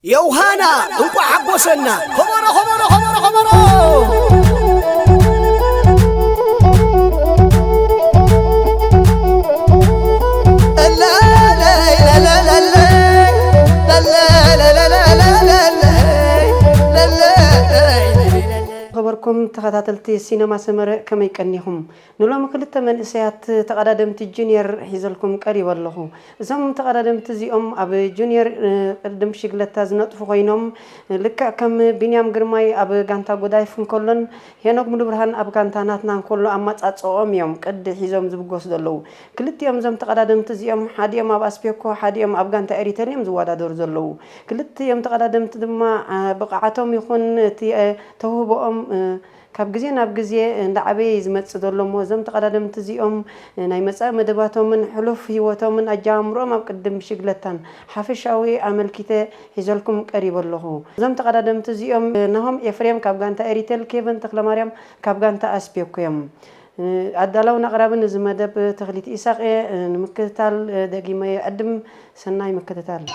ዮሃና እንቋዕ ሓጎሰና። ከበሮ፣ ከበሮ፣ ከበሮ፣ ከበሮ። ኸበርኩም ተኸታተልቲ ሲነማ ሰመረ፣ ከመይ ቀኒኹም? ንሎሚ ክልተ መንእሰያት ተቐዳደምቲ ጁንየር ሒዘልኩም ቀሪበ ኣለኹ። እዞም ተቐዳደምቲ እዚኦም ኣብ ጁንየር ቅድድም ሽግለታ ዝነጥፉ ኮይኖም፣ ልክዕ ከም ቢንያም ግርማይ ኣብ ጋንታ ጎዳይፍ እንከሎን ሄኖክ ሙሉብርሃን ኣብ ጋንታ ናትና እንከሎ ኣማጻጽኦም እዮም ቅዲ ሒዞም ዝብገሱ ዘለዉ። ክልቲኦም እዞም ተቐዳደምቲ እዚኦም ሓዲኦም ኣብ ኣስፔኮ ሓዲኦም ኣብ ጋንታ ኤሪተል እዮም ዝወዳደሩ ዘለዉ። ክልቲኦም ተቐዳደምቲ ድማ ብቕዓቶም ይኹን እቲ ተውህቦኦም ካብ ግዜ ናብ ግዜ እንዳዓበየ እዩ ዝመጽእ ዘሎ እሞ እዞም ተቐዳደምቲ እዚኦም ናይ መጻኢ መደባቶምን ሕሉፍ ህይወቶምን ኣጀማምርኦም ኣብ ቅድድም ብሽግለታን ሓፈሻዊ ኣመልኪተ ሒዘልኩም ቀሪበ ኣለኹ። እዞም ተቐዳደምቲ እዚኦም ናሆም ኤፍሬም ካብ ጋንታ ኤሪቴል፣ ኬቨን ተኽለማርያም ካብ ጋንታ ኣስቤኮ እዮም። ኣዳላውን ኣቕራብን እዚ መደብ ተኽሊት ኢሳቕ እየ። ንምክትታል ደጊመ ይዕድም። ሰናይ ምክትታል።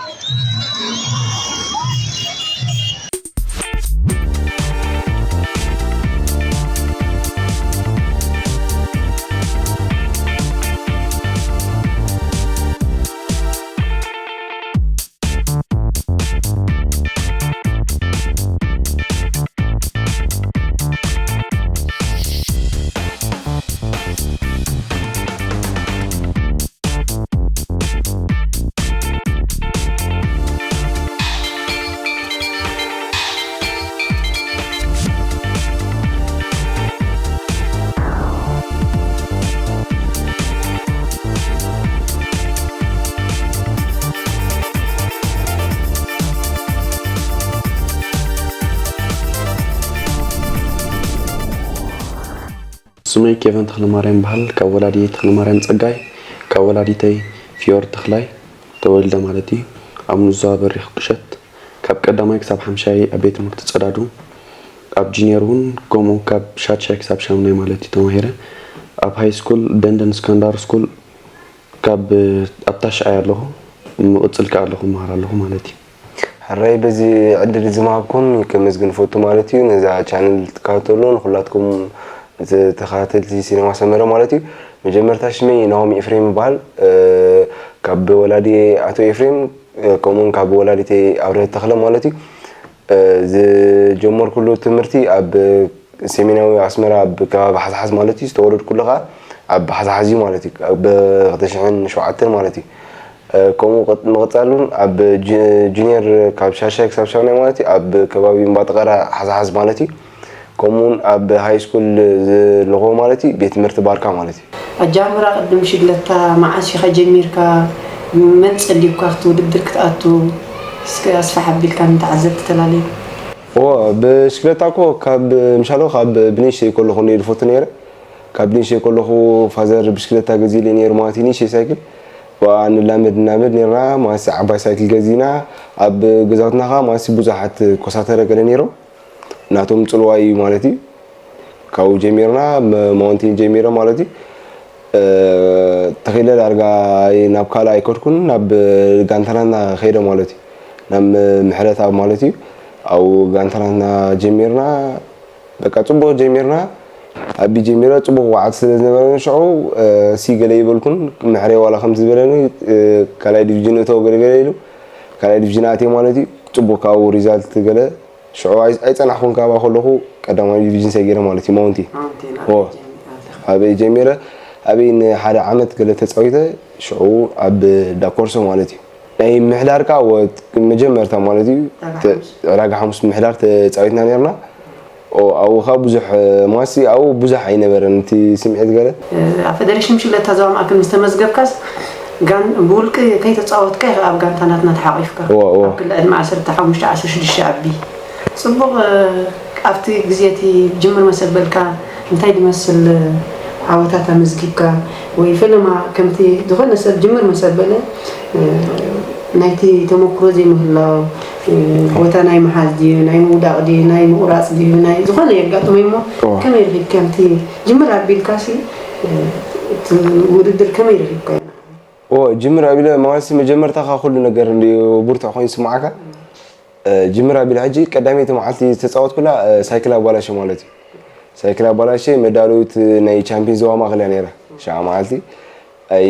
ስመይ ኬቨን ተኽለማርያም ይበሃል። ካብ ወላዲየይ ተኽለማርያም ጸጋይ፣ ካብ ወላዲተይ ፊዮሪ ተኽላይ ተወልደ ማለት እዩ። ኣብ ኑዛ በሪኽ ቁሸት ካብ ቀዳማይ ክሳብ ሓምሻይ ኣብ ቤት ትምህርቲ ጸዳዱ፣ ኣብ ጁኒየር እውን ከምኡ ካብ ሻድሻይ ክሳብ ሻምናይ ማለት እዩ ተማሂረ። ኣብ ሃይ ስኩል ደንደን ስካንዳር ስኩል ካብ ኣብ ታሽዓይ ኣለኹ፣ ምቕጽል ከኣ ኣለኹ፣ እመሃር ኣለኹ ማለት እዩ። ሕራይ በዚ ዕድል እዚ ምሃብኩም ከመስግን እፈቱ ማለት እዩ። ነዛ ቻነል ትከታተሉ ንኹላትኩም ተኸታተልቲ ሲነማ ሰመረ ማለት እዩ። መጀመርታ ሽመይ ናሆም ኤፍሬም ይበሃል። ካብ ወላዲ ኣቶ ኤፍሬም ከምኡውን ካብ ወላዲተይ ኣብርሀት ተኽለ ማለት እዩ። ዝጀመርኩሉ ትምህርቲ ኣብ ሰሜናዊ ኣስመራ ኣብ ከባቢ ሓዝሓዝ ማለት እዩ። ዝተወለድኩሉ ከዓ ኣብ ሓዝሓዝ እዩ ማለት እዩ። ብ ክልተ ሽሕን ሸውዓተን ማለት እዩ። ከምኡ ምቕፃሉን ኣብ ጁኒየር ካብ ሻሻይ ክሳብ ሻውናይ ማለት እዩ ኣብ ከባቢ እምባጠቐራ ሓዝሓዝ ማለት እዩ። ከምኡውን ኣብ ሃይ ስኩል ዘለኹዎ ማለት እዩ ቤት ትምህርቲ ባርካ ማለት እዩ። ኣጃምራ ቅድም ሽግለታ መዓስ ኢኻ ጀሚርካ? መን ጸሊብካ ክቲ ውድድር ክትኣቱ? እስከ ኣስፋሕ ኣቢልካ ንተዓዘብቲ ተላለዩ። እዎ ብሽግለታ እኮ ካብ ምሻሎ ካብ ብንእሽተይ ከለኹ እንደ ዝፈቱ ነይረ። ካብ ብንእሽተይ ከለኹ ፋዘር ብሽግለታ ገዚእለይ ነይሩ ማለት እዩ፣ ንእሽተይ ሳይክል። ብኣ ንላመድ ንላመድ ነይርና ማለት ዓባይ ሳይክል ገዚእና ኣብ ገዛውትና ኸዓ ማለት ብዙሓት ኮሳተረ ገለ ነይሮም። ናቶም ጽልዋ እዩ ማለት እዩ። ካብኡ ጀሚርና ማውንቴን ጀሚረ ማለት እዩ። ተኺለ ዳርጋ ናብ ካልእ ኣይከድኩን ናብ ጋንታናትና ከይደ ማለት እዩ። ናብ ምሕረት ኣብ ማለት እዩ። ኣብኡ ጋንታናትና ጀሚርና በቃ ጽቡቕ ጀሚርና። ኣቢ ጀሚረ ጽቡቕ ወዓት ስለ ዝነበረኒ ሽዑ ሲ ገለ ይበልኩን ምሕረ ዋላ ከምዚ ዝበለኒ ካልኣይ ዲቪዥን እተው ገለገለ ኢሉ ካልኣይ ዲቪዥን ኣትየ ማለት እዩ። ጽቡቕ ካብኡ ሪዛልት ገለ ሽዑ ኣይጸናሕኩን ካባ ከለኹ ቀዳማይ ዲቪዥን ሰጊረ ማለት እዩ ማውንቲ ኣበይ ጀሚረ ኣበይ ንሓደ ዓመት ገለ ተፃዊተ ሽዑ ኣብ ዳኮርሶ ማለት እዩ ናይ ምሕዳር ከዓ መጀመርታ ማለት እዩ ዕዳጋ ሓሙስ ምሕዳር ተፃዊትና ነርና ኣብኡ ከዓ ብዙሕ ማሲ ኣብኡ ብዙሕ ኣይነበረን እቲ ስምዒት ገለ ኣብ ፌደሬሽን ምሽለታ ዞባ ማእከል ምስ ተመዝገብካስ ብውልቂ ከይተፃወትካ ኢኻ ኣብ ጋንታ ናትና ተሓቂፍካ ኣብ ክሊ ዕድመ ዓሰርተ ሓሙሽተ ዓሰርተ ሽዱሽተ ኣቢ ፅቡቕ ኣብቲ ግዜ እቲ ጅምር መሰበልካ እንታይ ዝመስል ዓወታት ኣመዝጊብካ ወይ ፈለማ ከምቲ ዝኾነ ሰብ ጅምር መሰበለ ናይቲ ተመክሮ ዘይምህላው ቦታ ናይ ምሓዝ ድዩ ናይ ምውዳቕ ድዩ ናይ ምቑራፅ ድዩ ናይ ዝኾነ የጋጥሞ እሞ ከመይ ረኺብካ ከምቲ ጅምር ኣቢልካ ሲ ውድድር ከመይ ረኺብካ ኦ ጅምር ኣቢለ ማለት መጀመርታ ካ ኩሉ ነገር እንዲ ብርቱዕ ኮይኑ ስማዓካ እ፣ ጅምር ኣቢለ ሕጂ ቀዳመይቲ መዓልቲ ዝተጻወትኩላ፣ እ፣ ሳይክል ኣባላሸ ማለት እዩ። ሳይክል ኣባላሸ መዳለዊት ናይ ቻምፒዮን ዞባ ማእከል እያ ነይራ። ሽዓ መዓልቲ ኣይ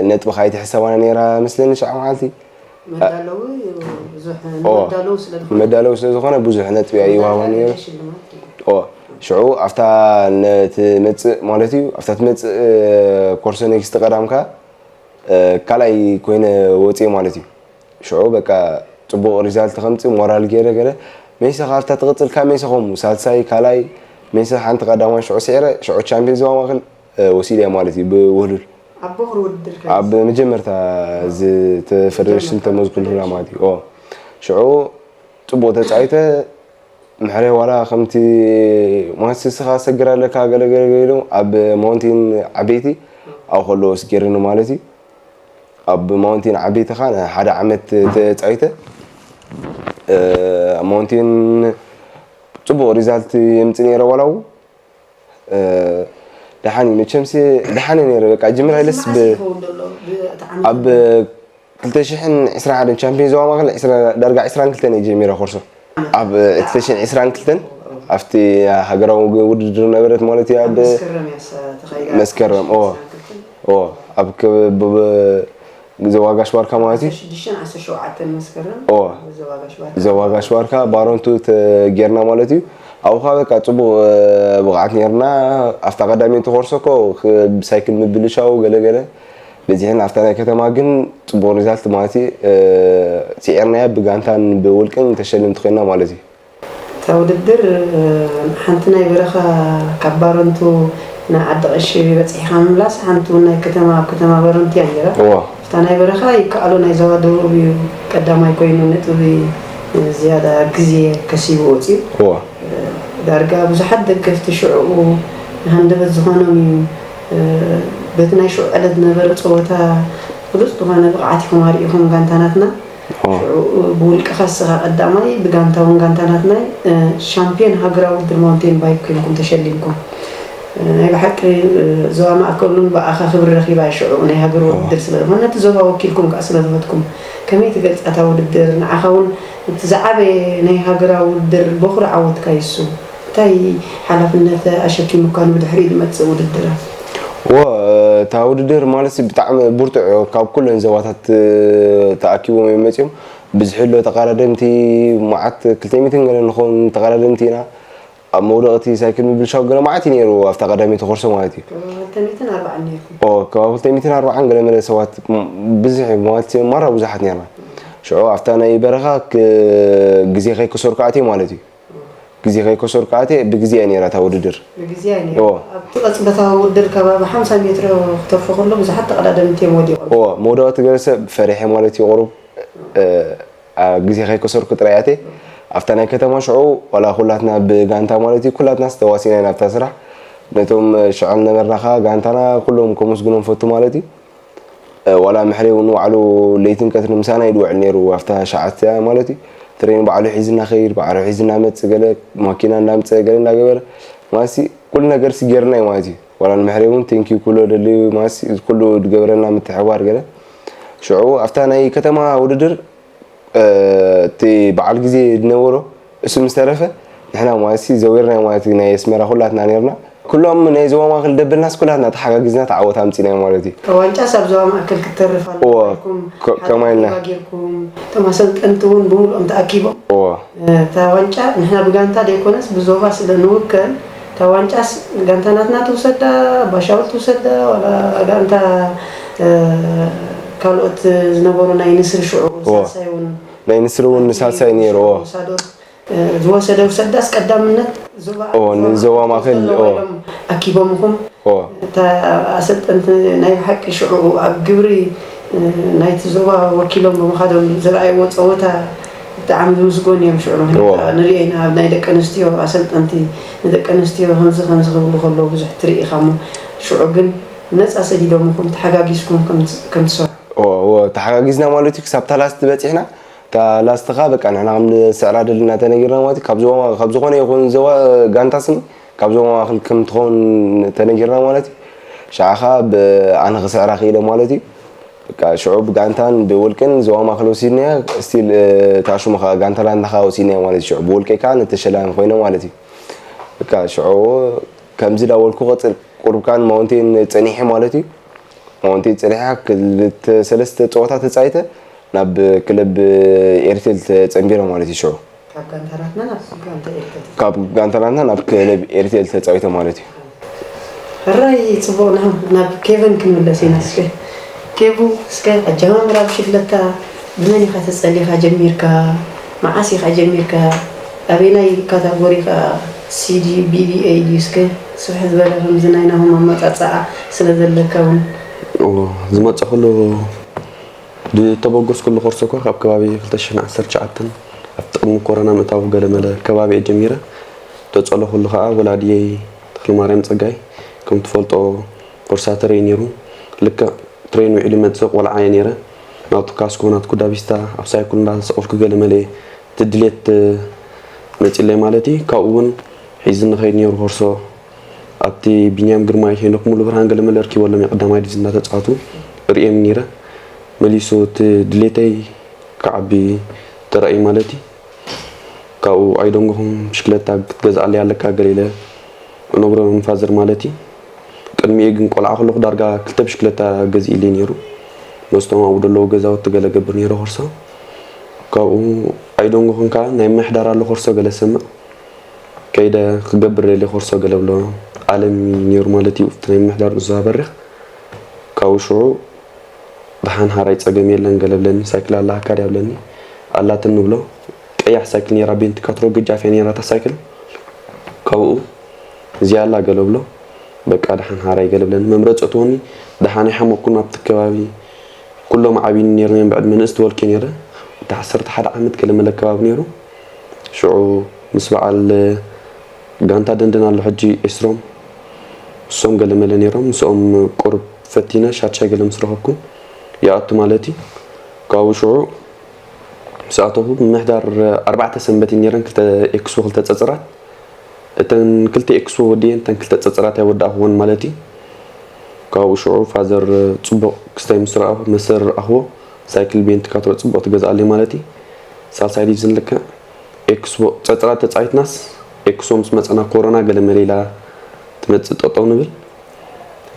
ነጥቢ ካይትሕሰባና ነይራ መስለኒ ሽዓ መዓልቲ። መዳለዊ ብዙሕ ኦ፣ መዳለዊ ስለ ዝኾነ መዳለዊ ስለ ዝኾነ ብዙሕ ነጥቢ ኣይወሃባን ነይሩ። ሽልማት እዩ። ኦ፣ ሽዑ ኣብታ ነ-፣ ትመጽእ ማለት እዩ፣ ኣብታ ትመጽእ፣ እ፣ ኮርሶ ኔክስት ቀዳምካ፣ እ፣ ካልኣይ ኮይነ ወጽየ ማለት እዩ። ሽዑ በቃ ጽቡቕ ሪዛልት ከምጽእ ሞራል ገይረ ገለ፣ ሜሰ ካብታ ትቕጽል ካብ ሜሰ ከምኡ ሳልሳይ፣ ካልኣይ፣ ሜሰ ሓንቲ ቀዳማይ ሽዑ ስዒረ፣ ሽዑ ቻምፒዮን ዞባ ማእከል፣ እ፣ ወሲደ ማለት እዩ ብውህሉል። ኣብ ቦኽሪ ውድድር ከ ኣብ መጀመርታ ዝተፈደረሽን ተመዝኩልሁላ ማለት እዩ። ኦ፣ ሽዑ ጽቡቕ ተጻዊተ፣ ምሕረ ዋላ ከምቲ ማለት ስስኻ ሰግር ኣለካ ገለ ገለ ገለ ኢሎም ኣብ ማውንቴን ዓበይቲ ኣብኡ ከለዉ ስጌርኒ ማለት እዩ። ኣብ ማውንቴን ዓበይቲ ኸኣ ሓደ ዓመት ተጻዊተ፣ እ፣ ኣብ ማውንቴን ጽቡቕ ሪዛልት የምጽእ ነይረ ዋላ እውን፣ እ፣ ደሓን እዩ መቸምሲ፣ ደሓን እዩ ነይረ። በቃ ጅምራ ኢለስ ብ-፣ ኣብ ክልተ ሽሕን ዕስራን ሓደን ቻምፒዮን ዞባ ማእከል ዕስራ፣ ዳርጋ ዕስራን ክልተን እየ ጀሚረ ኮርሶ። ኣብ ክልተ ሽሕን ዕስራን ክልተን ኣብቲ ሃገራዊ ውድድር ነበረት ማለት እዩ። ኣብ መስከረም እያ ሳ-፣ ተኻይዳ። መስከረም፣ ኦ። ዕስራን ክልተን። ኦ፣ ኣብ ከ-፣ ብ-፣ ብ-፣ ዞባ ጋሽ ባርካ ማለት እዩ። ዓሰርተ ሽዱሽተን ዓሰርተ ሸውዓተን መስከረም ኦ። ኣብ ዞባ ጋሽ ባርካ። ዞባ ጋሽ ባርካ ባሮንቱ ተጌርና ማለት እዩ። ኣብኡ ኸዓ በቃ ጽቡቕ፣ እ፣ ብቕዓት ኔርና። ኣብታ ቀዳመይቲ ኮርሶ እኮ ክ-፣ ብሳይክል ምብልሻው ገለ ገለ በዚሕን ኣብታ ናይ ከተማ ግን ጽቡቕ ሪዛልት ማለት እዩ፣ እ፣ ስዒርናያ ብጋንታን ብውልቅን ተሸለምቲ ኮይና ማለት እዩ። እታ ውድድር፣ እ፣ ሓንቲ ናይ በረኻ ካብ ባረንቱ ንዓዲ ቀሺ በጺሕካ ምምላስ፣ ሓንቲ እውን ናይ ከተማ፣ ኣብ ከተማ ባረንቱ እያ ነይራ። እዋ። እታ ናይ በረኻ ይከኣሎ ናይ ዞባ ደቡብ እዩ ቀዳማይ ኮይኑ ነጥቢ ዝያዳ ግዜ ከሲቡ ወጺኡ። እዋ። እ፣ ዳርጋ ብዙሓት ደገፍቲ ሽዕኡ ሃንደበት ዝኾኖም እዩ። እ፣ በቲ ናይ ሽዑ ዕለት ዝነበረ ጸወታ ብሉጽ ዝኾነ ብቕዓት ኢኹም ኣርኢኹም ጋንታ ናትና። ኦ። ሽዑ ብውልቅኻ እስኻ ቀዳማይ፣ ብጋንታ እውን ጋንታ ናትናይ፣ እ፣ ሻምፒዮን ሃገራዊ ውድድር ማውንቴን ባይክ ኮይንኩም ተሸሊምኩም። እ፣ ናይ ብሓቂ፣ እ፣ ዞባ ማእከል እውን ብኣኻ ክብሪ ረኺባ እያ ሽዑ ናይ ሃገር ኦ። ውድድር ስለ ዝኾነ፣ ነቲ ዞባ ወኪልኩም ከኣ ስለ ዝኸድኩም። ከመይ ትገልጻ እታ ውድድር? ንዓኻ እውን እቲ ዝዓበየ ናይ ሃገራዊ ውድድር በኹሪ ዓወትካ እዩ እሱ። እንታይ ሓላፍነት ኣሸኪሙካ ንብድሕሪኡ ዝመጽእ ውድድራት? እወ፣ እታ ውድድር ማለት ብጣዕሚ ብርቱዕ፣ ካብ ኩለን ዞባታት ተኣኪቦም እዮም መጺኦም። ብዝሒ ኣሎ ተቐዳደምቲ፣ መዓት ክልተ ሚእትን ገለ ንኸውን ተቐዳደምቲ ኢና። ኣብ መውደቕቲ ሳይክል ምብልሻው ገለ መዓት እዩ ነይሩ፣ ኣብታ ቀዳመይቲ ኮርሶ ማለት እዩ። ክልተ ሚእትን ኣርባዓን ነይርኩም? ኦ፣ ከባቢ ክልተ ሚእትን ኣርባዓን ገለ መለ ሰባት፣ ም-፣ ብዝሒ ማለት ማራ ብዙሓት ነይርና። ሽዑ ኣብታ ናይ በረኻ ክ-፣ ግዜ ከይከሰርኩ ኣትየ ማለት እዩ። ግዜ ከይከሰርኩ ኣትየ፣ ብግዜ እያ ነይራ እታ ውድድር። ብግዜ እያ ነይራ። እዎ። ኣብቲ ቅጽበታዊ ውድድር ከባቢ ሓምሳ ሜትሮ ክተርፎ ከሎ ብዙሓት ተቐዳደምቲ እዮም ወዲቖም። እዎ፣ መውደቕቲ ገለ ሰብ ፈሪሐ ማለት እዩ ቁሩብ። እ፣ ኣ፣ ግዜ ከይከሰርኩ ጥራይ ኣትየ። ኣብታ ናይ ከተማ ሽዑ ዋላ ኩላትና ብጋንታ ማለት እዩ፣ ኩላትናስ ተዋሲና ኢና ኣብታ ስራሕ። ነቶም ሽዑ ዝነበርና ኸኣ ጋንታና ኩሎም ከመስግኖም ፈቱ ማለት እዩ። እ፣ ዋላ ምሕሬ እውን ባዕሉ ለይትን ቀትርን ምሳና እዩ ዝውዕል ነይሩ፣ ኣብታ ሸዓት እያ ማለት እዩ። ትሬን ባዕሉ ሒዝና ኸይድ፣ ባዕሉ ሒዝና መጽእ፣ ገለ ማኪና እንዳምጽአ፣ ገለ እንዳገበረ፣ ማለትሲ ኩሉ ነገርሲ ጌርና እዩ ማለት እዩ። ዋላ ንምሕሬ እውን ቴንኪዩ ክብሎ ደልዩ፣ ማለትሲ ኩሉ ዝገበረና ምትሕብባር ገለ። ሽዑ ኣብታ ናይ ከተማ ውድድር፣ እ፣ እቲ በዓል ግዜ ዝነበሮ እሱ ምስ ተረፈ፣ ንሕና ማለትሲ ዘዊርና ማለት እዩ፣ ናይ ኣስመራ ኩላትና ነይርና። ኩሎም ናይ ዞባ ማእከል ደበልናስ ኩላትና ተሓጋጊዝና ተዓወት ኣምጺናዮ ማለት እዩ። እታ ዋንጫስ ኣብ ዞባ ማእከል ክትተርፍ ኣለዋ እወ፣ ኢልኩም ከ-፣ ሓደ ከማይ ኢልና። ኣኼባ ጌርኩም፣ እቶም ኣሰልጠንቲ እውን ብምሉኦም ተኣኪቦም። እወ። እታ ዋንጫ ንሕና ብጋንታ ዘይኮነስ ብዞባ ስለ ንውከል፣ እታ ዋንጫስ ጋንታ ናትና ትውሰዳ፣ ባሻውል ትውሰዳ፣ ዋላ ጋንታ፣ እ፣ ካልኦት ዝነበሩ ናይ ንስሪ ሽዑ እወ። ሳልሳይ እውን ናይ ንስሪ እውን ኣቲ ሳልሳይ ነይሩ፣ ሽዑ እወ። ሳዶት ዝወሰደ ውሰዳስ ቀዳምነት ዞባ፣ ኦ፣ ዞባ ንዞባ ማእከል ማእከል፣ ዘለዋ ኦ። ኢሎም ኣኪቦምኹም። ኦ። እታ ኣሰልጠንቲ ናይ ብሓቂ ሽዑ ኣብ ግብሪ፣ እ፣ ናይቲ ዞባ ወኪሎም ብምኻዶም ዝረኣይዎ ጸወታ ብጣዕሚ ዝምስጎን እዮም። ሽዑ ኦ። ንሪኦ ኢና ኣብ ናይ ደቂ ኣንስትዮ ኣሰልጠንቲ ንደቂ ኣንስትዮ ከምዚ ከምዚ ክብሉ ከለዉ ብዙሕ ትርኢ ኢኻ እሞ ሽዑ ግን ነጻ ሰዲዶምኹም ተሓጋጊዝኩም ከም፣ ከም ትሰርሑ። ኦ፣ ኦ፣ ተሓጋጊዝና ማለት እዩ ክሳብ ታላስቲ በጺሕና። እታ ላስት ኸኣ በቃ ንሕና ከም ንስዕራ ደለና ተነጊርና ማለት እዩ። ካብ ዞባ፣ ካብ ዝኾነ ይኹን ዞባ፣ ጋንታ ስኒ ካብ ዞባ ማእከል ከም ትኸውን ተነጊርና ማለት እዩ። ሽዓ ኸኣ ብ-፣ ኣነ ክስዕራ ክኢለ ማለት እዩ። በቃ ሽዑ ብጋንታን ብውልቅን ዞባ ማእከል ወሲድናያ። ስቲል ታሽሙ ከዓ ጋንታ ላንዳ ከዓ ወሲድናያ ማለት እዩ። ሽዑ ብውልቂ ከዓ ንተሸላሚ ኮይነ ማለት እዩ። በቃ ሽዑ ከምዚ ዳበልኩ ቀፅል ቁርብካን ማውንቴን ፀኒሐ ማለት እዩ። ማውንቴን ፀኒሐ ክልተ ሰለስተ ፀወታ ተፃይተ ናብ ክለብ ኤርቴል ተፀንቢረ ማለት እዩ። ሽዑ ካብ ጋንታናትና ናብ ክለብ ኤርቴል ተፃዊተ ማለት እዩ። ሕራይ ጽቡቕ። ናብ ናብ ኬቨን ክንምለስ ኢና። እስከ ኬቡ፣ እስከ ኣጀማምራ ብሽክለታ ብመን ኢኻ ተጸሊኻ ጀሚርካ? መዓስ ኢኻ ጀሚርካ? ኣበየናይ ካታጎሪ ኢኻ? ሲዲ፣ ቢቢኤ ድዩ? እስከ ስፍሕ ዝበለ ከምዚ ናይ ናሆም ኣመጻጽኣ ስለ ዘለካ እውን። ዝመጸኹሉ ዝተበገስኩሉ ኮርስ እኳ ካብ ከባቢ ክልተ ሽሕን ዓሰርተ ትሽዓተን ኣብቲ ቅድሚ ኮሮና ምእታው ገለመለ ከባቢ እየ ጀሚረ። ተጸለኹሉ ከኣ ወላድየይ ተኽለማርያም ጸጋይ ከም ትፈልጦ ኮርሳተር እዩ ነይሩ። ልክዕ ትሬን ውዒሉ ይመጽእ ቆልዓ እየ ነይረ። ናቱ ካስኮ ናትኩ ዳቢስታ ኣብ ሳይኩል እንዳተሰቐልኩ ገለመለ እየ እቲ ድሌት መጺለይ ማለት እዩ። ካብኡ እውን ሒዝኒ ከይድ ነይሩ ኮርሶ። ኣብቲ ቢንያም ግርማይ፣ ሄኖክ ሙሉብርሃን ገለመለ ርኪበሎም እየ ቀዳማይ ዲቪዝን እንዳተጻወቱ እርእዮም ነይረ። መሊሱ እቲ ድሌተይ ክዓቢ ተራእዩ ማለት እዩ። ካብኡ ኣይደንጎኹን ብሽክለታ ክትገዝኣለይ ኣለካ ገለ ኢለ እነግሮ ንፋዘር ማለት እዩ። ቅድሚኡ ግን ቆልዓ ከለኹ ዳርጋ ክልተ ብሽክለታ ገዚእለይ ነይሩ። መስቶም ኣብኡ ደለዉ ገዛውቲ ገለ ገብር ነይረ ኮርሶ። ካብኡ ኣይደንጎኹን ከኣ ናይ ምምሕዳር ኣሎ ኮርሶ ገለ ሰምዕ። ከይደ ክገብር ደልየ ኮርሶ ገለ ብሎ ኣለም እዩ ነይሩ ማለት እዩ። ኣብቲ ናይ ምምሕዳር ንዝሃ በሪኽ ካብኡ ሽዑ ደሓን ሓራይ ጸገም የለን ገለ ብለኒ። ሳይክል ኣላካ ድያ ብለኒ። ኣላትኒ ንብሎ። ቀያሕ ሳይክል ነይራ፣ ቤንቲ ካትሮ ገጃፍ እያ ነይራ እታ ሳይክል። ካብኡ እዚኣ ኣላ ገለ ብሎ። በቃ ደሓን ሓራይ ገለ ብለኒ። መምረጺ እትወኒ ደሓን ኣይሓመቅኩን ኣብቲ ከባቢ ኩሎም ዓብይኒ ነይሮም እዮም ብዕድመ ንእስቲ ወልቂ ነይረ። ወዲ ዓሰርተ ሓደ ዓመት ገለ መለ ከባቢ ነይሩ። ሽዑ ምስ በዓል ጋንታ ደንደን ኣሎ ሕጂ ኤስሮም፣ እሶም ገለ መለ ነይሮም። ምስኦም ቁሩብ ፈቲነ ሻድሻይ ገለ ምስ ረኸብኩ ይኣቱ ማለት እዩ። ካብኡ ሽዑ ምስ ኣተኹ ምምሕዳር ኣርባዕተ ሰንበት እዩ ነይረን፣ ክልተ ኤክስፖ ክልተ ጸጽራት። እተን ክልተ ኤክስፖ ወዲየን እተን ክልተ ጸጽራት ኣይወዳእኽዎን ማለት እዩ። ካብኡ ሽዑ ፋዘር ጽቡቕ ክስታይ ምስ ረኣኹ፣ መሰር ረኣኽዎ፣ ሳይክል ቤንቲ ካትሮ ጽቡቕ ትገዝኣለይ ማለት እዩ። ሳልሳይ ዲቪዝን ልክዕ ኤክስፖ ጸጽራት ተጻዊትናስ ኤክስፖ ምስ መጸና ኮሮና ገለ መለ ኢላ ትመጽእ ጠጠው ንብል።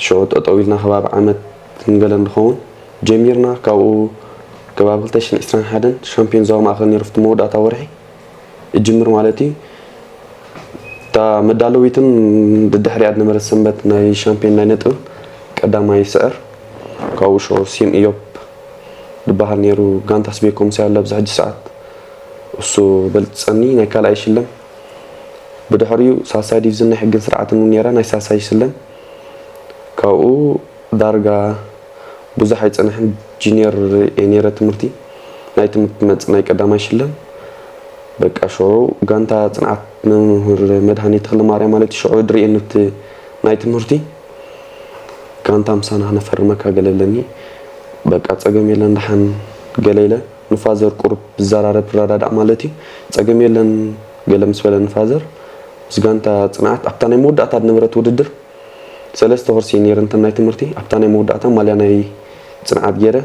ሽዑ ጠጠው ኢልና ከባቢ ዓመት ንገለ ንኸውን ጀሚርና። ካብኡ ከባቢ ክልተ ሽሕን ዕስራን ሓደን ሻምፒዮን ዞባ ማእከል ነይሩ ኣብቲ መወዳእታ ወርሒ እጅምር ማለት እዩ። እታ መዳለዊትን ድድሕሪኣ ዝነበረት ሰንበት ናይ ሻምፒዮን ናይ ነጥብን ቀዳማይ ይስዕር። ካብኡ ሽዑ ሲም ኢዮብ ዝበሃል ነይሩ፣ ጋንታ ስቤኮምስ ኣሎ ኣብዚ ሕጂ ሰዓት። እሱ በልጸኒ፣ ናይ ካልኣይ ይሽለም። ብድሕሪኡ ሳልሳይ ዲቪዝን ናይ ሕግን ስርዓትን እውን ነይራ፣ ናይ ሳልሳይ ይሽለም። ካብኡ ዳርጋ ብዙሕ ኣይጸንሕን፣ ጂኒየር እየ ነይረ ትምህርቲ። ናይ ትምህርቲ መጽእ ናይ ቀዳማይ ሽለም። በቃ ሽዑ ጋንታ ጽንዓት መምህር መድሃኔ ተኽለማርያም ማለት እዩ፣ ሽዑ ድርእየኒ እቲ ናይ ትምህርቲ። ጋንታ ምሳና ክነፈርመካ ገለ ብለኒ። በቃ ጸገም የለን ደሓን ገለ ኢለ ንፋዘር ቁሩብ ዝዘራረብ ረዳዳእ ማለት እዩ። ጸገም የለን ገለ ምስ በለኒ ፋዘር፣ ምስ ጋንታ ጽንዓት ኣብታ ናይ መወዳእታ ዝነበረት ውድድር ሰለስተ ኮርስ እየ ነይረ እንተን ናይ ትምህርቲ። ኣብታ ናይ መወዳእታ ማልያ ናይ ጽንዓት ገይረ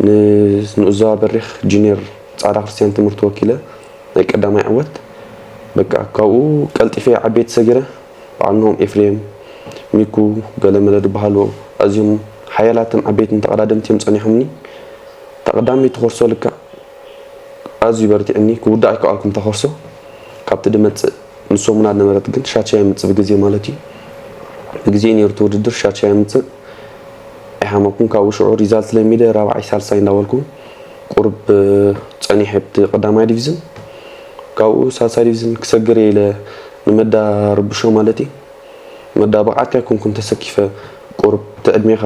ን-፣ ንኡዞባ በሪኽ ጁኒየር ጻዕዳ ክርስትያን ትምህርቲ ወኪለ ናይ ቀዳማይ ዕወት። በቃ ካብኡ ቀልጢፈ ዓበይቲ ሰጊረ፣ በዓል ናሆም ኤፍሬም፣ ሚኩ፣ ገለመለ ዝበሃሉ ኣዝዮም ሓያላትን ዓበይትን ተቐዳደምቲ እዮም ጸኒሖምኒ። እታ ቀዳመይቲ ኮርሶ ልክዕ ኣዝዩ በርቲዕኒ፣ ክውዳእ ኣይከኣልኩን እታ ኮርሶ። ካብቲ ድመጽእ ንሶሙና ነበረት ግን ሻቻ የምጽእ ብግዜ ማለት እዩ። ብግዜ ነይሩ እቲ ውድድር ሻቻ የምጽእ። ኣይሓመኩን፣ ካብኡ ሽዑ ሪዛልት ለሚደ ራብዓይ ሳልሳይ እንዳበልኩ ቁሩብ ጸኒሐ ኣብቲ ቀዳማይ ዲቪዝን። ካብኡ ሳልሳይ ዲቪዝን ክሰግር እየ ኢለ ንመዳ ርብሾ ማለት እዩ። መዳ ብቕዓትካ ኣይኮንኩን ተሰኪፈ፣ ቁሩብ እቲ ዕድሜኻ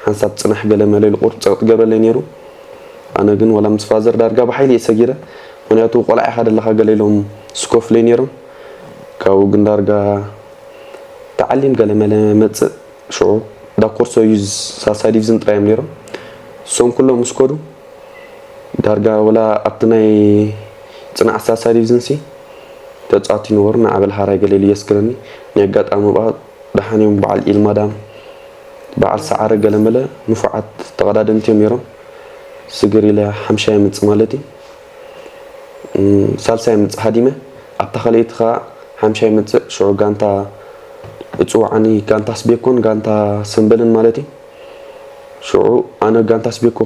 ሓንሳብ ጽናሕ ገለ መለ ኢሉ ቁሩብ ጸቕጢ ገብረለይ ነይሩ። ኣነ ግን ዋላ ምስ ፋዘር ዳርጋ ብሓይሊ እየ ሰጊረ፣ ምኽንያቱ ቆልዓ ኢኻ ደለኻ ገለ ኢሎም ስኮፍለይ ነይሮም። ካብኡ ግን ዳርጋ ተዓሊም ገለ መለ መጽእ፣ ሽዑ ዳኮርሶ እዩ ሳልሳይ ዲቪዝን ጥራይ እዮም ነይሮም። እሶም ኩሎም ምስ ከዱ ዳርጋ ወላ ኣብቲ ናይ ጽንዓት ሳልሳይ ዲቪዝን ሲ ተጻዋቲ ይነበሩ፣ ንዓበል ሓራይ ገለ ኢሉ የስክረኒ። ናይ ኣጋጣሚ ብኣ ደሓን እዮም በዓል ኢልማዳም በዓል ሰዓረ ገለመለ ንፉዓት ተቐዳደምቲ እዮም ነይሮም። ስግር ኢለ ሓምሻይ ምጽእ ማለት እዩ። እም፣ ሳልሳይ ምጽእ ሃዲመ። ኣብታ ካልኣይቲ ኸኣ ሓምሻይ ምጽእ። ሽዑ ጋንታ እጽዋዓኒ፣ ጋንታ ስቤኮን ጋንታ ሰምበልን ማለት እዩ። ሽዑ ኣነ ጋንታ ስቤኮ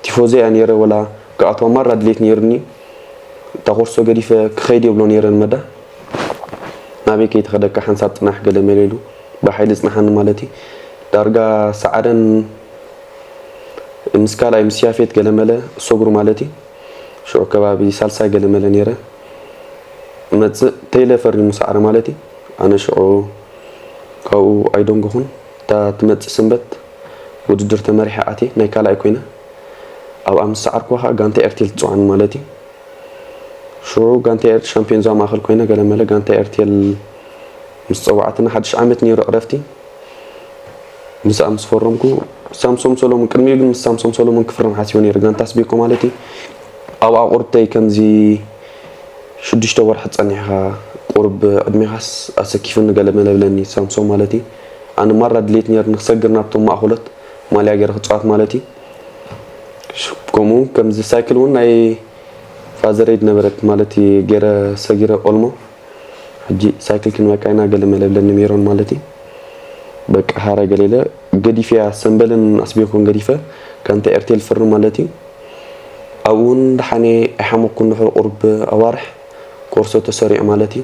ቲፎዘ እያ ነይረ፣ ወላ ክኣትዋ ማራ ድሌት ነይሩኒ። እታ ኮርሶ ገዲፈ ክኸይድ የብሎ ነይረ ንመዳ። ናበይ ከይትኸደካ ሓንሳብ ጽናሕ ገለ መለ ኢሉ ብሓይሊ ጽናሓኒ ማለት እዩ። ዳርጋ ሰዓረን ምስ ካልኣይ ምስ ያፌት ገለ መለ እሰግሩ ማለት እዩ። ሽዑ ከባቢ ሳልሳይ ገለ መለ ነይረ። መጽእ ተይለ ፈሪሙ ሰዓረ ማለት እዩ። ኣነ ሽዑ ካብኡ ኣይደንጎኹን። እታ ትመጽእ ሰንበት ውድድር ተመሪሐ ኣትየ ናይ ካልኣይ ኮይነ። ኣብኣ ምስ ሰዓርኩዋ ኸኣ ጋንታ ኤርቴል ትጽዋዕኒ ማለት እዩ። ሽዑ ጋንታ ኤርቴል ሻምፒዮን ዞባ ማእኸል ኮይነ ገለ መለ ጋንታ ኤርቴል ምስ ጸዋዕትና ሓድሽ ዓመት ነይሩ ዕረፍቲ። ምስኣ ምስ ፈረምኩ ሳምሶም ሰሎሞን፣ ቅድሚኡ ግን ምስ ሳምሶም ሰሎሞን ክፍርም ሓሲበ ነይረ፣ ጋንታ ስቤኮ ማለት እዩ። ኣብኣ ቁርብተይ ከምዚ ሽዱሽተ ወርሒ ጸኒሕካ ቁሩብ ዕድሜኻስ ኣሰኪፉኒ ገለ መለ ብለኒ ሳምሶም ማለት እዩ። ኣነ ማራ ድሌት ነይሩኒ ክሰግር ናብቶም ማእኸሎት ማልያ ገይረ ክጻወት ማለት እዩ። ሽ-፣ ከምኡ ከምዚ ሳይክል እውን ናይ ፋዘረይ ነበረት ማለት እዩ፣ ገይረ ሰጊረ ቆልሞ። ሕጂ ሳይክል ክንበካ ኢና ገለ መለ ብለኒ ሜሮን ማለት እዩ። በቃ ሃረ ገለ ኢለ ገዲፈያ፣ ሰምበልን ኣስቤኮን ገዲፈ፣ ጋንታ ኤርቴል ፍርም ማለት እዩ። ኣብኡ እውን ደሓነ ኣይሓመኩን፣ ድሕሪ ቁሩብ ኣዋርሕ ኮርሶ ተሰሪዑ ማለት እዩ።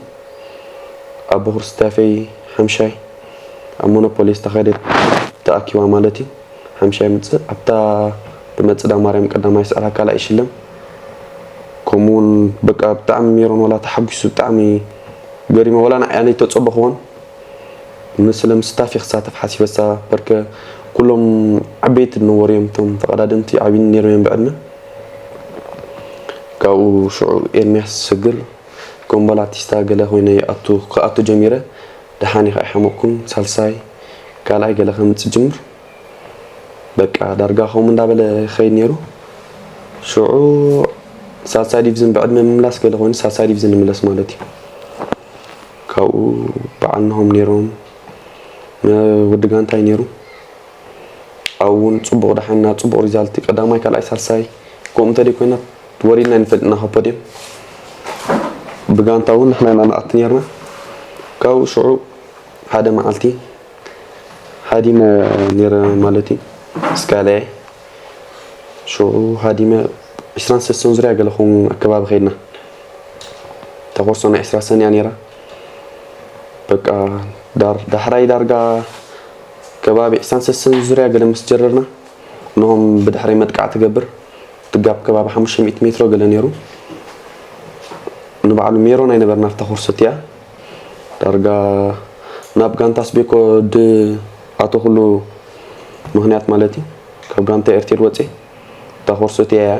ኣቦ ክርስታፈይ ሓምሻይ ኣብ ሞኖፖሊ ዝተኻየደት ተኣኪባ ማለት እዩ። ሓምሻይ ምጽእ ኣብታ ትመጽእ ዳ ማርያም ቀዳማይ ስዕራ ካልኣይ ይሽለም። ከምኡ እውን በቃ ብጣዕሚ ሜሮን ወላ ተሓጒሱ ብጣዕሚ ገሪሞ፣ ወላ ንዓይ ኣነ ኣይተጸበኽዎን። ንስለ ምስታፍ ክሳተፍ ሓሲበሳ በርከ ኩሎም ዓበይቲ ነበሩ እዮም፣ እቶም ተቐዳደምቲ ዓብዪ ነይሮም እዮም ብዕድመ። ካብኡ ሽዑ ኤርምያስ ሰግር ኮምቦላቲስታ ገለ ኮይነ ይኣቱ፣ ክኣቱ ጀሚረ። ደሓን ኢኻ ኣይሓመቕኩን፣ ሳልሳይ ካልኣይ ገለ ከምጽእ ጅምር። በቃ ዳርጋ ከምኡ እንዳበለ ይኸይድ ነይሩ። ሽዑ ሳልሳይ ዲቪዝን ብዕድመ ምምላስ ገለ ኮይኑ ሳልሳይ ዲቪዝን ንምለስ ማለት እዩ። ካብኡ በዓል ነሆም ነይሮም፣ ወዲ ጋንታይ ነይሩ። ኣብኡ እውን ጽቡቕ ደሓንና፣ ጽቡቕ ሪዛልት፣ ቀዳማይ፣ ካልኣይ፣ ሳልሳይ፣ ከምኡ እንተደይ ኮይና ወሪድና ንፈልጥና ካብ ፖድየም። ብጋንታ እውን ንሕና ኢና ንኣቲ ነርና። ካብኡ ሽዑ ሓደ መዓልቲ ሃዲመ ነይረ ማለት እዩ። እስካለየ ሽዑ ሃዲመ ዕስራን ሰለስተን ዙርያ ገለ ኹን ኣከባቢ ኸይድና። ተኾርሶ ናይ ዕስራ ሰን እያ ነይራ። በቃ ዳር-፣ ዳሕራይ ዳርጋ ከባቢ ዕስራን ሰለስተን ዙርያ ገለ ምስ ጀረርና፣ ነሆም ብድሕረይ መጥቃዕቲ ትገብር። እቲ ጋፕ ከባቢ ሓሙሽተ ሚእቲ ሜትሮ ገለ ነይሩ። ንባዕሉ ሜሮን ኣይነበርና ኣብታ ኮርሶ እቲኣ። ዳርጋ ናብ ጋንታ ስቤኮ ድኣተኹሉ ምኽንያት ማለት እዩ፣ ካብ ጋንታ ኤርቴል ወፅየ እታ ኮርሶ እቲኣ እያ።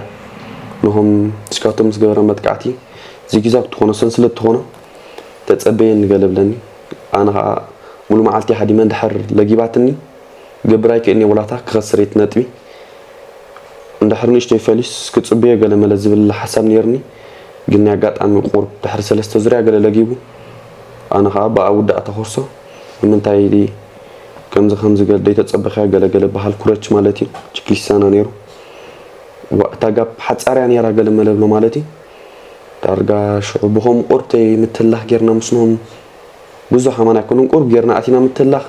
ነሆም ንስካቶም ምስ ገበረ መጥቃዕቲ ዚግዛግ ትኾኖ ሰንስለት ትኾኖ ተጸበየኒ ገለ ብለኒ። ኣነ ኸኣ ሙሉ መዓልቲ ሃዲመ እንድሕር ለጊባትኒ ክገብር ኣይክእልን እየ፣ ወላታ ክኸስር እየ እቲ ነጥቢ። እንድሕር ንእሽተይ ፈሊስ ክጽበዮ ገለ መለ ዝብል ሓሳብ ነይርኒ። ግን ናይ ኣጋጣሚ ቁሩብ ድሕሪ ሰለስተ ዙርያ ገለ ለጊቡ። ኣነ ኸኣ ብኣ ውዳእ እታ ኮርሶ ንምንታይ ከምዚ ከምዚ ገለ ደይተጸበኽያ ገለ ገለ በሃል ኩረች ማለት እዩ። ችክሊስታና ነይሩ። ዋ፣ እታ ጋፕ ሓጻርያ ነይራ ገለ መለ ብሎ ማለት እዩ። ዳርጋ ሽዑ ብኸምኡ ቁርተይ ምትላኽ ጌርና ምስኖም ብዙሕ ኣማን ኣይኮኑን። ቁሩብ ጌርና ኣቲና ምትላኽ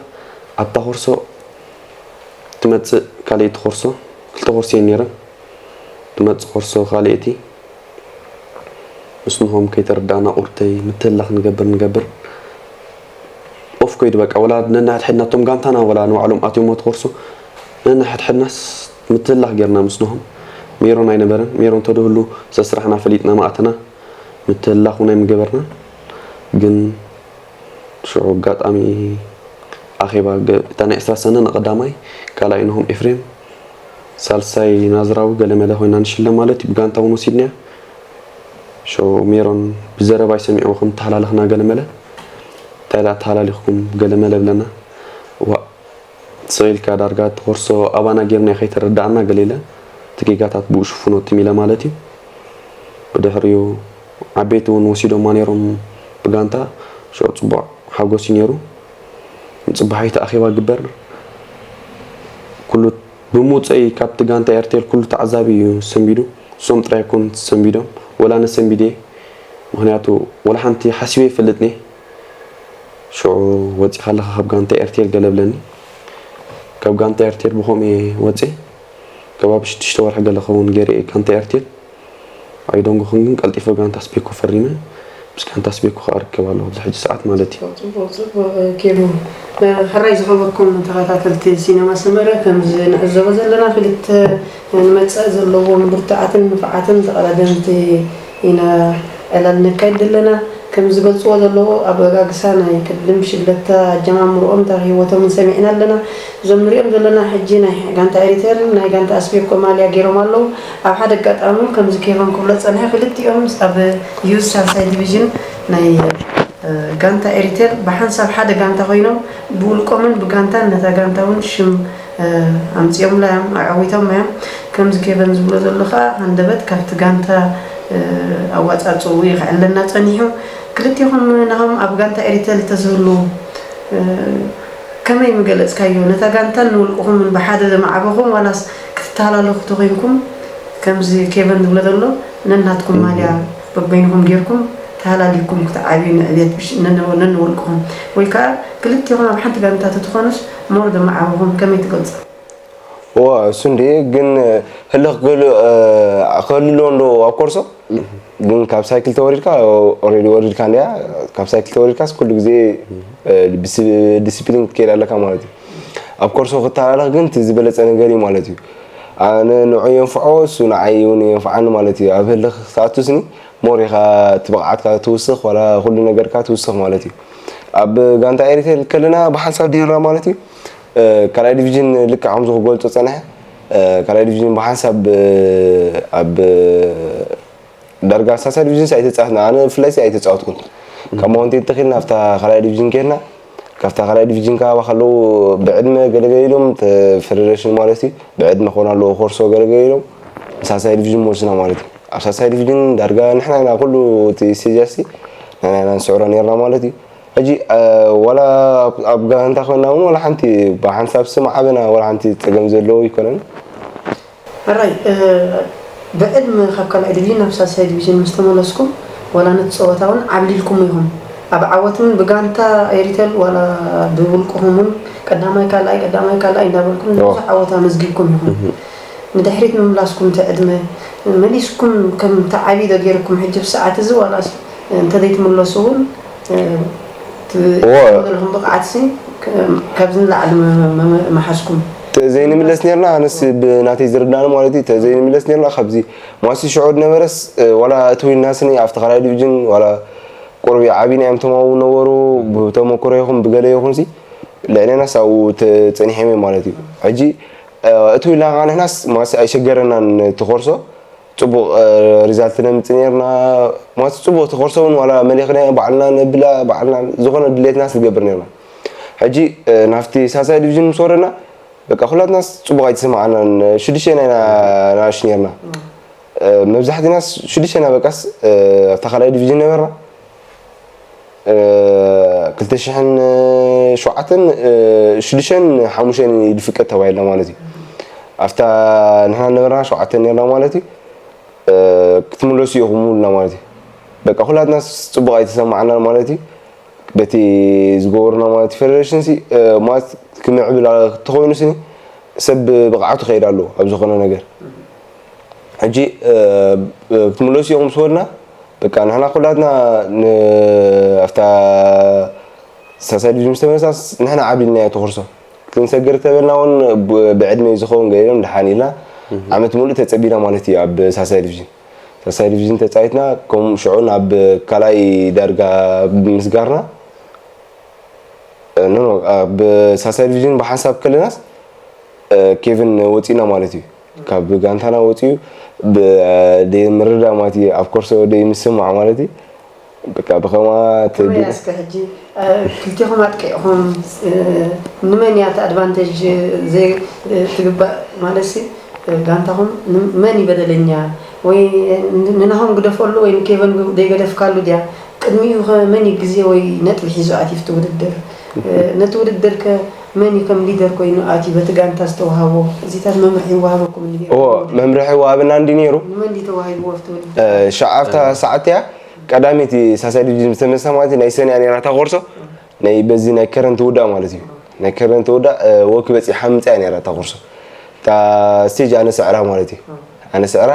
ኣብታ ኮርሶ ትመጽእ ካልኣይቲ ኮርሶ፣ ክልተ ኮርሶ እየን ነይረን። ትመጽእ ኮርሶ ካልኣይቲ ምስ ንሆም ከይተረዳእና ቁርተይ ምትላኽ ንገብር ንገብር። ኦፍ ኮይዱ በቃ፣ ወላ ነንሕድሕድና እቶም ጋንታና ወላ ንባዕሎም ኣትዮም እቲ ኮርሶ፣ ነንሕድሕድናስ ምትላኽ ጌርና ምስ ንሆም። ሜሮን ኣይነበረን። ሜሮን ተደህሉ ሰስራሕና ፈሊጥና ማእተና። ምትላኽ እውን ኣይምገበርና። ግን ሽዑ ኣጋጣሚ ኣኼባ ገ-፣ እታ ናይ ዕስራ ሰነ ንቐዳማይ፣ ካልኣይ ንሆም ኤፍሬም፣ ሳልሳይ ናዝራዊ ገለ መለ ኮይና ንሽለም ማለት እዩ። ብጋንታ እውን ወሲድናያ። ሽዑ ሜሮን ብዘረባይ ሰሚዕዎ ከም ተሃላለኽና ገለ መለ፣ እንታይ ደኣ ተሃላሊኽኩም ገለ መለ ብለና። ዋ፣ ስቕ ኢልካ ዳርጋ እቲ ኮርሶ ኣባና ጌርና ከይተረዳእና ገለ ኢለ፣ እቲ ጌጋታት ብኡ ሽፍኖ ትም ኢለ ማለት እዩ። ብድሕሪኡ ዓበይቲ እውን ወሲዶማ ነይሮም ብጋንታ። ሽዑ ጽቡቕ ሓጎስ እዩ ነይሩ። ንጽባሒቲ ኣኼባ ግበር። ኩሉ ብምውፀይ ካብቲ ጋንታ ኤርቴል ኩሉ ተዓዛቢ እዩ ሰንቢዱ። እሶም ጥራይ ኣይኮኑን ሰንቢዶም፣ ወላ ኣነ ሰንቢደ። ምኽንያቱ ወላ ሓንቲ ሓሲበ ይፈልጥኒ። ሽዑ ወፂኻ ኣለኻ ካብ ጋንታ ኤርቴል ገለ ብለኒ። ካብ ጋንታ ኤርቴል ብኸምኡ እየ ወፂ። ከባቢ ሽዱሽተ ወርሒ ገለ ኸውን ገይረ እየ ጋንታ ኤርቴል። ኣይደንጎኹን ግን ቀልጢፈ ጋንታ ስፔኮ ፈሪመ። ምስ ጋንታ ስፔኮ ከዓ እርከብ ኣለኹ ኣብዚ ሕጂ ሰዓት ማለት እዩ። ጽቡቕ፣ ጽቡቕ፣ ኬሉ። ሕራይ ዝኸበርኩም ተኸታተልቲ ሲነማ ሰመረ፣ ከምዚ ንዕዘቦ ዘለና ክልተ ንመጻኢ ዘለዎም ብርቱዓትን ንፉዓትን ተቐዳደምቲ ኢና ዕላል ነካይድ ዘለና። ከም ዝገልጽዎ ዘለዉ ኣበጋግሳ ናይ ቅድም ሽለታ ኣጀማምርኦም ታሪኽ ህይወቶምን ሰሚዕና ኣለና። እዞም ንሪኦም ዘለና ሕጂ ናይ ጋንታ ኤሪተር ናይ ጋንታ ኣስቤኮ ማልያ ገይሮም ኣለዉ። ኣብ ሓደ ኣጋጣሚ እውን ከምዚ ኬቨን ክብሎ ጸንሐ ክልቲኦም ኣብ ዩዝ ሳልሳይ ዲቪዥን ናይ ጋንታ ኤሪተር ብሓንሳብ ሓደ ጋንታ ኮይኖም ብውልቆምን ብጋንታን ነታ ጋንታ እውን ሽም ኣምፂኦምላ እዮም ኣዓዊቶማ እዮም። ከምዚ ኬቨን ዝብሎ ዘሎ ከዓ ሃንደበት ካብቲ ጋንታ ኣዋፃፅኡ ይኽዕለና ፀኒሑ። ክልቲኹም ናሆም ኣብ ጋንታ ኤሪተል ተዝህሉ ከመይ ምገለፅካዮ? ነታ ጋንታን ንውልቅኹምን ብሓደ ዘማዕበኹም ዋላስ ክትተሃላለኹ ተኮይንኩም ከምዚ ኬቨን ዝብሎ ዘሎ ነናትኩም ማልያ በበይንኹም ጌርኩም ተሃላሊኩም ክትዓብዩ ንዕብየት ብሽ- ነን- ነንውልቅኹም ወይ ከዓ ክልቲኹም ኣብ ሓንቲ ጋንታ ተትኾኑስ ሞር ዘማዕበኹም ከመይ ትገልፆ? እዋ እሱ እንዴ ግን ህልኽ ክህሉ ኣለዎ እንዶ ኣብ ኮርሶ ግን ካብ ሳይክል ተወሪድካ ኦሬዲ ወሪድካ እንዲያ ካብ ሳይክል ተወሪድካስ ኩሉ ግዜ ዲስፕሊን ክትከይድ ኣለካ ማለት እዩ። ኣብ ኮርሶ ክተላለኽ ግን እቲ ዝበለፀ ነገር እዩ ማለት እዩ። ኣነ ንዑ የንፍዖ እሱ ንዓይ እውን የንፍዓኒ ማለት እዩ። ኣብ ህልኽ ክትኣቱ ስኒ ሞር ኢኻ እቲ ብቕዓትካ ትውስኽ ዋላ ኩሉ ነገርካ ትውስኽ ማለት እዩ። ኣብ ጋንታ ኤሪቴል ከለና ብሓንሳብ ዲርና ማለት እዩ። ካልኣይ ዲቪዥን ልክዕ ከምዚ ክገልፆ ፀንሐ ካልኣይ ዲቪዥን ብሓንሳብ ኣብ ዳርጋ ሳልሳይ ዲቪዥን ኣይተፃወትና ኣነ ብፍላይ ኣይተፃወትኩን። ካብ ማውንቴን ተኺልና ኣብታ ካልኣይ ዲቪዥን ከይድና ካብታ ካልኣይ ዲቪዥን ካባ ከለዉ ብዕድመ ገለገለ ኢሎም ፌደሬሽን ማለት እዩ ብዕድመ ክኾን ኣለዎ ኮርሶ ገለገለ ኢሎም ሳልሳይ ዲቪዥን መወስና ማለት እዩ። ኣብ ሳልሳይ ዲቪዥን ዳርጋ ንሕና ኢና ኩሉ እቲ ስቴጅ ኣሲ ንሕና ኢና ንስዕሮ ነርና ማለት እዩ። ሕጂ ዋላ ኣብ ጋንታ ኮይና እውን ዋላ ሓንቲ ብሓንሳብ ስም ዓበና ዋላ ሓንቲ ፀገም ዘለዎ ኣይኮነን። ሕራይ ብዕድመ ካብ ካልኣይ ዲቪዥን ናብ ሳልሳይ ዲቪዥን ምስ ተመለስኩም ዋላ ነቲ ፀወታ እውን ዓብሊልኩሞ ኢኹም። ኣብ ዓወት እውን ብጋንታ ኤሪተል ዋላ ብውልቅኹም እውን ቀዳማይ ካልኣይ ቀዳማይ ካልኣይ እንዳበልኩም ብዙሕ ዓወት ኣመዝጊብኩም ኢኹም። ንድሕሪት ምምላስኩም እቲ ዕድመ መሊስኩም ከም ትዓብዩ ዶ ገይርኩም ሕጂ ብሰዓት እዚ ዋላስ እንተዘይትምለሱ እውን ትገብርዎ ዘለኹም ብቕዓትሲ ካብዚ ንላዕሊ ምሓዝኩም? ተዘይንምለስ ኔርና ኣነስ ብናተይ ዝርዳኒ ማለት እዩ ተዘይንምለስ ኔርና ካብዚ ማሲ ሽዑ ዝነበረስ ዋላ እትው ኢልና ስኒ ኣብቲ ካልኣይ ዲቪዥን ዋላ ቁሩብ ይዓብዩና እዮም ተማው ነበሩ ብተመክሮ ይኹን ብገለ ይኹን ሲ ልዕሌናስ ኣብኡ ተፀኒሖም እዮም ማለት እዩ ሕጂ እትው ኢልና ከዓ ንሕናስ ማሲ ኣይሸገረናን እቲ ኮርሶ ፅቡቕ ሪዛልት ነምፅእ ነርና ማለት ፅቡቕ እቲ ኮርሶ እውን ዋላ መሊኽና ባዕልና ነብላ ባዕልና ዝኾነ ድሌትና ንገብር ነርና ሕጂ ናብቲ ሳልሳይ ዲቪዥን ምስ ወረድና በቃ ኩላትናስ ፅቡቕ ኣይተሰማዓናን ሽዱሽተ ኢና ኢና ናእሽቱ ነርና መብዛሕትናስ ሽዱሽተ ኢና በቃስ ኣብታ ካልኣይ ዲቪዥን ነበርና ክልተ ሽሕን ሸውዓተን ሽዱሽተን ሓሙሽተን እዩ ዝፍቀድ ተባሂልና ማለት እዩ ኣብታ ንሕና ነበርና ሸውዓተ ነርና ማለት እዩ ክትምለሱ ኢኹም ኢልና ማለት እዩ በቃ ኩላትና ፅቡቕ ኣይተሰማዓና ማለት እዩ በቲ ዝገበሩና ማለት ፌደሬሽን ሲ ማለት ክምዕብል ተኮይኑ ስኒ ሰብ ብቕዓቱ ከይድ ኣለዎ ኣብ ዝኾነ ነገር ሕጂ ክትምለሱ ኢኹም ምስ በሉና በቃ ንሕና ኩላትና ኣብታ ሳልሳይ ዲቪዥን ምስ ተመለስና ንሕና ዓብሊልናዮ እቲ ኮርሶ ክንሰግር ተበልና እውን ብዕድመ እዩ ዝኸውን ገለ ኢሎም ደሓን ኢልና ዓመት ሙሉእ ተፀቢና ማለት እዩ ኣብ ሳልሳይ ዲቪዥን ሳልሳይ ዲቪዥን ተፃዊትና ከምኡ ሽዑ ናብ ካልኣይ ዳርጋ ብምስጋርና ኣብ ሳልሳይ ዲቪዥን ብሓንሳብ ከለናስ ኬቪን ወፂእና ማለት እዩ ካብ ጋንታና ወፂኡ ዘይምርዳእ ማለት እዩ ኣብ ኮርሶ ዘይምስማዕ ማለት እዩ በቃ ብኸማ ተቢሉ እስከ ሕጂ ክልቴኹም ኣጥቂዕኹም ንመን እያ እቲ ኣድቫንቴጅ ትግባእ ማለት ሲ ጋንታኹም መን እዩ በደለኛ ወይ ንናሆም ግደፈሉ ወይ ንኬቨን ዘይገደፍካሉ ድያ ቅድሚኡ ከ መን እዩ ግዜ ወይ ነጥቢ ሒዙ ኣትዩ እቲ ውድድር ነቲ ውድድር ከ መን እዩ ከም ሊደር ኮይኑ ኣትዩ በቲ ጋንታ ዝተዋሃቦ እዚታት መምርሒ ይወሃበኩም እንዲ ኦ መምርሒ ዋብና እንዲ ነይሩ ንመን እንዲ ተዋሂብዎ ኣብቲ ውድድር እ፣ ሸዓብታ ሰዓት እያ ቀዳመይቲ ሳሳይ ድጅ ዝተመሰማት ናይ ሰንያ ነራ ታቆርሶ ናይ በዚ ናይ ከረንት ውዳ ማለት እዩ ናይ ከረንት ውዳ ወክ በፂሓ ምፅያ ነራ ታቆርሶ እታ ስቴጅ ኣነ ስዕራ ማለት እዩ ኣነ ስዕራ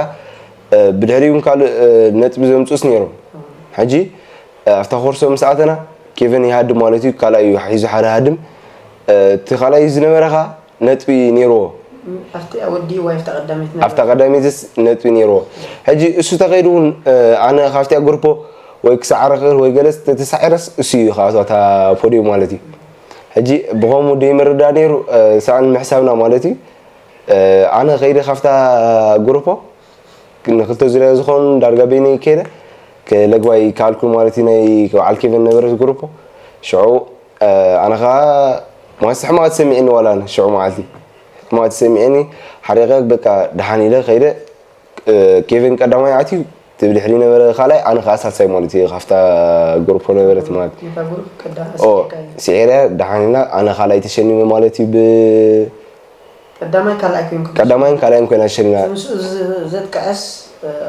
እ፣ ብድሕሪኡ እውን ካልእ እ፣ ነጥቢ ዘምፅኡስ ነይሮም ሕጂ እ፣ ኣብታ ኮርሶ ምስ ኣተና ኬቨን ይሃድም ማለት እዩ ካልኣይ እዩ ሒዙ ሓደ ሃድም እ፣ እቲ ካልኣይ ዝነበረ ከዓ ነጥቢ ነይርዎ ኣብቲ ወዲእዋ ኣብታ ቀዳመይቲ ኣብታ ቀዳመይትስ ነጥቢ ነይርዎ ሕጂ እሱ ተኸይዱ እውን እ፣ ኣነ ካብቲያ ግሩፖ ወይ ክሰዓረ ክእል ወይ ገለስ ተተሳዒረስ እሱ እዩ ካብታ ፖዲዮም ማለት እዩ ሕጂ ብኸምኡ ደይምርዳ ነይሩ እ፣ ሰኣን ምሕሳብና ማለት እዩ እ፣ ኣነ ከይደ ካብታ ግሩፖ ንክልተ ዙርያ ዝኾኑ ዳርጋ በይነይ ከይደ ክለግባይ ካልኩል ማለት እዩ ናይ በዓል ኬቨን ነበረት ግሩፖ ሽዑ ኣነ ከዓ ማስ ሕማቅ ተሰሚዕኒ ዋላ ኣነ ሽዑ መዓልቲ ሕማቅ ተሰሚዕኒ ሓሪቀ በቃ ደሓን ኢለ ከይደ ኬቨን ቀዳማይ ኣትዩ እቲ ብድሕሪ ነበረ ካልኣይ ኣነ ከዓ ሳልሳይ ማለት እዩ ካብታ ግሩፖ ነበረት ማለት ነታ ግሩፕ ቀዳ ኦ ስዒረ ደሓን ኢልና ኣነ ካልኣይ ተሸኒመ ማለት እዩ ብ ቀዳማይ ካልኣይ ኮይንኩም ቀዳማይን ካልኣይን ኮይና ተሸኒና ምስኡ ዘጥቀዐስ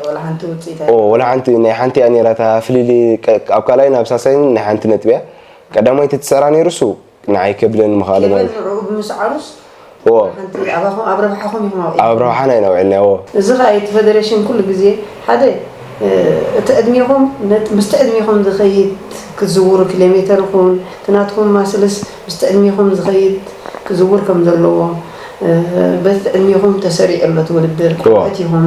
ወላ ሓንቲ ውፅኢት ኦ ወላ ሓንቲ ናይ ሓንቲ እያ ነይራ እታ ፍልልይ ቀ- ኣብ ካልኣይ ናብ ሳልሳይን ናይ ሓንቲ ነጥቢ እያ ቀዳማይ ተትሰራ ነይሩ እሱ ንዓይ ከብለን ምኻለ ኬቨን ማለት እዩ ንዕኡ ብምስዓሩስ ኦ ሓንቲ ኣባኹም ኣብ ረብሓኹም ኢኹም ኣውዒልኩም ኣብ ረብሓና ኢና ውዒልና ኦ እዚ ከዓ እቲ ፈደሬሽን ኩሉ ግዜ ሓደ እ፣ እቲ ዕድሜኹም ነጥ- ምስቲ ዕድሜኹም ዝኸይድ ክዝውሩ ኪሎ ሜተር ይኹን እቲ ናትኩም ማስልስ ምስቲ ዕድሜኹም ዝኸይድ ክዝውር ከም ዘለዎ እ፣ በቲ ዕድሜኹም ተሰሪዑ ኣሎ እቲ ውድድር ቆልዑት ኢኹም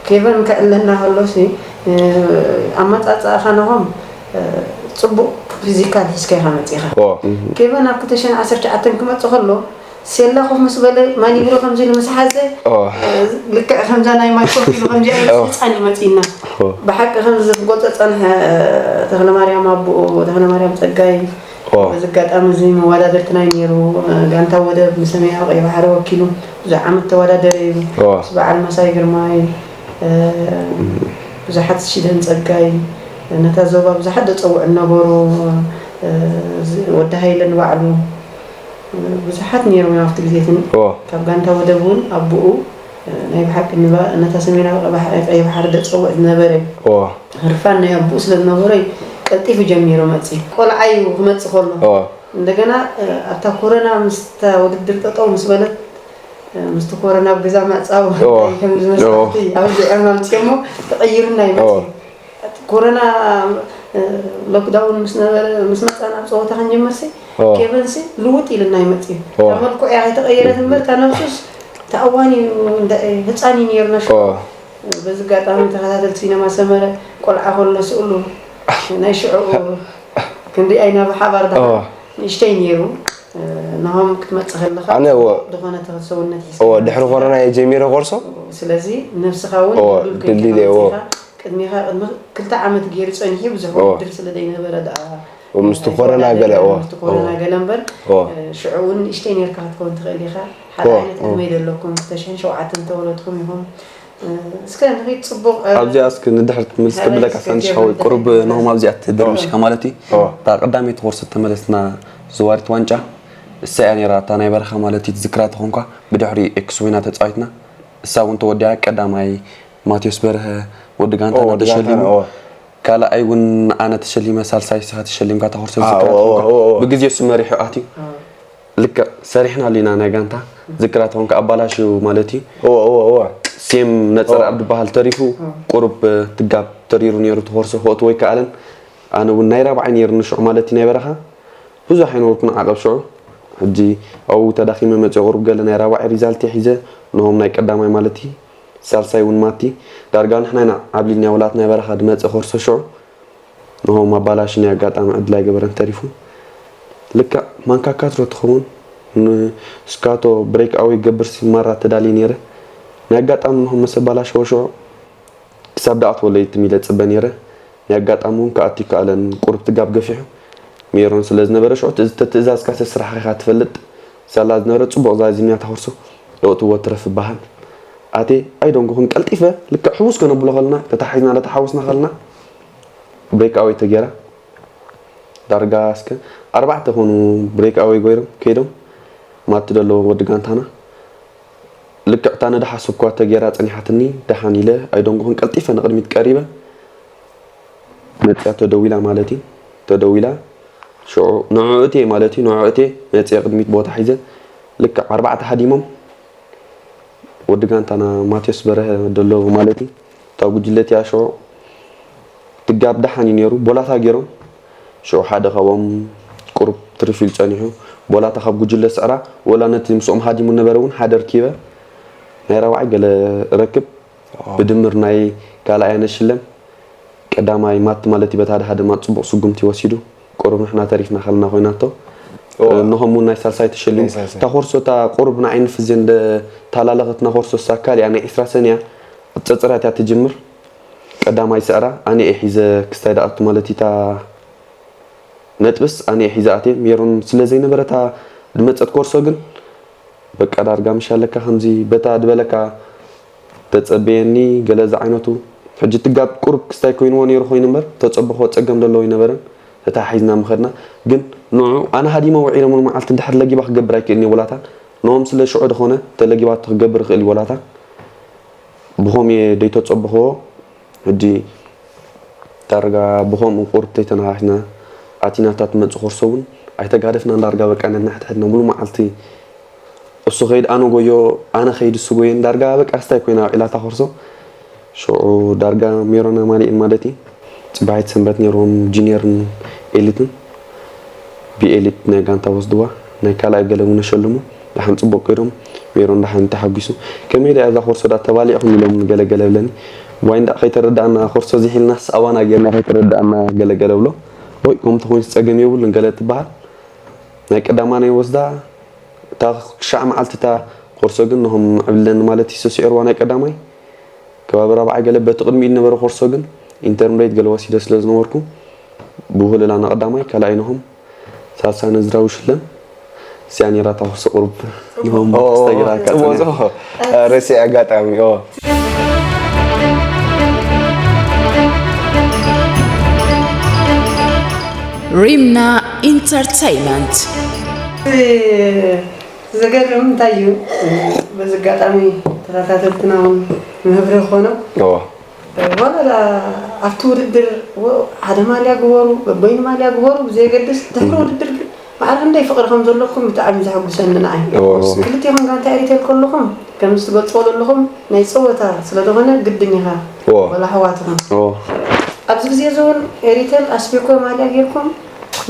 ኬቨን ከዕለና ከሎ ሲ እ፣ ኣመፃፅኣ ኻነኹም እ፣ ፅቡቅ ፊዚካል ሒዝካ ኢኻ መፂኻ ኦ ኬቨን ኣብ ክልተ ሽሕን ዓሰርተ ትሽዓተን ክመፅእ ከሎ ሴላ ኮፍ ምስ በለ ማኒግሮ ከምዚ ኢሉ ምስ ሓዘ ኦ ልክዕ ከምዛ ናይ ማይ ኮፍ ኢሉ ከምዚ ዓይነት ህፃን እዩ መፂእና ኦ ብሓቂ ከምዚ ክጎፀ ፀንሐ ተክለማርያም ኣቦኡ ተክለማርያም ፀጋይ ኦ በዚ ኣጋጣሚ እዚ መወዳደርትና እዩ ነይሩ ጋንታ ወደብ ንሰሜናዊ ቀይ ባሕሪ ወኪሉ ብዙሕ ዓመት ተወዳደረ እዩ ኦ ምስ በዓል መሳይ ግርማይ ብዙሓት ሽደን ፀጋይ ነታ ዞባ ብዙሓት ዘፀውዑ ነበሩ ወዲ ሃይለ ንባዕሉ ብዙሓት ነይሮም እዮም ኣብቲ ግዜ እቲ ኦ ካብ ጋንታ ወደብ እውን ኣቦኡ ናይ ብሓቂ ንባ- ነታ ሰሜናዊ ቀይ ባሕሪ ደፀውዕ ዝነበረ ኦ ህርፋን ናይ ኣቦኡ ስለ ዝነበረ ቀልጢፉ ጀሚሩ መፂ ቆልዓ እዩ ክመፅእ ከሎ ኦ እንደገና ኣብታ ኮረና ምስታ ውድድር ጠጠው ምስ በለት ምስቲ ኮረና ኣብ ገዛ ምዕፃው ኦ። እንታይ ከም ዝመስል ኦ። ኣብቲ ኣብዚ ዕማም ፅሞ ተቐይሩና ይመፅእ ኦ። ኮረና ሎክዳውን ምስ ነበረ ምስ መፃና ኣብ ፀወታ ክንጀምርሲ ኦ። ኬቨንሲ ልውጥ ኢልና ይመፅእ እዩ ኦ። ካብ መልክዑ እያ ከይተቐየረት እምበር እታ ነብሱስ ተኣዋኒ ህፃን እዩ ነይሩ ነሽ ኦ በዚ ኣጋጣሚ ተኸታተልቲ ሲነማ ሰመረ ቆልዓ ከሎ ስእሉ ናይ ሽዑ ክንሪኣ ኢና ብሓባር ዳ ኦ ንእሽተይ ነይሩ ናሆም ክትመፅእ ከለካ ኣነ ዎ ዝኾነ ተኸሰውነት ኦ ድሕሪ ኮሮና እየ ጀሚረ ኮርሶ ስለዚ ነብስኻ እውን ኦ፣ ድልዱል ድልድል ከይድካ እየ፣ ኦ። መፂኻ ቅድሜኻ ቅድሚ ክልተ ዓመት ገይሩ ፀኒሑ ብዙሕ ኦ። ውድድር ስለ ዘይነበረ ደኣ ኦ፣ ምስቲ ኮሮና ገለ፣ ኦ። ምስቲ ኮሮና ገለ እምበር ኦ። ሽዑ እውን ንእሽተይ ነርካ ክትከውን ትኽእል ኢኻ ሓደ ኦ፣ ዓይነት ዕድመ ዘለኩም ክልተ ሽሕን ሸውዓተን ተወለድኩም ኢኹም እስከ ንኺድ ፅቡቕ ኣብዚኣ እስኪ ንድሕር ትምልስ ከብለካ ሳንሽ ሓወይ ቁሩብ ነሆም ኣብዚኣ ትደርብሽካ ማለት እዩ ኦ። እታ ቀዳመይቲ ኮርስ ተመለስና ዝዋሪት ዋንጫ እሳ እያ ነይራ እታ ናይ በረኻ ማለት እዩ ትዝክራ ተኾንኳ ብድሕሪ ኤክስ ኮይና ተፃዊትና እሳ እውን ተወዲኣ ቀዳማይ ማቴዎስ በርሀ ወዲ ጋንታ ኦ፣ ወዲ ተሸሊሙ ጋንታና፣ ኦ። ካልኣይ እውን ኣነ ተሸሊመ ሳልሳይ ስኻ ተሸሊምካ ተኮርሰ አ፣ ዝዝክራ ኦ፣ ኦ፣ ተኾንኳ ኦ፣ ኦ። ብግዜ እሱ መሪሑ ኣትዩ ልክዕ ሰሪሕና ኣሊና ናይ ጋንታ ዝክራ ተኾንካ ኣባላሽው ማለት እዩ ኦ ኦ ኦ ሴም ነፀር ኦ። ኣብ ድበሃል ተሪፉ ቁሩብ ትጋብ ተሪሩ ነይሩ ተኾርሰ ክወት ወይ ከኣለን ኣነ እውን ናይ ራብዓይ ነይሩ ንሽዑ ማለት እዩ ናይ በረኻ ብዙሕ ኣይነበርኩን ዓቐብ ሽዑ ሕጂ ኣብኡ ተዳኺመ መፅኦ ቁሩብ ገለ ናይ ራብዓይ ሪዛልት ሒዘ ንሆም ናይ ቀዳማይ ማለት እዩ ሳልሳይ እውን ማቲ ዳርጋ ንሕና ኢና ዓብሊልና ወላት ናይ በረኻ ድመፀ ኮርሰ ሽዑ ንሆም ኣባላሽ ናይ ኣጋጣሚ ዕድል ኣይገበረን ተሪፉ ልክዕ ማንካካት ዶ ትኸውን ንስካቶ ብሬክ ኣወይ ገብር ሲማራ ተዳልየ ነይረ ናይ ኣጋጣሚ ንሆም መሰባላሽ ወሽዑ ክሳብ ደኣ ትወለይ ትም ኢለ ጽበ ነይረ ናይ ኣጋጣሚ እውን ክኣቲ ከኣለን ቁሩብ ትጋብ ገፊሑ ሜሮን ስለ ዝነበረ ሽዑ ተትእዛዝካ ሰስራሕኻ ትፈልጥ ሳላ ዝነበረ ጽቡቕ ዛዚምያ ተኸርሶ ለውጥዎ ትረፍ በሃል ኣቴ ኣይደንጎኽን ቀልጢፈ ልክዕ ሕውስ ከነብሎ ከልና ተታሒዝና ለተሓወስና ከልና ብሬክ ኣወይ ተጌራ ዳርጋ እስከ ኣርባዕተ ኮኑ ብሬክ ኣወይ ጎይሮም ከይዶም ማቲ ደሎ ወዲ ጋንታና ልክዕ እታ ነድሓስብ እኳ ተገይራ ጸኒሓትኒ፣ ደሓን ኢለ ኣይደንጎኹን፣ ቀልጢፈ ንቕድሚት ቀሪበ። መጽያ ተደዊላ ማለት እዩ። ተደዊላ ሽዑ ንዕኡ እትየ ማለት እዩ። ንዕኡ እትየ መጽየ ቅድሚት ቦታ ሒዘ ልክዕ ኣርባዕተ ሃዲሞም ወዲ ጋንታና ማቴዎስ በርሀ ደሎ ማለት እዩ። እታ ጉጅለ እቲኣ ሽዑ ትጋብ ደሓን እዩ ነይሩ። ቦላታ ገይሮም ሽዑ ሓደ ካብኦም ቁሩብ ትርፍ ኢሉ ጸኒሑ። ቦላታ ካብ ጉጅለ ስዕራ ወላ ነቲ ምስኦም ሃዲሙ ነበረ እውን ሓደ ርኪበ ናይ ራብዓይ ገለ ረክብ። ብድምር ናይ ካልኣይ ኣነ ሽለም ቀዳማይ ማት ማለት እዩ። በታ ደሃ ድማ ጽቡቕ ስጉምቲ ወሲዱ ቁሩብ ንሕና ተሪፍና ከለና ኮይናቶ። ኦ። እነሆም እውን ናይ ሳልሳይ ተሸሊሙ። ናይ ሳልሳይ። እታ ኮርሶ እታ ቁሩብ ንዓይ ንፍዜ እንደ ታላለኸትና ኮርሶ እሳ ካሊኣ ናይ ዕስራ ሰንያ ኣብ ጸጽራት እያ ትጅምር። ቀዳማይ ስዕራ ኣነ እየ ሒዘ ክስታይ ደኣቱ ማለት እዩ። እታ ነጥብስ ኣነ እየ ሒዘ ኣትየ። ሜሮን ስለ ዘይነበረታ ድመጸት ኮርሶ ግን በቃ ዳርጋ ምሽ ኣለካ ከምዚ በታ ድበለካ ተጸበየኒ ገለ ዝዓይነቱ። ሕጂ ትጋብ ቁሩብ ክስታይ ኮይንዎ ነይሩ ኮይኑ እምበር ተጸበኾ ጸገም ዘለዎ ኣይነበረን። እታ ሒዝና ምኸድና ግን ንዑ ኣነ ሃዲመ ውዒለ ሙሉ መዓልቲ እንድሕር ለጊባ ክገብር ኣይክእልን እየ ወላታ ንኦም ስለ ሽዑ ድኾነ ተለጊባቶ ክገብር ይኽእል እዩ ወላታ ብኾም እየ ደይተጸበኽዎ። ሕጂ ዳርጋ ብኸምኡ ቁሩብ ተይተነሓሒና ኣቲና እታ ትመጽእ ኮርሶ እውን ኣይተጋደፍናን። ዳርጋ በቃ ነንሕድሕድና ሙሉ መዓልቲ እሱ ኸይድ ኣነ ጎዮ፣ ኣነ ኸይድ እሱ ጎየን። ዳርጋ በቃ ስታይ ኮይና ውዒላ እታ ኮርሶ። ሽዑ ዳርጋ ሜሮን ኣማኒኤል ማለት እዩ። ጽባሒት ሰንበት ነይርዎም ጁኒየርን ኤሊትን። ብኤሊት ናይ ጋንታ ወስድዋ፣ ናይ ካልኣይ ገለ እውን ሸልሙ። ደሓን ጽቡቕ ከይዶም፣ ሜሮን ደሓን ተሓጒሱ። ከመይ ደኣ እዛ ኮርሶ ደኣ ተባሊዕኹም ኢሎም ገለ ገለ ብለኒ። ዋይ እንዳ ከይተረዳእና ኮርሶ ዝሒልናስ ኣባና ጌርና ከይተረዳእና ገለ ገለ ብሎ። ወይ ከምኡ ተኾይኑስ ጸገም የብሉን ገለ ትበሃል። ናይ ቀዳማይ ናይ ወስዳ እታ ክሻዕ መዓልቲ እታ ኮርሶ ግን ነሆም ዕብለኒ ማለት እዩ ስዒርዋ ናይ ቀዳማይ። ከባቢ ራብዓይ ገለ በቲ ቅድሚኡ ዝነበረ ኮርሶ ግን ኢንተርምሬት ገለ ወሲደ ስለ ዝነበርኩ ብውህልላ ንቐዳማይ ካልኣይ ንሆም ሳልሳይ ነዝራዊ ሽለም እዚኣ ነይራ እታ ኮርሶ ቁሩብ ንሆም ኦ፣ ክስተግራ ኣጋጣሚ። ጽቡቕ፣ ጽቡቕ። ረሲዕ ኣጋጣሚ፣ ኦ። ሪምና ኢንተርተይመንት። ዘገርም እንታይ እዩ፣ በዚ ኣጋጣሚ ተኸታተልትና እውን መብርሂ ክኾኖም፣ እወ። ዋላ ደኣ ኣብቲ ውድድር ወ-፣ ሓደ ማልያ ግበሩ፣ በበይኑ ማልያ ግበሩ ብዘየገድስ፣ ድሕሪ ውድድር ግን ማዕረ ክንደይ ፍቕሪ ከም ዘለኩም ብጣዕሚ እዩ ዘሐጉሰኒ ንዓይ። እወ፣ እወ። ክልቴኹም ጋንታ ኤሪቴል ከለኹም፣ ከምዚ ትገልጽዎ ዘለኹም ናይ ጸወታ ስለ ዝኾነ ግድን ኢኻ፣ እወ። ዋላ ኣሕዋትኹም። እወ። ኣብዚ ግዜ እዚ እውን ኤሪቴል ኣስቤኮ ማልያ ጌርኩም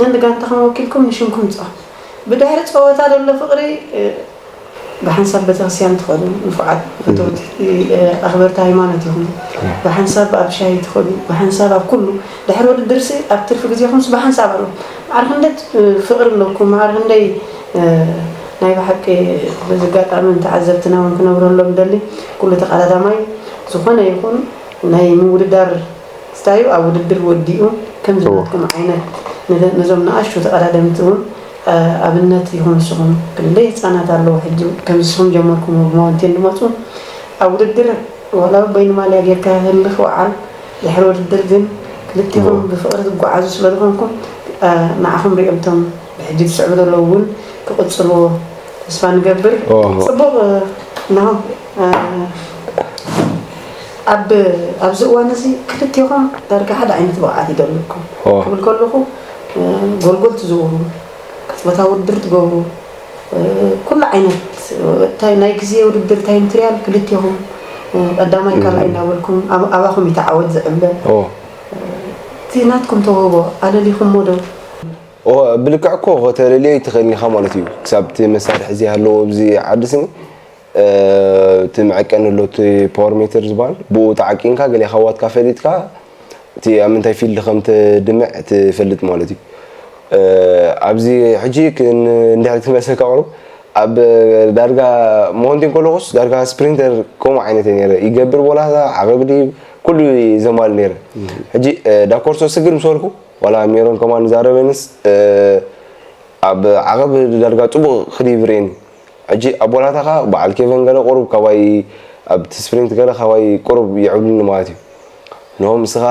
ነንጋንታኹም ወኪልኩም ንሽምኩም ጻወቱ። ብድሕሪ ጸወታ ዘሎ ፍቕሪ፣ እ፣ ብሓንሳብ ቤተክርስትያን ትኸዱ፣ ንፉዓት ፈተውቲ፣ እ፣ ኣኽበርቲ ሃይማኖት ኢኹም። ብሓንሳብ ኣብ ሻሂ ትኸዱ፣ ብሓንሳብ ኣብ ኩሉ። ድሕሪ ውድድርሲ ኣብ ትርፊ ግዜኹምስ ብሓንሳብ ኣሎ። ማዕረ ክንደይ፣ እ፣ ፍቕሪ ኣለኩም፣ ማዕረ ክንደይ፣ እ፣ ናይ ብሓቂ በዚ ኣጋጣሚ ንተዓዘብትና እውን ክነብረሎም ንደሊ። ኩሉ ተቐዳዳማይ ዝኾነ ይኹን ናይ ምውድዳር ስታዩ ኣብ ውድድር ወዲኡ ከምዚ እወ። ናትኩም ዓይነት ነዘ-፣ ነዞም ንኣሽቱ ተቐዳደምቲ እውን፣ እ፣ ኣብነት ኢኹም ንስኹም። ክንደይ ህጻናት ኣለዉ ሕጂ ከምዚ ንስኹም ጀመርኩምዎ ብማውንቴን ዝመጹ ኣብ ውድድር ዋላ በይኑ ማልያ ጌርካ ህልኽ ወዓል ድሕሪ ውድድር ግን ክልቲኹም እወ። ብፍቕሪ ትጓዓዙ ስለ ዝኾንኩም፣ እ፣ ንዓኹም ሪኦም እቶም ብሕጂ ዝስዕቡ ዘለዉ እውን ክቕጽልዎ ተስፋ ንገብር። ኦ። ጽቡቕ፣ እ፣ እንሆ፣ እ፣ ኣብ፣ ኣብዚ እዋን እዚ ክልቴኹም ዳርጋ ሓደ ዓይነት ብቕዓት እዩ ዘለኩም። ኦ። ክብል ከለኹ፣ እ፣ ጎልጎል ትዝውሩ፣ ቅጽበታዊ ውድድር ትገብሩ፣ እ፣ ኩሉ ዓይነት፣ እ፣ ታይ-፣ ናይ ግዜ ውድድር ታይም ትርያል ክልቴኹም፣ እ፣ ቀዳማይ ካልኣይ እናበልኩም ኣብ-፣ ኣባኹም እዩ ተዓወት ዝዕብለል። ኦ። እቲ ናትኩም ተውህቦ ኣለሊኹሞ ዶ? ኦ፣ ብልክዕ እኮ ከተለልዮ ኣይትኽእልን ኢኻ ማለት እዩ። ክሳብ እቲ መሳርሒ ዘይሃለዎ ኣብዚ ዓዲ ስኒ፣ እ፣ እቲ መዐቀኒ ኣሎ፣ እቲ ፓወር ሜተር ዝበሃል፣ ብኡ ተዓቂንካ ገሊኻ ዋትካ ፈሊጥካ፣ እቲ ኣብ ምንታይ ፊልድ ከም ትድምዕ ትፈልጥ ማለት እዩ። እ፣ ኣብዚ ሕጂ ክን-፣ እንድሕር ትመሰካ ቁሩብ፣ ኣብ ዳርጋ ማውንቴን ከለኹስ ዳርጋ ስፕሪንተር ከምኡ ዓይነት እየ ነይረ። ይገብር ቦላታ፣ ዓቐብ ድይብ፣ ኩሉ ዘማል ነይረ። ሕጂ፣ እ፣ ዳኮርሶ ስግር ምስ በልኩ፣ ዋላ ሜሮን ከማን ዛረበንስ፣ እ፣ ኣብ ዓቐብ ዳርጋ ጽቡቕ ክድይብ ርእየኒ። ሕጂ ኣብ ቦላታ ከኣ በዓል ኬቨን ገለ ቁሩብ ካባይ ኣብቲ ስፕሪንት ገለ ካባይ ቁሩብ የዕብሉኒ ማለት እዩ። ንሆም ንስኻ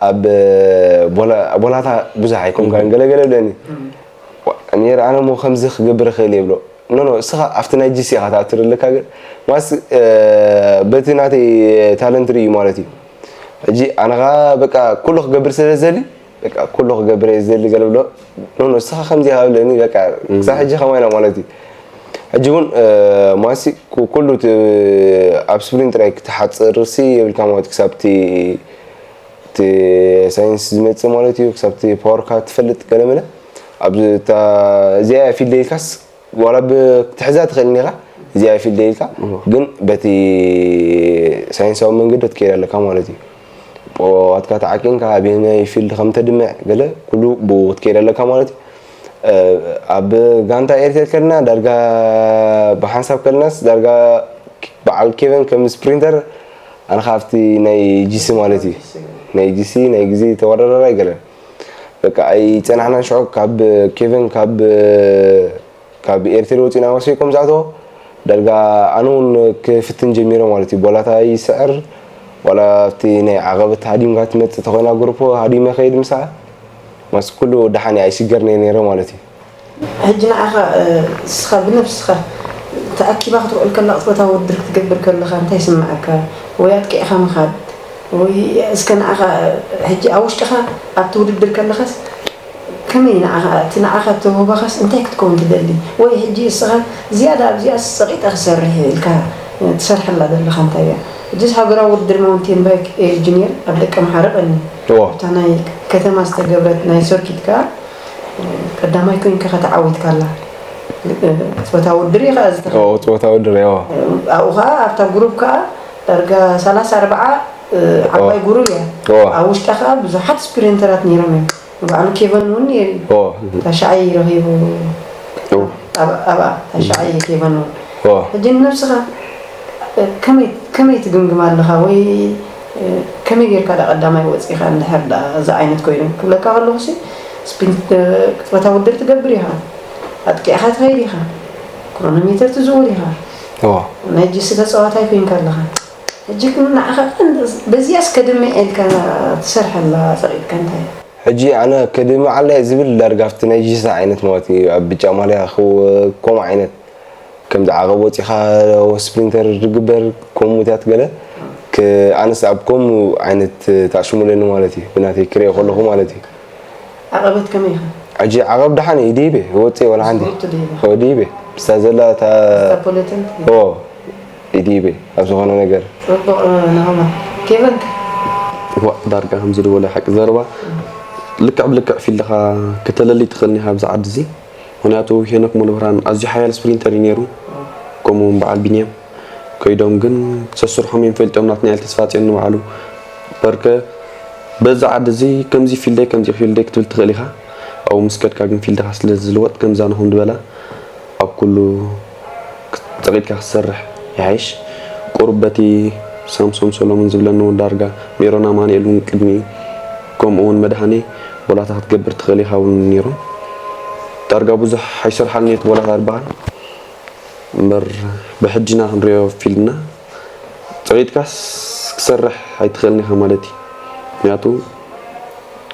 ኣብ ቦላ-፣ ቦላታ ብዙሕ ኣይኮንካን ገለ ገለ ብለኒ። ዋ-፣ ነይረ ኣነ እሞ ከምዚ ክገብር እኽእል እየ ብሎ። ኖ ኖ እስኻ ኣብቲ ናይ ጂሲ ኢኻ ትኣትር ኣለካ ግን ማስ በቲ ናተይ ታለንት ርእዩ ማለት እዩ። ሕጂ ኣነ ኸኣ በቃ ኩሉ ክገብር ስለ ዝደሊ በቃ ኩሉ ክገብር እየ ዝደሊ ገለ ብሎ ኖ ኖ እስኻ ከምዚ ኢኻ ብለኒ በቃ ክሳብ ሕጂ ከማይ ኢና ማለት እዩ። ሕጂ እውን ማሲ ኩሉ ኣብ ስፕሪንት ጥራይ ክትሓፅር ሲ የብልካ ማለት ክሳብ እቲ ሳይንስ ዝመፅእ ማለት እዩ ክሳብ እቲ ፓወርካ ትፈልጥ ገለመለ ኣብዚ እዚኣ ፊልድ ኢልካስ ዋላ ክትሕዛ ትኽእል ኢኻ እዚኣ ፊልድ ኢልካ ግን በቲ ሳይንሳዊ መንገዲ ትከይድ ኣለካ ማለት እዩ። ዋትካ ተዓቂንካ ኣበየናይ ፊልድ ከም ተድምዕ ገለ ኩሉ ብኡ ክትከይድ ኣለካ ማለት እዩ። ኣብ ጋንታ ኤርትር ከልና ዳርጋ ብሓንሳብ ከልናስ ዳርጋ በዓል ኬቨን ከም ስፕሪንተር ኣነ ካብቲ ናይ ጂሲ ማለት እዩ ናይ ጂሲ ናይ ግዜ ተወዳዳሪ ኣይገለን በቃ ኣይፀናሕናን ሽዑ ካብ ኬቨን ካብ ካብ ኤርትር ወፂና ወሲኮም ዝኣተዎ ዳርጋ ኣነ እውን ክፍትን ጀሚረ ማለት እዩ ቦላታ ይስዕር ዋላ ኣብቲ ናይ ዓቐበት ሃዲምካ ትመፅእ ተኮይና ግሩፕ ሃዲመ ከይድ ምሳ ማስ ኩሉ ደሓን ኣይስገርነ ነይረ ማለት እዩ። ሕጂ ንዓኻ እስኻ ብነብስኻ ተኣኪባ ክትውዕል ከላ ቅጽበታዊ ውድድር ክትገብር ከለኻ እንታይ ይስምዓካ? ወይ ኣጥቂዕኻ ምኻድ ወይ እስከ ንዓኻ ሕጂ ኣብ ውሽጥኻ ኣብቲ ውድድር ከለኻስ ከመይ ንዓኻ እቲ ንዓኻ ተውህቦኻስ እንታይ ክትከውን ትደሊ? ወይ ሕጂ እስኻ ዝያዳ ኣብዚኣ ጸቒጠ ክሰርሕ እየ ኢልካ ትሰርሐላ ዘለኻ እንታይ እያ? ሕጂስ ሃገራዊ ውድድር ማውንቴን ባይክ ኤሪ ጁኒየር ኣብ ደቀምሓረ ቀንዩ። እታ ናይ ከተማ ዝተገብረት ናይ ሰርኪት ከኣ ቀዳማይ ኮይንካ ኢኻ ተዓዊትካላ። ጾታ ውድድር እዩ ከኣ ዝተኸ ኦ ጾታ ውድድር እያ። ኣብኡ ከኣ ኣብታ ግሩፕ ከኣ ዳርጋ ሰላሳ ኣርባዓ ዓባይ ጉሩብ እያ። ኣብ ውሽጣ ከኣ ብዙሓት ስፕሪንተራት ነይሮም እዮም። ንባዕሉ ኬቨን እውን ነይሩ እዩ። ታሻዓይ ረኺቡ ኣብኣ ታሻዓይ ኬቨን እውን ሕጂ ንነብስኻ ከመይ ትግምግም ኣለኻ ወይ ከመይ ጌርካ ዳ ቀዳማይ ወፂኻ እንድሕር ዳ እዚ ዓይነት ኮይኑ ክብለካ ከለኹ ሲ ስፕሪንት ቅፅበታ ውድድር ትገብር ኢኻ ኣጥቂዕኻ ትኸይድ ኢኻ ክሮኖሜተር ትዝውር ኢኻ ናይ ጅሲ ተፃዋታይ ኮይንካ ኣለኻ ሕጂ ግን ንዓኻ በዚያስ ከድምዕ ኢልካ ትሰርሐላ ፀቂጥካ እንታይ ሕጂ ኣነ ከድምዓላ ዝብል ዳርጋ ኣብቲ ናይ ጅሲ ዓይነት ማለት እዩ ኣብ ብጫ ማልያ ከምኡ ዓይነት ከምዚ ዓቐብ ወፂኻ ስፕሪንተር ዝግበር ከምኡታት ገለ ኣነስ ኣብ ከምኡ ዓይነት ተኣሽሙለኒ ማለት እዩ ብናተይ ክሪኦ ከለኹ ማለት እዩ ዓቐበት ከመይ ኢኻ ሕጂ ዓቐብ ደሓን እዩ ድይበ ወፂ ወላ ሓንቲ ድይበ ምስታ ዘላ እታ ፖለቲን ድይበ ኣብ ዝኾነ ነገር ፅቡቕ ናሆማ ኬቨን ዋ ዳርጋ ከምዚ ዝበለ ሓቂ ዘረባ ልክዕ ብልክዕ ፊልድኻ ከተለሊ ትኽእል ኒኻ ኣብዚ ዓዲ እዚ ምኽንያቱ ሄኖክ ሙሉብርሃን ኣዝዩ ሓያል ስፕሪንተር እዩ ነይሩ። ከምኡ እውን በዓል ቢንያም ከይዶም ግን ሰስርሖም እዮም ፈልጦም ናትናኤል ተስፋጽዮን ንባዕሉ በርከ በዚ ዓዲ እዚ ከምዚ ፊልደይ ከምዚ ፊልደይ ክትብል ትኽእል ኢኻ ኣብኡ ምስ ከድካ ግን ፊልድኻ ስለ ዝልወጥ ከምዛ ንኹም ዝበላ ኣብ ኩሉ ጸቒጥካ ክትሰርሕ ይሓይሽ። ቁሩብ በቲ ሳምሶም ሰሎሞን ዝብለኒ እውን ዳርጋ ሜሮን ኣማኑኤል እውን ቅድሚኡ ከምኡ እውን መድሃኔ ቦላታ ክትገብር ትኽእል ኢኻ እውን ነይሮም። ዳርጋ ብዙሕ ኣይሰርሓልን'የ እቲ ቦላታ ዝበሃል እምበር ብሕጂ ኢና ክንሪኦ ፊልድና ጸቒጥካስ ክሰርሕ ኣይትኽእልን ኢኻ ማለት እዩ። ምኽንያቱ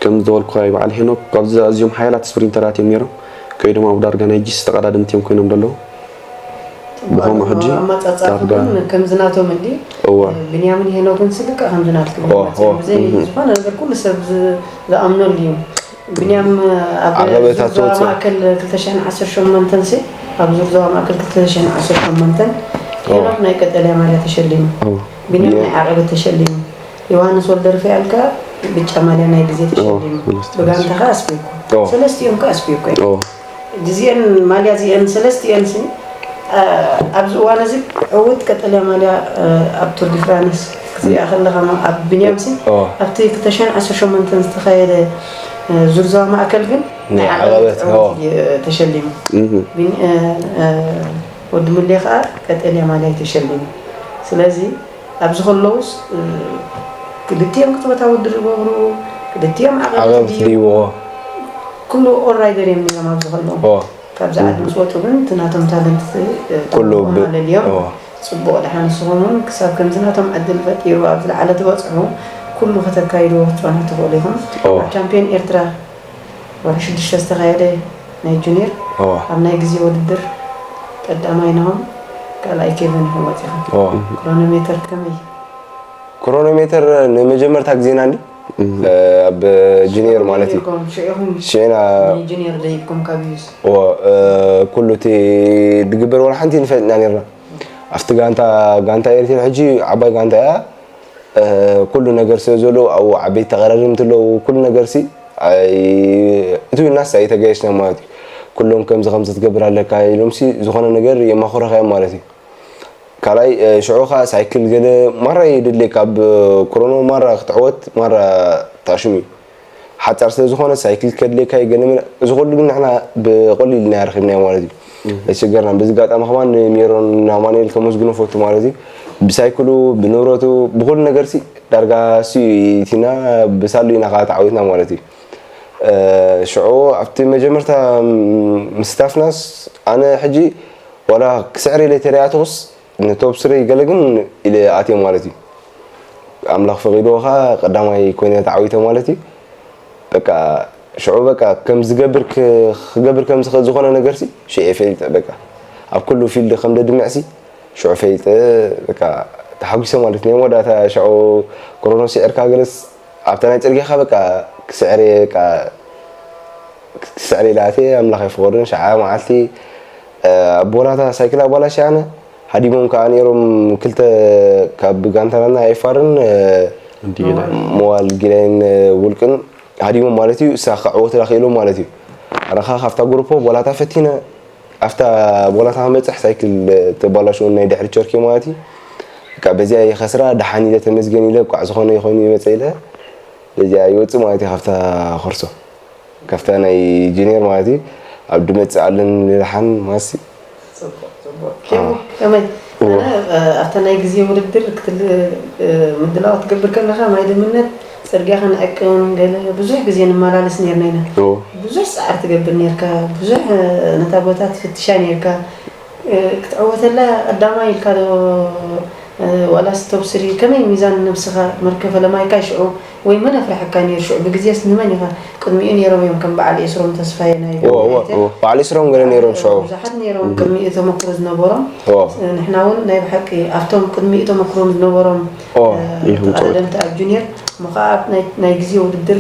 ከም ዝበልኩኻ እዩ በዓል ሄኖክ ካብዚ ኣዝዮም ሓያላት ስፕሪንተራት እዮም ነይሮም ከይዶም ኣብ ዳርጋ ናይ ጂስ ተቐዳደምቲ እዮም ኮይኖም ዘለዉ ብኸምኡ ሕጂ ዳርጋ ከምዚ ናቶም እንዲ እወ ብንያምን ሄኖክን ስልቀ ከምዚ ናትኩም ብዘይ ዝኾነ ነገር ኩሉ ሰብ ዝኣምነሉ እዩ ብንያም ኣብ ዞባ ማእከል ክልተ ሽሕን ዓሰርተ ሸሞንተን ሲ ኣብ ዞባ ማእከል ክልተ ሽሕን ዓሰርተ ሸሞንተን ሄኖክ ናይ ቀጠልያ ማልያ ተሸሊሙ ብንያም ናይ ዓቐበት ተሸሊሙ ዮሃንስ ወልደርፍያል ከኣ ብጫ ማልያ ናይ ግዜ ተሸሊሙ ብጋንታ ከኣ ኣስቤኮ ሰለስቲኦም ከኣ ኣስቤኮ እዮም እዚአን ማልያ እዚአን ሰለስቲአን ሲ ኣብዚ እዋን እዚ ዕውት ቀጠልያ ማልያ ኣብ ቱር ዲ ፍራንስ ክትሪኣ ከለኻ ኣብ ብንያም ሲ ኣብቲ ክልተ ሽሕን ዓሰርተ ሸሞንተን ዝተኻየደ ዙር ዞባ ማእከል ግን ናይ ዓቐበት ዕውት ተሸሊሙ ወዲ ሙሌ ከኣ ቀጠልያ ማልያ ተሸሊሙ ስለዚ ኣብዚ ከለውስ ክልቲኦም ቅጽበታዊ ውድድር ይገብሩ፣ ክልቲኦም ዓቐብ ትድይዎ። ኩሉ ኦል ራይደር እዮም ነይሮም ኣብዚ ከለዉ። ካብዚ ዓዲ ምስ ወፁ ግን እቲ ናቶም ታለንት ኩሉ ኣለልዮም። ፅቡቕ ደሓን ንስኹም እውን ክሳብ ከምዚ ናቶም ዕድል ፈጢሩ ኣብ ዝለዓለ ትበፅሑ ኩሉ ከተካይድዎ ክትፀንሑ ትኽእሉ ኢኹም። ኣብ ቻምፒዮን ኤርትራ ወርሒ ሽዱሽተ ዝተኻየደ ናይ ጁኒየር ኣብ ናይ ግዜ ውድድር ቀዳማይ ናሆም፣ ካልኣይ ኬቨን ኢኹም ወፂኹም። ኦ ክሮኖሜተር ከመይ? ክሮኖሜተር ንመጀመርታ ግዜና እንዲ ኣብ ጁኒየር ማለት እዩ። ኢኹም ሽዑኹም ሽዕና ጁኒየር ደይብኩም ካብ ዩስ ኦ ኩሉ እቲ ድግበር ወላ ሓንቲ ንፈልጥና ነርና። ኣብቲ ጋንታ ጋንታ ኤርትራ ሕጂ ዓባይ ጋንታ እያ። ኩሉ ነገር ስለ ዘለዉ ኣብኡ ዓበይቲ ተቐዳደምቲ ኣለዉ። ኩሉ ነገር ሲ እቲ ናስ ኣይተጋየሽና ማለት እዩ። ኩሎም ከምዚ ከምዚ ትገብር ኣለካ ኢሎም ሲ ዝኾነ ነገር የማኽሩኻ እዮም ማለት እዩ። ካልኣይ ሽዑ ኸዓ ሳይክል ገለ ማራ የድልየካ ኣብ ክሮኖ ማራ ክትዕወት ማራ ታሽም እዩ። ሓፃር ስለ ዝኾነ ሳይክል ከድልየካ እዩ ገለ መለ እዚ ኩሉ ግን ንሕና ብቐሊሉ ኢና ረኺብናዮ ማለት እዩ። ኣይቸገርናን። በዚ ኣጋጣሚ ከማን ንሜሮን ንኣማኑኤል ከመስግኖ ፈቱ ማለት እዩ። ብሳይክሉ ብንብረቱ ብኹሉ ነገር ሲ ዳርጋ ሲ ኢቲና ብሳሉ ኢና ከዓ ተዓዊትና ማለት እዩ። ሽዑ ኣብቲ መጀመርታ ምስታፍናስ ኣነ ሕጂ ዋላ ክስዕር ኢለ ተሪኣትኹስ ንቶብ ስሪ ገለ ግን ኢለ ኣትየ ማለት እዩ። ኣምላኽ ፈቒድዎ ኸዓ ቀዳማይ ኮይነ ተዓዊተ ማለት እዩ። በቃ ሽዑ በቃ ከም ዝገብር ክገብር ከም ዝኽእል ዝኾነ ነገር ሲ ሽዑ ፈሊጠ በቃ ኣብ ኩሉ ፊልድ ከም ደድምዕ ሲ ሽዑ ፈሊጠ በቃ ተሓጒሰ ማለት ናይ መወዳእታ ሽዑ ክሮኖ ስዒርካ ገለስ ኣብታ ናይ ፅርግያኻ በቃ ክስዕር እየ በቃ ክስዕር ኢለ ኣትየ ኣምላኽ ኣይፈቐዶን ሸዓ መዓልቲ ኣቦላታ ሳይክል ኣባላሽያነ ሃዲሞም ከዓ ነይሮም ክልተ ካብ ጋንታና ኤፋርን መዋል ጊላይን ውልቅን ሃዲሞም ማለት እዩ። እሳ ክዕወት ዳክኢሎም ማለት እዩ። ኣረኻ ካብታ ጉሩፖ ቦላታ ፈቲነ ኣብታ ቦላታ ክመፅሕ ሳይክል ተባላሽውን ናይ ድሕሪ ቸርኪ ማለት እዩ። በዚኣ ይኸስራ ደሓን ኢለ ተመስገን ኢለ ቋዕ ዝኾነ ይኾይኑ ይመፀ ኢለ በዚኣ ይወፅእ ማለት እዩ ካብታ ኮርሶ ካብታ ናይ ጁኒየር ማለት እዩ። ኣብ ድመፅእ ኣለን ንደሓን ማሲ ከመይ ኣነ ኣብታ ናይ ግዜ ውድድር ክትል ምድላው ክትገብር ከለካ ማይ ደምነት ፅርግያ ክንዕቅን ገለ ብዙሕ ግዜ ንመላለስ ነርና ኢና። ብዙሕ ፃዕር ትገብር ነርካ፣ ብዙሕ ነታ ቦታ ትፍትሻ ነርካ። ክትዕወተላ ቀዳማይ ኢልካ ዶ ዋላ ስቶብ ስሪ ከመይ ሚዛን ነብስኻ መርከፈ ለማይካ ሽዑ ወይ መን ኣፍርሐካ ነይሩ ሽዑ ብግዜስ ንመን ኢኻ ቅድሚኡ ነይሮም እዮም ከም በዓል ኤስሮም ተስፋየ ናይ በዓል ኤስሮም ገለ ነይሮም ሽዑ ብዙሓት ነይሮም ቅድሚኡ ተመክሮ ዝነበሮም ንሕና እውን ናይ ብሓቂ ኣብቶም ቅድሚኡ ተመክሮም ዝነበሮም ተቐዳደምቲ ኣብ ጁኒየር እሞ ከዓ ናይ ግዜ ውድድር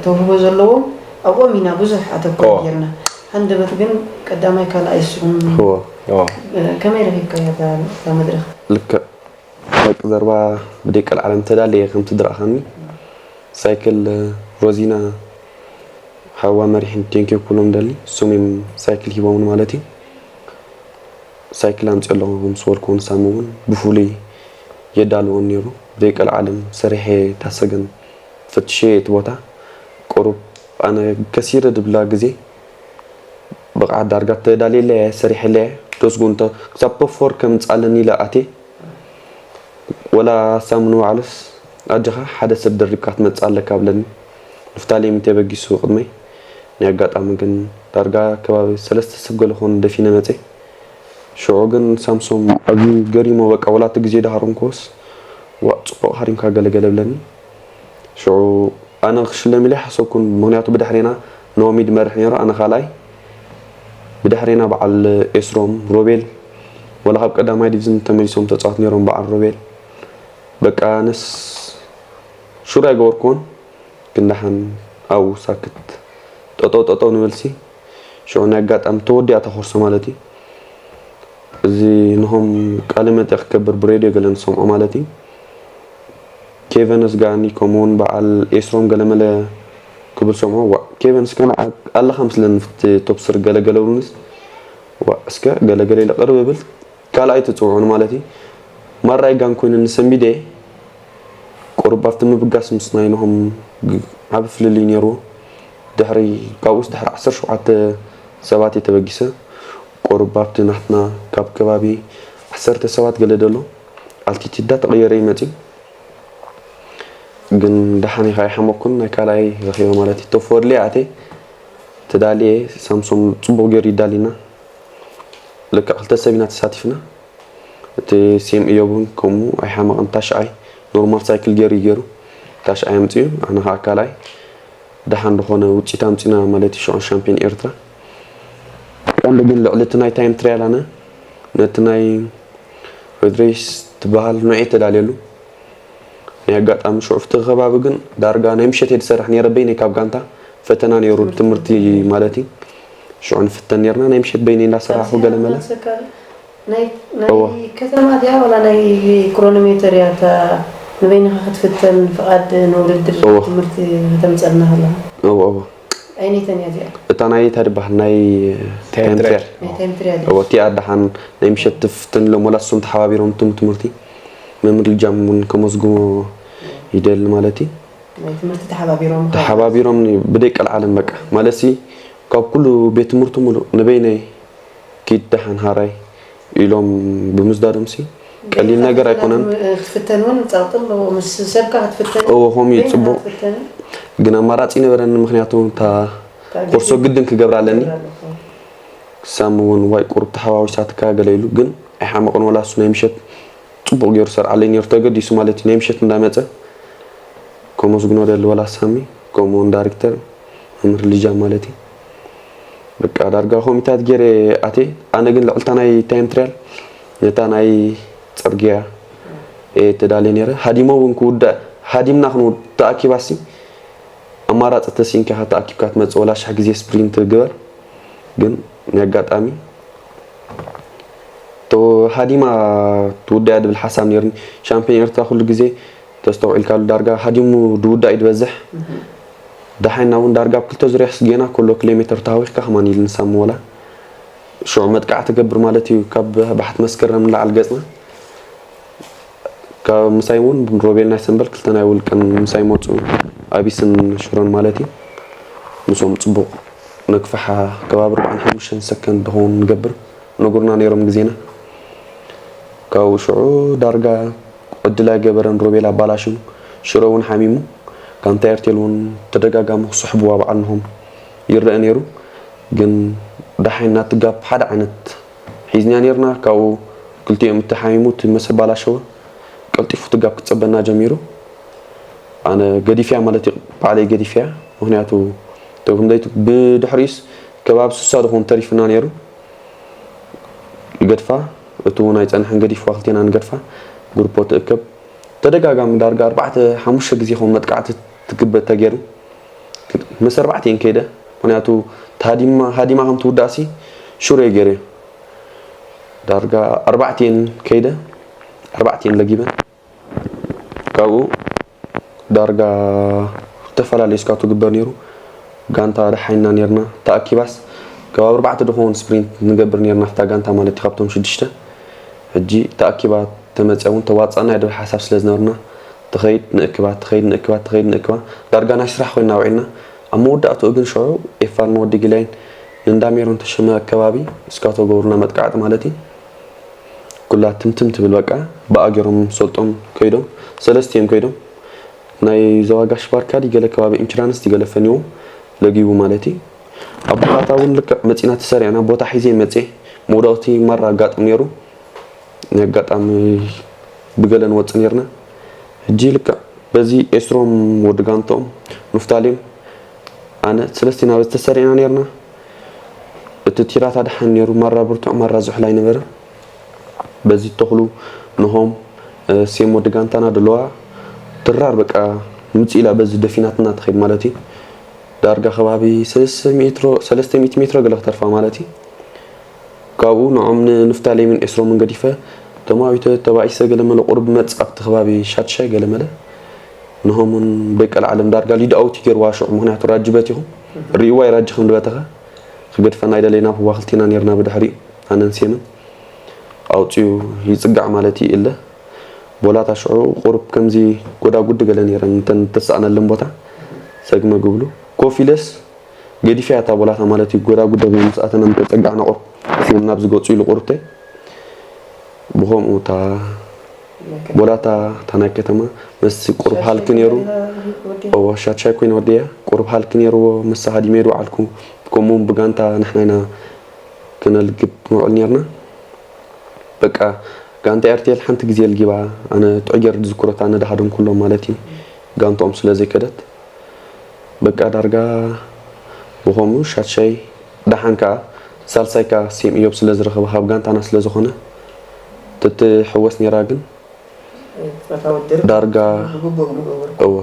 ተውህቦ ዘለዎም ኣብኦም ኢና ብዙሕ ኣተኮር ጌርና። ሃንደበት ግን ቀዳማይ ካልኣይ ስዑም ከመይ ረኺብካያ እታ መድረኽ? ልክዕ ደቂ ዘርባ ብደቂ ኣልዓለም ተዳለየ ከምቲ ድረእኻኒ ሳይክል ሮዚና ሓዋ መሪሕን ቴንኪ ኩሎም ደሊ እሶም እዮም ሳይክል ሂቦምን ማለት እዩ። ሳይክል ኣምፅኦ ኣለኹ ምስ በልኩ ንሳም እውን ብፍሉይ የዳልዎን ነይሩ። ብደቂ ኣልዓለም ሰሪሐ ታሰገን ፈትሸ እቲ ቦታ ቁሩብ ኣነ ከሲረ ድብላ ግዜ ብቕዓት ዳርጋ ተዳልየለ እየ ሰሪሐለ እየ ዶስጉ እንተ ክሳብ ቶፕ ፎር ከምፅእ ኣለኒ ኢለ ኣትየ ወላ ሳምኑ ባዕሉስ ኣጆኻ ሓደ ሰብ ደሪብካ ክትመፅእ ኣለካ ብለኒ ንፍታሌም ተበጊሱ ቅድመይ ናይ ኣጋጣሚ ግን ዳርጋ ከባቢ ሰለስተ ሰብ ገለ ክኾኑ ደፊነ መፅየ ሽዑ ግን ሳምሶም ኣዝዩ ገሪሞ በቃ ወላ እቲ ግዜ ድሃረምክዎስ ዋእ ፅቡቕ ሃሪምካ ገለ ገለ ብለኒ ሽዑ ኣነ ክሽለም ኢለ ኣይሓሰብኩን ምኽንያቱ ብድሕሬና ኖሚድ መርሕ ነይሩ ኣነ ካልኣይ ብድሕሬና በዓል ኤስሮም ሮቤል ወላ ካብ ቀዳማይ ዲቪዝን ተመሊሶም ተፃወት ነይሮም በዓል ሮቤል በቃ ኣነስ ሹር ኣይገበርኩዎን ግን ደሓን ኣብኡ ሳክት ጠጠው ጠጠው ንበልሲ ሽዑ ናይ ኣጋጣሚ ተወዲኣ ተኾርሶ ማለት እዩ እዚ ንሆም ቃለ መጠ ክገብር ብሬድዮ ገለ ንሰምዖ ማለት እዩ ኬቨን ኣስጋኒ ከምኡውን በዓል ኤስሮም ገለመለ ክብል ሰምዖ ዋእ ኬቨን እስከ ንዓክ ኣለኻ ምስለኒ ፍቲ ቶፕ ስር ገለ ገለ ብሉንስ ዋእ እስከ ገለ ገለ ኢለ ቅርብ እብል ካልኣይ ትፅውዑ ንማለት እዩ ማራይ ጋን ኮይኑ ንሰንቢደ ቁሩብ ኣብቲ ምብጋስ ምስ ናይ ንሆም ዓቢ ፍልልይ ነይርዎ ድሕሪ ካብኡስ ድሕሪ ዓሰርተ ሸውዓተ ሰባት እየ ተበጊሰ ቁሩብ ኣብቲ ናትና ካብ ከባቢ ዓሰርተ ሰባት ገለ ደሎ ኣልቲቲድ ዳተቐየረ ይመፅእ ግን ደሓን ኢኻ ኣይሓመኩን ናይ ካልኣይ ረኺበ ማለት እዩ ተፎርሊ ኣቴ ተዳልየ ሳምሶም ፅቡቕ ገይሩ ይዳሊና ልክዕ ክልተ ሰብ ኢና ተሳቲፍና እቲ ሴም እዮብ እውን ከምኡ ኣይሓመቐን ታሽዓይ ኖርማል ሳይክል ገይሩ እዩ ገይሩ ታሽዓይ ኣምፅኡ ኣነ ከዓ ካልኣይ ደሓን ዝኾነ ውፅኢት ኣምፂና ማለት እዩ ሽዑ ሻምፒዮን ኤርትራ ግን ልዕሊ እቲ ናይ ታይም ትሪያል ኣነ ነቲ ናይ ሬድሬስ ትበሃል ንዑ ተዳልየሉ። ናይ ኣጋጣሚ ሽዑ ኣብቲ ከባቢ ግን ዳርጋ ናይ ምሸት እየ ዝሰርሕ ነይረ በይነይ ካብ ጋንታ። ፈተና ነይሩ ትምህርቲ ማለት እዩ። ሽዑ ንፍተን ነይርና ናይ ምሸት በይነይ እንዳሰራሕኩ ገለ መለ። ናይ ናይ ከተማ ድያ ወላ ናይ ክሮኖሜተር እያ እታ ንበይንኻ ክትፍተን ፍቓድ ንውድድር ትምህርቲ ከተምፀልና ከለኻ? እዎ እዎ። ኣይነይተን እያ እዚኣ? እታ ናይ እንታይ ድበሃል ናይ ታይም ትሪያል። ናይ ታይም ትሪያል። እዎ እቲኣ ደሓን ናይ ምሸት ትፍተን ኢሎም ወላ እሶም ተሓባቢሮም እቶም ትምህርቲ መምህር ልጃም እውን ከመዝግቦ ይደሊ ማለት እዩ። ናይ ትምህርቲ ተሓባቢሮም ተሓባቢሮም ብደይ ቀልዓለም በቃ ማለት ሲ ካብ ኩሉ ቤት ትምህርቲ ሙሉእ ንበይነይ ኪድ ደሓን ሃራይ ኢሎም ብምስዳዶም ሲ ቀሊል ነገር ኣይኮነን። ክትፍተን እውን ፀቕጢ ኣለዎ ምስ ሰብካ ክትፍተን እዎ ከምኡ እዩ ፅቡቕ። ግን ኣማራፂ ነበረኒ ምክንያቱ እታ ኮርሶ ግድን ክገብራ ኣለኒ። ሳሚ እውን ዋይ ቁሩብ ተሓዋዊሳትካ ገለ ኢሉ ግን ኣይሓመቕን ወላ እሱ ናይ ምሸት ፅቡቕ ገይሩ ሰርዓለይ ነይሩ ተገዲሱ ማለት እዩ ናይ ምሸት እንዳመፀ ከመስግኖ ደሊ ወላ ሳሚ ከምኡ እውን ዳይሬክተር መምህር ልጃ ማለት እዩ። በቃ ዳርጋ ኮሚታት ገይረ ኣትየ። ኣነ ግን ልዕልታ ናይ ታይም ትሪያል ነታ ናይ ፅርግያ እየ ተዳልየ ነይረ። ሃዲሞ እውን ክውዳእ ሃዲምና ክንው ተኣኪባሲ ኣማራፂ ተሲንካ ኢኻ ተኣኪብካ ትመፅእ ወላ ሻሕ ግዜ ስፕሪንት ግበር ግን ናይ ኣጋጣሚ ሃዲማ ትውዳያ ድብል ሓሳብ ነይርኒ። ሻምፒዮን ኤርትራ ኩሉ ግዜ ተስተውዒልካሉ ዳርጋ ሃዲሙ ድውዳእ እዩ ዝበዝሕ። ደሓይና እውን ዳርጋ ኣብ ክልተ ዙርያስ ጌና ኮሎ ኪሎ ሜትር ተሃዊኽካ ከማን ኢሉ ንሳሚ ወላ ሽዑ መጥቃዕ ትገብር ማለት እዩ ካብ ባሕቲ መስከረም ንላዕሊ ገፅና ካብ ምሳይ እውን ሮቤል ናይ ሰንበል ክልተ ናይ ውልቅን ምሳይ መፁ ኣቢስን ሽሮን ማለት እዩ። ምስኦም ፅቡቕ ነክፍሓ ከባቢ ኣርባዓን ሓሙሽተን ሰከንድ ዝኸውን ንገብር ነጉርና ነይሮም ግዜና። ካብኡ ሽዑ ዳርጋ ዕድል ኣይገበረን ሮቤል ኣባላሽው ሽሮ እውን ሓሚሙ ጋንታ ኤርቴል እውን ተደጋጋሚ ክስሕብዋ በዓል ንሆም ይረአ ነይሩ። ግን ደሓይና ትጋብ ሓደ ዓይነት ሒዝና ነይርና። ካብኡ ክልቲኦም እቲ ሓሚሙ እቲ መሰ ኣባላሸወ ቀልጢፉ ትጋብ ክፀበና ጀሚሩ። ኣነ ገዲፍያ ማለት እዩ ባዕለይ ገዲፍያ ምክንያቱ ተጉምደይቱ ብድሕሪኡስ ከባቢ ስሳ ድኾን ተሪፍና ነይሩ። ይገድፋ እቲ እውን ኣይፀንሐን ገዲፍዋ ክልቴና ንገድፋ ጉርፖ ትእከብ ተደጋጋሚ ዳርጋ ኣርባዕተ ሓሙሽተ ግዜ ኸውን መጥቃዕቲ ትግበ ተገይሩ ምስ ኣርባዕቲኤን ከይደ ምክንያቱ ሃዲማ ከም ትውዳእሲ ሹረ ገይረ ዳርጋ ኣርባዕቲኤን ከይደ ኣርባዕቲኤን ለጊበን ካብኡ ዳርጋ ዝተፈላለዩ ስካውት ትግበር ነይሩ። ጋንታ ደሓይና ነይርና ተኣኪባስ ከባቢ ኣርባዕተ ድኸውን ስፕሪንት ንገብር ነይርና ኣብታ ጋንታ ማለት እዩ ካብቶም ሽዱሽተ። ሕጂ ተኣኪባ ተመፅያ እውን ተዋፃና ድብል ሓሳብ ስለ ዝነበርና ትኸይድ ንእክባ ትኸይድ ንእክባ ትኸይድ ንእክባ ዳርጋ ናይ ስራሕ ኮይና ውዒልና። ኣብ መወዳእትኡ ግን ሽዑ ኤፋን ወዲ ጊላይን ንእንዳ ሜሮን ተሸመ ኣከባቢ ስካውት ገብሩና መጥቃዕቲ ማለት እዩ። ኩላ ትምትም ትብል በቃ ብኣ ገይሮም ሰልጦም ከይዶም ሰለስቲኦም ከይዶም ናይ ዞባ ጋሽ ባርካ ድዩ ገለ ከባቢ ኢንሹራንስ ድዩ ገለ ፈንይዎም ለጊቡ ማለት እዩ። ኣብ ቦታታ እውን ልክዕ መፂና ተሰሪዕና ቦታ ሒዘ መፅየ መውደቕቲ ማራ ኣጋጥም ነይሩ ናይ ኣጋጣሚ ብገለ ንወፅእ ነይርና። ሕጂ ልክዕ በዚ ኤስሮም ወዲ ጋንትኦም ኑፍታሌም ኣነ ሰለስቲና በዚ ተሰሪዕና ነይርና። እቲ ቲራታ ደሓን ነይሩ ማራ ብርቱዕ ማራ ዝሑል ኣይነበረን። በዚ ተኽሉ ንሆም ሴም ወዲ ጋንታና ድለዋ ድራር በቃ ምፅእ ኢላ በዚ ደፊናትና ትኸይድ ማለት እዩ። ዳርጋ ከባቢ ሰለስተ ሚእቲ ሜትሮ ገለ ክተርፋ ማለት እዩ። ካብኡ ንዖም ንንፍታሌምን ኤስሮምን ገዲፈ ተማዊተ ተባኢሰ ገለመለ ቁሩብ መጽ ኣብቲ ከባቢ ሻድሻይ ገለመለ ንሆምን በቀል ዓለም ዳርጋ ሊድ ኣውት ይገርዋ ሽዑ ምክንያቱ ራጂ በቲኹ ሪእዋ ይራጂ ከም ድበተኸ ክገድፈና ይደለይና ብዋክልቲና ነርና ብድሕሪኡ ኣነን ሴምን ኣውፅኡ ይፅጋዕ ማለት እዩ እለ ቦላታ ሽዑ ቁሩብ ከምዚ ጎዳጉዲ ገለ ነይረን እንተን ተሰኣነለን ቦታ ሰግመ ግብሉ ኮፍ ኢለስ ገዲፈያ እታ ቦላታ ማለት እዩ ጎዳጉዲ ገለ ምስ ኣተና እንተፀጋዕና ቁሩብ ሴም ናብዚ ገፁ ኢሉ ቁሩብተይ ብኸምኡ እታ ቦላታ እታ ናይ ከተማ መስ ቁሩብ ሃልኪ ነይሩ እዎ ሻድሻይ ኮይነ ወደያ ቁሩብ ሃልኪ ነይርዎ መስ ሃዲመ ድወዓልኩ ከምኡ ብጋንታ ንሕና ኢና ክነልግብ ንውዕል ነርና በቃ ጋንታ ኤርቴል ሓንቲ ግዜ ልጊባ ኣነ ጥዑይ ገይረ ዝዝክሮ እታ ነዳሃዶም ኩሎም ማለት እዩ ጋንትኦም ስለ ዘይከደት በቃ ዳርጋ ብኸምኡ ሻድሻይ ደሓን ከኣ ሳልሳይካ ሴም ኢዮብ ስለ ዝረኸበ ካብ ጋንታና ስለ ዝኾነ ትትሕወስ ነይራ፣ ግን ዳርጋ እወ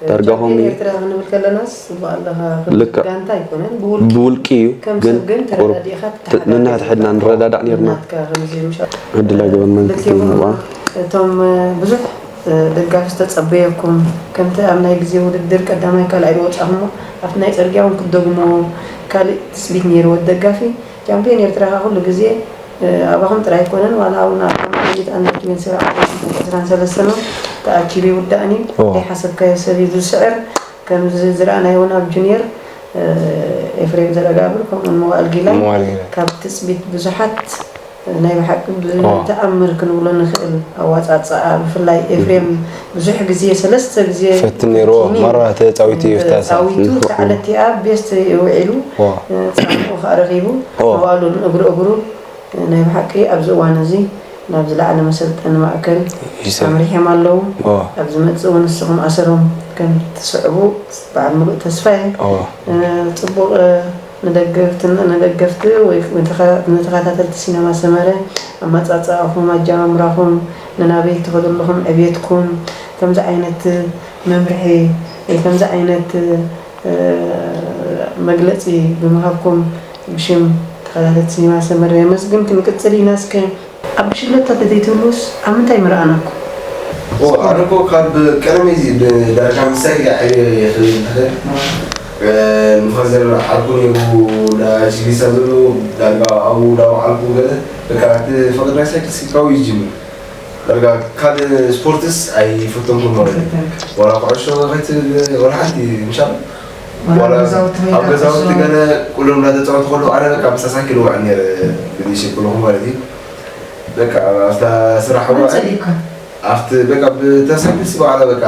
ዳርጋ ሆም ኤርትራ ክንብል ከለናስ ብኣለኻ ልክዕ። ጋንታ ኣይኮነን፣ ብውልቂ ብውልቂ እዩ፣ ከም ግን ሰብ ግን ቁሩብ ተረዳዲእኻ ትተሓጋገዝ ነንሕድሕድና ኢኻ። ንረዳዳእ ነይርና። ናትካ ከምዚ ምሻ- ዕድል ኣይገበን መንግስቲ ልክየኩም ንብኣ። እቶም ብዙሕ ደጋፊ ዝተጸበየኩም፣ ከምቲ ኣብ ናይ ግዜ ውድድር ቀዳማይ ካልኣይ ዝወጻኹሞ ኣብቲ ናይ ጽርግያ እውን ክትደግሞ ካልእ ትጽቢት ነይርዎ ደጋፊ። ቻምፒዮን ኤርትራ ከኣ ኩሉ ግዜ ኣባኹም ጥራይ ኣይኮነን፣ ዋላ እውን ኣብ ዓመት ሚኒት ኣንደር ትዌንቲ ሰቨን ዓሰርተ ክልተ ዓሰርተ ሰለስተ እውን ተኣኪቡ ይውዳእን እዩ። ኦ። ዘይሓሰብካዮ ሰብ እዩ ዝስዕር። ከምዚ ዝረኣናዮ እውን ኣብ ጁኒየር ኤፍሬም ዘረጋብር ከምኡውን መዋእል ጊላይ መዋእል ጊላይ። ካብ ትጽቢት ብዙሓት ናይ ብሓቂ ኦ። ብተኣምር ክንብሎ ንኽእል ኣዋጻጽኣ፣ ብፍላይ ኤፍሬም ብዙሕ ግዜ ሰለስተ ግዜ ፈትን ነይርዎ። ፈቲኒ። ማራ ተጻዊቱ እዩ ፍታሳ። ተጻዊቱ፣ እታ ዕለት እቲኣ ቤስት ውዒሉ፣ ኦ። ጻምኡ ከኣ ረኺቡ፣ ኦ። መዋእሉን እግሩ እግሩ ናይ ብሓቂ ኣብዚ እዋን እዚ ናብ ዝለዓለ መሰልጠኒ ማእከል ይሰ- ኣምሪሖም ኣለዉ። ኦ። ኣብ ዝመጽእ እውን ንስኹም ኣሰሮም ከም ትስዕቡ በዓል ምሉእ ተስፋ እየ። ኦ። እ፣ ጽቡቕ፣ እ፣ ንደገፍትን-፣ ንደገፍቲ ወይ ንተኸ-፣ ንተኸታተልቲ ሲነማ ሰመረ ኣመጻጽኣኹም፣ ኣጀማምራኹም፣ ንናበይ ትኸዱ ኣለኹም፣ ዕብየትኩም፣ ከምዚ ዓይነት መምርሒ ወይ ከምዚ ዓይነት፣ እ፣ መግለጺ ብምሃብኩም ብሽም ተኸታተልቲ ሲነማ ሰመረ የመስግን። ክንቅጽል ኢና እስከ። ኣብ ብሽለታ ተዘይትህልውስ ኣብ ምንታይ ምረኣናኩም? ኦ፣ ኣነ እኮ ካብ ቀደም እዚ ብዳርጋ ምሳይ ዓብየ ይኽእል እንተኽእል፣ እ፣ ንፋዘር ዓርኩ ነይሩ፣ ዳ ጅሊሳ ዘሎ ዳርጋ ኣብኡ ዳወዓልኩ ገለ፣ በቃ፣ እቲ ፍቕሪ ናይ ሳይክል ስካዊ ይጅምር። ዳርጋ ካልእ ስፖርትስ ኣይፈተንኩን ማለት እዩ። ኣይፈተንካ። ዋላ ኩዕሾ ከይትብል፣ ዋላ ሓንቲ፣ ምሻ? ዋላ ዋላ ኣብ ገዛውቲ ወይ ኣብ ካብ ገዛውቲ ኩዕሾ? ገለ፣ ኩሎም እንዳተጻወቱ ከለዉ፣ ኣነ በቃ ምሳ ሳይክል እውዕል ነይረ፣ ብሊሽ ኩለኹም ማለት እዩ። በቃ ኣብታ ስራሕ መን እውዕል፣ ጸሊእካ? ኣብቲ በቃ ብተሳክሲ በዓላ በቃ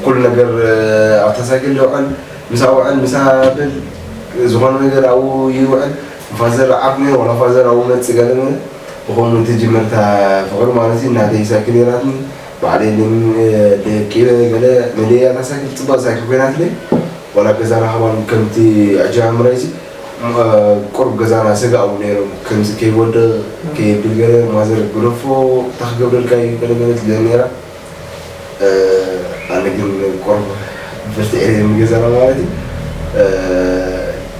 ኩሉ ነገር ኣብታ ሳይክል ይውዕል፣ ምሳ ውዕል፣ ምሳ ብል፣ ዝኾነ ነገር ኣብኡ ይውዕል። ፋዘር ዓርኩ ነይሩ፣ ዋላ ፋዘር ኣብኡ መጽእ ገለ መለ፣ ብኸምኡ ትጅምር እታ ፍቕሪ ማለት እዩ። እናተይ ሳይክል ነይራትኒ፣ ባዕለይ ልን-፣ ደቂበ ገለ መለያ እታ ሳይክል ጽቡቕ ሳይክል ኮይናትለይ። ዋላ ገዛና ከማን ከምቲ ኣጀማምራይሲ፣ እ፣ ቁሩብ ገዛና ሰጋእ ኣብኡ ነይሮም። ከምዚ ከይወድቕ፣ ከየብል ገለ፣ ማዘር ግደፎ፣ እንታይ ክገብረልካ እዩ፣ ገለ ገለ ትብለኒ ነይራ። እ፣ ኣነ ግን ቁሩብ ብርትዕ እየ ገዛና ማለት እዩ። እ፣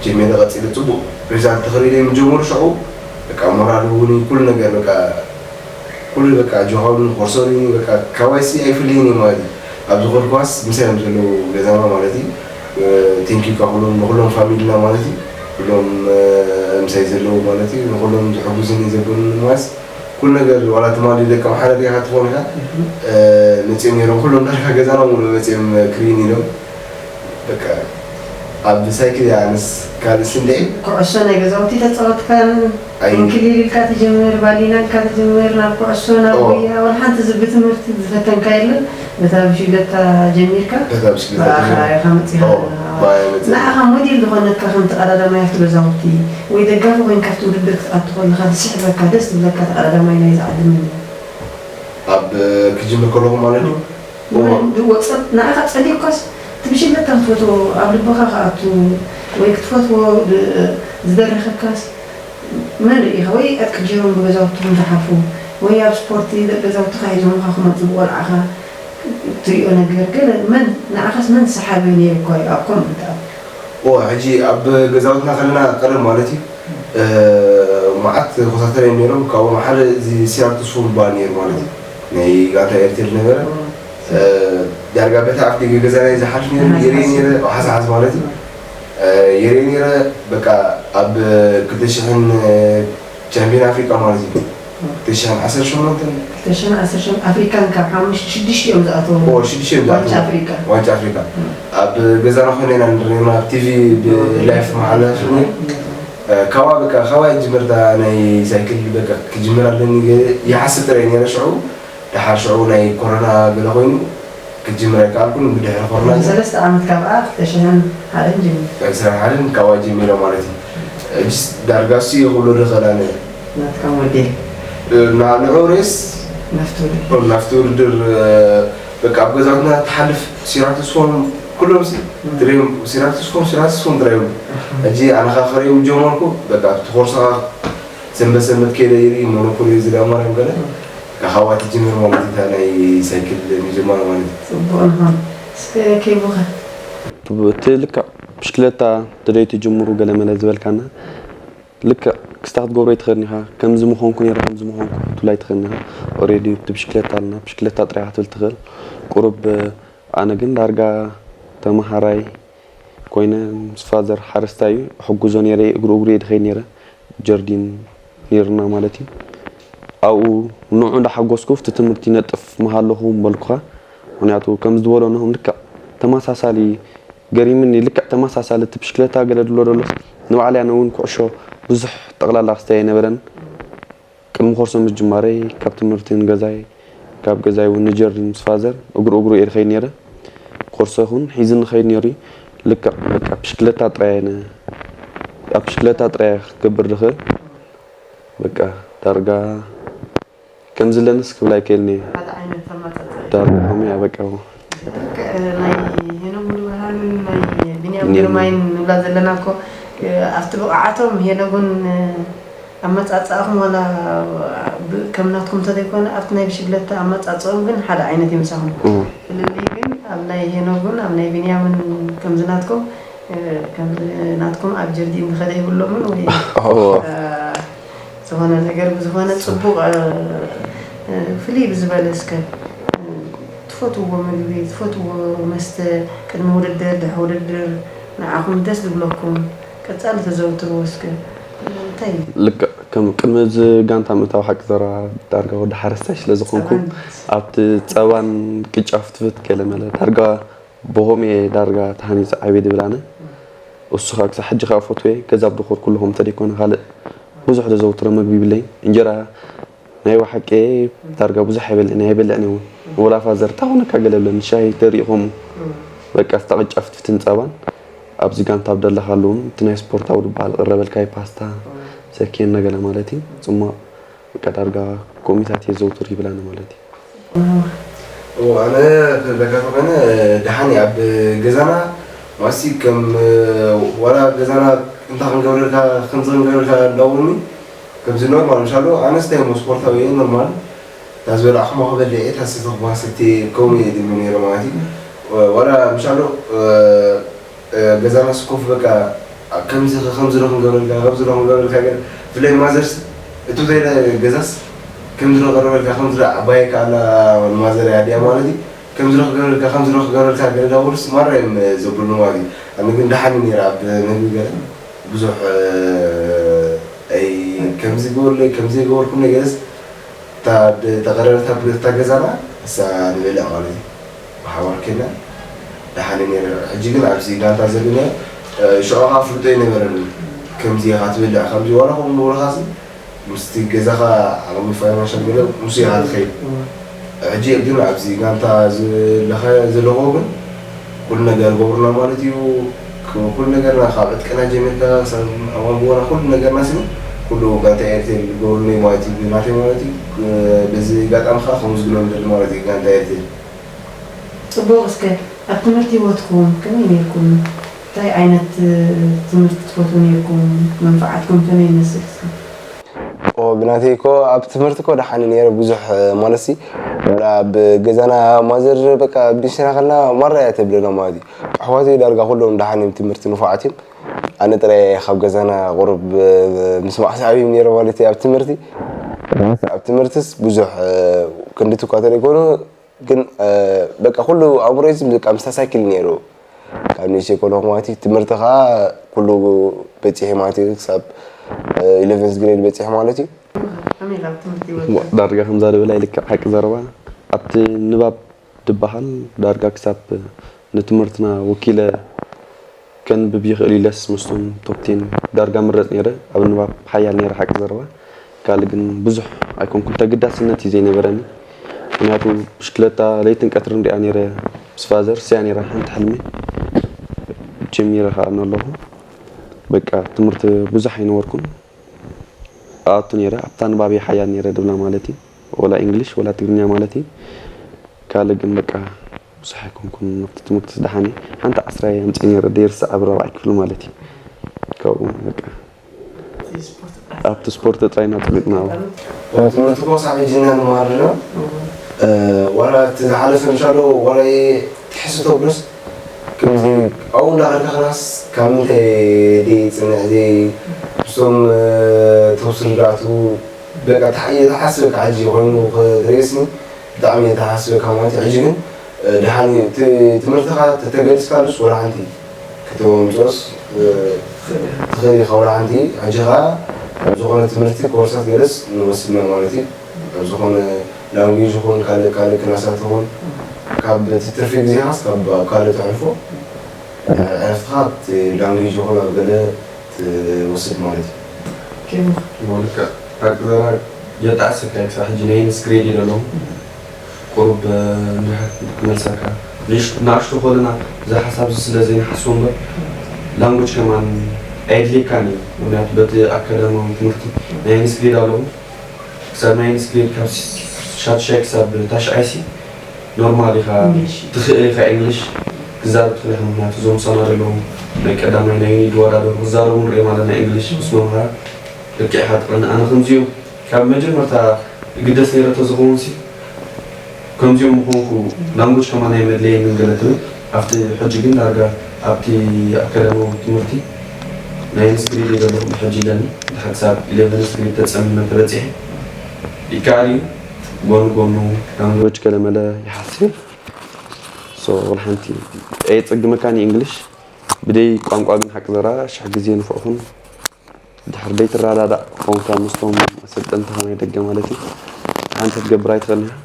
ጀሚረ ቀጺለ ጽቡቕ ሪዛልት ተኽሪለ ምጀመሩ ሽዑ፣ በቃ ሞራል እውን ኩሉ ነገር በቃ ኩሉ በቃ ጆሃሉን ኮርሶኒ በቃ ካባይሲ ኣይፍልይን እዩ ማለት እዩ። ኣብ ዝኾድኩዋስ ምሳይ እዮም ዘለዉ ገዛና ማለት እዩ። ቴንኪዩ ካብ ኩሎም ንኩሎም ፋሚሊና ማለት እዩ። ኩሎም ምሳይ ዘለዉ ማለት እዩ። ንኩሎም ዝሕጉዝኒ ዘበሉኒ ማለት ኩሉ ነገር ዋላ ትማሊ ደቂ ማሓረር ኢኻ ትኾን ኢኻ መፅኦም ነይሮም ኩሎም ዳርጋ ገዛና ሙሉ መፅኦም ክሪን ኢሎም በቃ ኣብ ሳይክል እያ ኣነስ ካልእ ስንድዒ። ኩዕሶ ናይ ገዛውቲ ተፃወትካን ኣይ- እንክሊል ኢልካ ትጅምር፣ ባሊና ኢልካ ትጅምር፣ ናብ ኩዕሶ፣ ናብ ኦ። ጉያ፣ ወላ ሓንቲ ዝ-፣ ብትምህርቲ ዝፈተንካ የለን። በታ ብሽግለታ ጀሚርካ፣ በታ ብሽግለታ ብኣኻ ጀሚርካ። ኢኻ መፂኻ። ኦ፣ ብኣይ መፂኣ። ንዓኻ ሞዴል ዝኾነትካ ከምቲ ቀዳዳማይ ኣብቲ ገዛውቲ ወይ ደጋፊ ኮይንካ ኣብቲ ውድድር ክትኣቱ ከለኻ ዝስሕበካ፣ ደስ ዝብለካ እቲ ቀዳዳማይ ናይዚ ዓዲ መን እዩ? ኣብ ክጅምር ከለኹ ማለት እዩ። እዎ። ንዓኻ ጸሊእኳስ፣ እቲ ብሽግለታ ክትፈትዎ፣ ኣብ ልብኻ ክኣቱ ወይ ክትፈትዎ ድ-፣ ዝደረኸካስ መን ርኢኻ? ወይ ኣትቅጅሮም ብገዛውትኹም ዝሓልፉ፣ ወይ ኣብ ስፖርቲ ገዛውትኻ ሒዞምኻ ክመጹ ብቆልዓኻ ትሪኦ ነገር፣ ገለ መን፣ ንዓኻስ መን ሰሓቢ ነይሩካ እዩ ኣብ ከምኡ ክትኣቱ? እዎ፣ ሕጂ ኣብ ገዛውትና ከለና ቀደም ማለት እዩ፣ እ፣ መዓት ኮሳተር እዮም ነይሮም። ካብኦም ሓደ እዚ ሲራክ ተስፎ ዝበሃል ነይሩ ማለት እዩ። ናይ ጋንታ ኤርትራ ዝነበረ፣ እ፣ ዳርጋ በታ ኣፍ ደገ ገዛና እዩ ዝሓልፍ ነይሩ። ይርኢ ነይረ፣ ሓዝ ሓዝ ማለት እዩ። እ፣ ይርኢ ነይረ፣ በቃ ኣብ ክልተ ሽሕን ቻምፒዮን ኣፍሪቃ ማለት እዩ። ክልተ ሽሕን ዓሰርተ ሸሞንተን። ክልተ ሽሕን ዓሰርተ ሸሞንተን ኣፍሪካን ካብ ሓሙሽተ ሽዱሽተ እዮም ዝኣተዉ። ኦ፣ ሽዱሽተ እዮም ዋንጫ ዝኣተዉ። ኣፍሪካ። ዋንጫ ኣፍሪካ። ኣብ ገዛና ኮይና ኢና ንርኢ ነይርና፣ ኣብ ቲቪ ብላይፍ መሓላለፊ ነይሩ። እ፣ ካዋ በቃ፣ ካዋ ይጅምር እታ ናይ ሳይክል በቃ ክጅምር ኣለኒ ገ-፣ ይሓስብ ጥራይ ነይረ ሽዑ። ደሓር ሽዑ ናይ ኮሮና ገለ ኮይኑ ክጅምር ኣይከኣልኩን፣ ብድሕሪ ኮሮና ግን ሰለስተ ዓመት ካብኣ ክልተ ሽሕን ሓደን ጀሚሩ። ዕስራን ሓደን ካዋ ጀሚረ ማለት እዩ። ሕጂስ ዳርጋ እሱ እዩ ክብሎ ዶ ይኽእል ኣነ። ናትካ ሞዴል። እ፣ ና-፣ ንዑ ሬስ ናፍቲ ውድድር። ናፍቲ ውድድር፣ እ፣ በቃ ኣብ ገዛውትና ትሓልፍ ሲራክ ተስፎም ኩሎም ሲ ትሪኦም ሲራክስኩም ሲራክስኩም ጥራይ ይብሉ። ሕጂ ኣነ ኸዓ ክሪኦም ጀመርኩ። በቃ ኣብቲ ኮርስ ኸዓ ሰንበት ሰንበት ከይደ ይርኢ ሞኖፖሊ ዝዳ ማርያም ገለ ካብ ኣብኡ ትጅምር ማለት እዩ። እታ ናይ ሳይክል ምጅማር ማለት እዩ። ፅቡቕ ንኾን እስከ ከይቡኸ እቲ ልክዕ ብሽክለታ ትደይ ትጅምሩ ገለ መለ ዝበልካና ልክዕ ክስታ ክትገብሮ ይትኽእል ኢኻ። ከምዚ ምኾንኩ ነይረ ከምዚ ምኾንኩ ክትብላ ይትኽእል ኢኻ። ኦሬዲ እቲ ብሽክለታ ኣለና ብሽክለታ ጥራይ ክትብል ትኽእል። ቁሩብ ኣነ ግን ዳርጋ ተምሃራይ ኮይነ ምስ ፋዘር ሓረስታይ እዩ ሕጉዞ ነይረ እግሩ እግሩ እየ ድኸይድ ነይረ ጀርዲን ነይርና ማለት እዩ። ኣብኡ ንዑ እንዳሓጎስኩ እቲ ትምህርቲ ይነጥፍ ምሃለኹ ምበልኩኻ። ምክንያቱ ከምዚ ዝበሎ ነሆም ልክዕ ተመሳሳሊ ገሪምኒ ልክዕ ተመሳሳሊ እቲ ብሽክለታ ገለ ድሎ ደሎስ ንባዕለይ ኣነ እውን ኩዕሾ ብዙሕ ጠቕላላ ክስታይ ኣይነበረን። ቅድሚ ኮርሶ ምጅማረይ ካብ ትምህርቲ ንገዛይ ካብ ገዛይ እውን ንጀርዲን ምስ ፋዘር እግሩ እግሩ እየ ድኸይድ ነይረ። ኮርሶ ይኹን ሒዝኒ ኸይድ ነይሩ እዩ። ልክዕ በቃ ብሽክለታ ጥራይ ኣነ ኣብ ብሽክለታ ጥራይ እየ ክገብር ድኽእል። በቃ ዳርጋ ከምዚ ኣለንስ ክብል ኣይክእልን እየ። ሓደ ዓይነት ኣመፃፅኣ ዳርጋ ከምኡ እያ በቃ። ናይ ሄኖክ ሙሉብርሃንን ናይ ቢንያም ግርማይን ንብላ ዘለና እኮ ኣብቲ ብቕዓቶም ሄኖግን ኣመፃፅኣኹም ዋላ ከም ናትኩም እንተዘይኮነ ኣብቲ ናይ ብሽግለታ ኣመፃፅኦም ግን ሓደ ዓይነት ይምሳኹም። ፍልልይ ግን ኣብ ናይ ሄኖግን ኣብ ናይ ቢንያምን ከምዚ ናትኩም ከምዚ ናትኩም ኣብ ጀርዲን ዝኸደ ይብሎምን ወይ ዝኾነ ነገር ብዝኾነ ፅቡቕ ፍልይ ብዝበለ እስከ ትፈትዎ ምግቢ ትፈትዎ መስተ ቅድሚ ውድድር ድሕሪ ውድድር ንዓኹም ደስ ዝብለኩም ቀፃሊ ተዘውትርዎ እስከ እንታይ እዩ? ልክዕ ከም ቅድሚ እዚ ጋንታ ምእታው ሓቂ ዘረባ ዳርጋ ወዲ ሓረስታይ ስለ ዝኾንኩ ኣብቲ ፀባን ቅጫ ፍትፍት ገለ መለ ዳርጋ ብኸምኡ እየ ዳርጋ ተሃኒፀ ዓብየ ድብል ኣነ። እሱ ከዓ ክሳብ ሕጂ ከዓ ፈትወ ገዛ ብድኾር ኩሉ ከም ተደይኮነ ካልእ ብዙሕ ተዘውትሮ ምግቢ ይብለይ እንጀራ ናይ ብሓቂ ዳርጋ ብዙሕ ኣይበልዕን ኣይበልዕን እውን ወላ ፋዘር እንታይ ኮነካ ገለ ብለኒ ሻሂ ተሪኢኹም በቃ ስታ ቅጫ ፍትፍትን ፀባን ኣብዚ ጋንታ ኣብ ደለኻሉ እውን እቲ ናይ ስፖርታዊ ዝበሃል ቅረበልካ ፓስታ ሰኪን ነገለ ማለት እዩ ፅሟቕ በቃ ዳርጋ ኮሚታት እየ ዘውትር ይብላኒ ማለት እዩ ኣነ ክብለካ ተኾይነ ደሓን ኣብ ገዛና ማሲ ከም ዋላ ገዛና እንታ ክንገብረልካ ከምዚ ክንገብረልካ እንዳውኒ ከምዚ ኖርማል ምሻሎ ኣነስታይ ሞ ስፖርታዊ እየ ኖርማል እታ ዝበላዕኹማ ክበልዕ እየ እታ ሰተኹማ ሰትየ ከምኡ እየ ድሚ ነይረ ማለት እዩ ዋላ ምሻሎ ገዛና ስኮፍ በቃ ከምዚ ከምዚ ዶ ክንገብረልካ ከምዚ ዶ ክንገብረልካ ግን ብፍላይ ማዘርስ እቱ ዘይለ ገዛስ ከምዚ ዶ ቀረበልካ ከምዚ ዶ ዓባየካ ኣላ ማዘር ኣዲኣ ማለት እዩ ከምዚ ዶ ክገብረልካ ከምዚ ዶ ክገብረልካ ገለ ዳውርስ ማራ እዮም ዘብሉኒ ማለት እዩ ኣነ ግን ደሓኒ ነይረ ኣብ ምግቢ ገለ ብዙሕ ኣይ ከምዚ ገበርለይ ከምዚ ገበርኩም ነገርስ እታ ተቐረበታ እታ ገዛና እሳ ንበልዕ ማለት እዩ ብሓባር ኮይና ደሓነ ነይረ ሕጂ ግን ኣብዚ ጋንታ ዘለና ሽዑ ከዓ ፍልጦ ኣይነበረን ከምዚ ኢኻ ትበልዕ ከምዚ ዋላ ከምኡ ንብለኻሲ ምስቲ ገዛኻ ዓቕሚ ፋይናንሻል ገለ ምስ ኢኻ ትኸይድ ሕጂ ግን ኣብዚ ጋንታ ዘለኻዮ ዘለኹ ግን ኩሉ ነገር ገብሩና ማለት እዩ ኩሉ ነገርና ካብ ዕጥቅና ጀሚርካ ክሳብ ኣዋንብወና ኩሉ ነገርና ስኒ ኩሉ ጋንታ ኤርትራ ገብሩኒ ማለት እዩ ናተይ ማለት እዩ በዚ ኣጋጣሚ ከዓ ከምዝግኖ ንደሊ ማለት እዩ ጋንታ ኤርትራ ፅቡቕ እስከ ኣብ ትምህርቲ ህይወትኩም ከመይ ነይርኩም እንታይ ዓይነት ትምህርቲ ትፈትዉ ነይርኩም መንፍዓትኩም ከመይ ይመስል እስከ ብናተይ ኮ ኣብ ትምህርቲ ኮ ደሓኒ ነይረ ብዙሕ ማለት ሲ ኣብ ገዛና ማዘር በቃ ብድሽና ከልና ማራ እያ ተብለና ማለት እዩ ኣሕዋተይ ዳርጋ ኩሎም ደሓን እዮም ትምህርቲ ንፉዓት እዮም ኣነ ጥራይ ካብ ገዛና ቁሩብ ምስማዕ ሰዓብ እዮም ነይረ ማለት እዩ ኣብ ትምህርቲ ኣብ ትምህርትስ ብዙሕ ክንድቲ እኳ ተደይኮኑ ግን በቃ ኩሉ ኣእምሮይ ዝም በቃ ምስታ ሳይክል ነይሩ ካብ ንእሽተይ ከለኹ ማለት እዩ ትምህርቲ ከዓ ኩሉ በፂሐ ማለት እዩ ክሳብ ኢለቨንስ ግሬድ በፂሐ ማለት እዩ ከመይ ካብ ትምህርቲ ይወፅእ ዳርጋ ከምዛ ዝበላ ይልክዕ ሓቂ ዘረባ ኣብቲ ንባብ ድበሃል ዳርጋ ክሳብ ንትምህርትና ወኪለ ከንብብ ይኽእል ኢለስ ምስቶም ቶፕቴን ዳርጋ ምረፅ ነይረ ኣብ ንባብ ሓያል ነይረ ሓቂ ዘረባ ካልእ ግን ብዙሕ ኣይኮንኩን ተግዳስነት እዩ ዘይነበረኒ ምክንያቱ ብሽክለታ ለይትን ቀትርን ሪኣ ነይረ ምስ ፋዘር ስያ ነይራ ሓንቲ ሕልሚ ጀሚረ ከዓ ኣለኹ በቃ ትምህርቲ ብዙሕ ኣይነበርኩን ኣቱ ነይረ ኣብታ ንባብ ሓያል ነይረ ድብላ ማለት እዩ ወላ እንግሊሽ ወላ ትግርኛ ማለት እዩ ካልእ ግን በቃ ብዙሕ ኣይኮንኩን ኣብቲ ትምህርቲ ዝደሓኒ ሓንቲ ዓስራ ኣምፅእ ነይረ ደይርስዕ ኣብ ራብዓይ ክፍሊ ማለት እዩ። ካብኡ በቃ ኣብቲ ስፖርት ጥራይ ኢና ጠሚጥና። ትምህርቲ ኮ ሳብ ሕጂ ኢና ንመሃር ዘለና። ዋላ እቲ ዝሓለፈ ምሻሎ ዋላ ትሕስቶ ብሉስ ከምዚ ኣብኡ እንዳኸድካ ክላስ ካብ ምንታይ ደይ ፅንሕ ዘይ ምስቶም ተወስዱ ዳኣቱ በቃ ተሓስበካ ሕጂ ኮይኑ ክትርእስኒ ብጣዕሚ እየ ተሓስበካ ማለት እዩ። ሕጂ ግን ደሓን እዩ። እቲ ትምህርትኻ ተተገድስካሉስ ወላ ሓንቲ ከተምፅኦስ ትኽእል ኢኻ። ወላ ሓንቲ ሕጂ ኸዓ ኣብ ዝኾነ ትምህርቲ ኮርሳት ገለስ ንወስድ ኢና ማለት እዩ። ኣብ ዝኾነ ላንጉጅ ይኹን ካልእ ካልእ ክላሳት ይኹን ካብ እቲ ትርፊ ግዜኻስ ካብ ኣብ ካልእ ተሕልፎ ዕረፍትኻ ኣብቲ ላንጉጅ ይኹን ኣብ ገለ ትወስድ ማለት እዩ። ልክዕ ሓቂ ዘራ የጣዕሰካ ክሳብ ሕጂ ናይ ንስክሬድ እዩ ዘለኹ ቁሩብ ክመልሰካ ንእሽቱ ከለና እዚ ሓሳብ እዚ ስለ ዘይንሓስቦ እምበር ላንጉጅ ከማን ኣየድልየካን እዩ። ምክንያቱ በቲ ኣካዳማዊ ትምህርቲ ናይ ንስክሬድ ኣለኹ ክሳብ ናይ ንስክሬድ ካብ ሻድሻይ ክሳብ ታሽዓይ ሲ ኖርማል ኢኻ ትኽእል ኢኻ ኢንግሊሽ ክዛረብ ትኽእል ኢኻ። ምክንያቱ እዞም ምሳና ዘለዉ ናይ ቀዳማይ ናይ ዩኒት ዝወዳደሩ ክዛረቡ ንሪኦም ኣለና ኢንግሊሽ ምስ መምሃራን ልክዕ ኢኻ ጥቕኒ ኣነ ከምዚኦም ካብ መጀመርታ እግደስ ነይረ ተዝኸውን ሲ ከምዚኦም ምኾንኩ ላንጉጅ ከማን ኣይመድለየንን ገለ ትብል ኣብቲ ሕጂ ግን ዳርጋ ኣብቲ ኣካዳማዊ ትምህርቲ ናይ ኢንስክሪድ እየ ዘለኹ ብሕጂ ኣለኒ ድሓር ክሳብ ኢለቨን ኢንስክሪድ ተፀሚመ ተበፂሐ ይከኣል እዩ ጎኑ ጎኑ ላንጉጅ ገለመለ ይሓስብ so ወላ ሓንቲ ኣየፀግመካን እዩ እንግሊሽ ብደይ ቋንቋ ግን ሓቂ ዘራ ሽሕ ግዜ ንፉዕ ኩን ድሕር ደይትረዳዳእ ክኸውን ካብ ምስቶም ኣሰልጠንትኻ ናይ ደገ ማለት እዩ ሓንቲ ክትገብር ኣይትኽእልን ኢኻ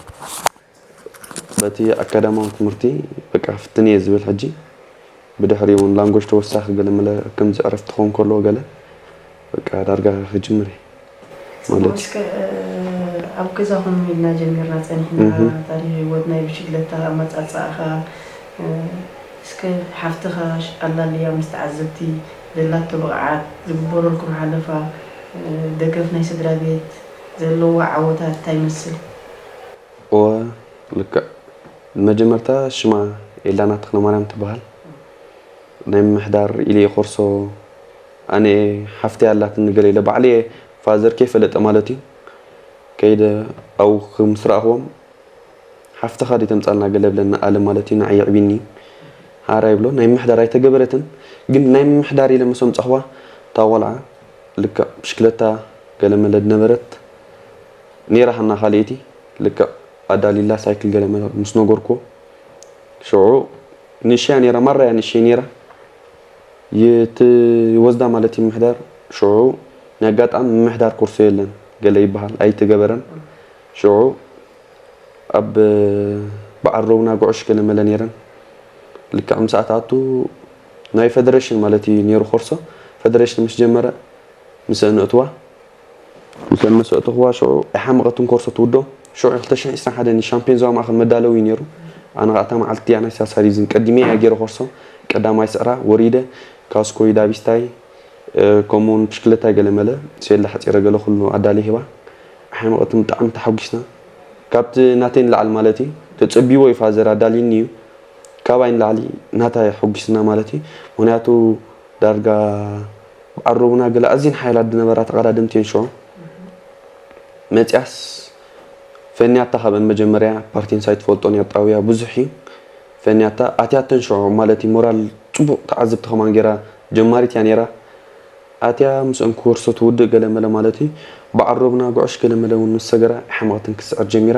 በቲ ኣካዳማዊ ትምህርቲ በቃ ፍትን እየ ዝብል ሕጂ ብድሕሪኡ እውን ላንጎጅ ተወሳኺ ገለ መለ ከምዚ ዕረፍቲ ክኸውን ከለዎ ገለ በቃ ዳርጋ ክጅምር እየ ማለት እዩ። እስከ ኣብ ገዛኹም ኢልና ጀሚርና ጸኒሕና ታሪኽ ህይወት ናይ ብሽግለታ ኣመጻጽኣኻ እስከ ሓፍትኻ ኣላልያ ምስ ተዓዘብቲ ዘላቶ ብቕዓት ዝግበረልኩም ሓለፋ ደገፍ ናይ ስድራ ቤት ዘለዋ ዓወታት እንታይ ይመስል? እወ ልክዕ መጀመርታ ሽማ ኤላና ተኽለማርያም ትበሃል ናይ ምምሕዳር ኢለ እየ ኮርሶ ኣነ ሓፍተይ ኣላትኒ ገለ ኢለ ባዕለየ ፋዘር ከይፈለጠ ማለት እዩ ከይደ ኣብኡ ምስ ረኣኽዎም ሓፍትኻ ድዩ ተምጻልና ገለ ብለኒ ኣለ ማለት እዩ ንዓይ የዕብኒ ሓራ ይብሎ ናይ ምምሕዳር ኣይተገበረትን ግን ናይ ምምሕዳር ኢለ ምስ ኣምጻኽዋ እታ ቆልዓ ልክዕ ብሽክለታ ገለ መለ ድነበረት ነይራ ሃና ካልኣይቲ ልክዕ ኣዳሊላ ሳይክል ገለ መለ ምስ ነገርክዎ ሽዑ ንእሽያ ነይራ ማራ እያ ንእሽተይ ነይራ ይትወስዳ ማለት እዩ ምምሕዳር ሽዑ ናይ ኣጋጣሚ ምምሕዳር ኮርሶ የለን ገለ ይበሃል ኣይተገበረን ሽዑ ኣብ በዓል ሮብና ጉዕሽ ገለ መለ ነይረን ልክዕ ምሳኣ ትኣቱ ናይ ፈደረሽን ማለት እዩ ነይሩ ኮርሶ ፈደረሽን ምስ ጀመረ ምስአን እእትዋ ምስአን ምስ ኣእተኽዋ ሽዑ ኣይሓመቐትን ኮርሶ ትውዶ ሽዑ ክልተ ሽሕን ዕስራን ሓደን ሻምፒዮን ዞባ ማእኸል መዳለዊ እዩ ነይሩ ኣነ ከዓ እታ መዓልቲ እያ ናይ ሳሳሪዝን ቀዲመ እያ ገይረ ኮርሶ ቀዳማይ ስዕራ ወሪደ ካስኮይ ዳቢስታይ ከምኡ እውን ብሽክለታይ ገለ መለ ሴላ ሓፂረ ገለ ኩሉ ኣዳልየ ሂባ ኣይሓመቐትን ብጣዕሚ ተሓጒስና ካብቲ ናተይ ንላዕሊ ማለት እዩ ተፀቢዎ እዩ ፋዘር ኣዳልዩኒ እዩ ካባይ ንላዕሊ ናታ የሐጉስና ማለት እዩ ምክንያቱ ዳርጋ በዓል ሮቡና ገለ ኣዝየን ሓያላት ዝነበራ ተቐዳደምቲ እየን ሽዑ መፂኣስ ፈንያታ ካብአን መጀመርያ ፓርቲን ሳይትፈልጦን እያ ጣውያ ብዙሕ እዩ ፈንያታ ኣትያተን ሽዑ ማለት እዩ ሞራል ፅቡቕ ተዓዘብቲ ከማን ገይራ ጀማሪት እያ ነይራ ኣትያ ምስአን ኮርሶ ትውድእ ገለ መለ ማለት እዩ በዓል ሮብና ጉዕሽ ገለ መለ እውን ምስ ሰገራ ኣይሓመቐትን ክትስዕር ጀሚራ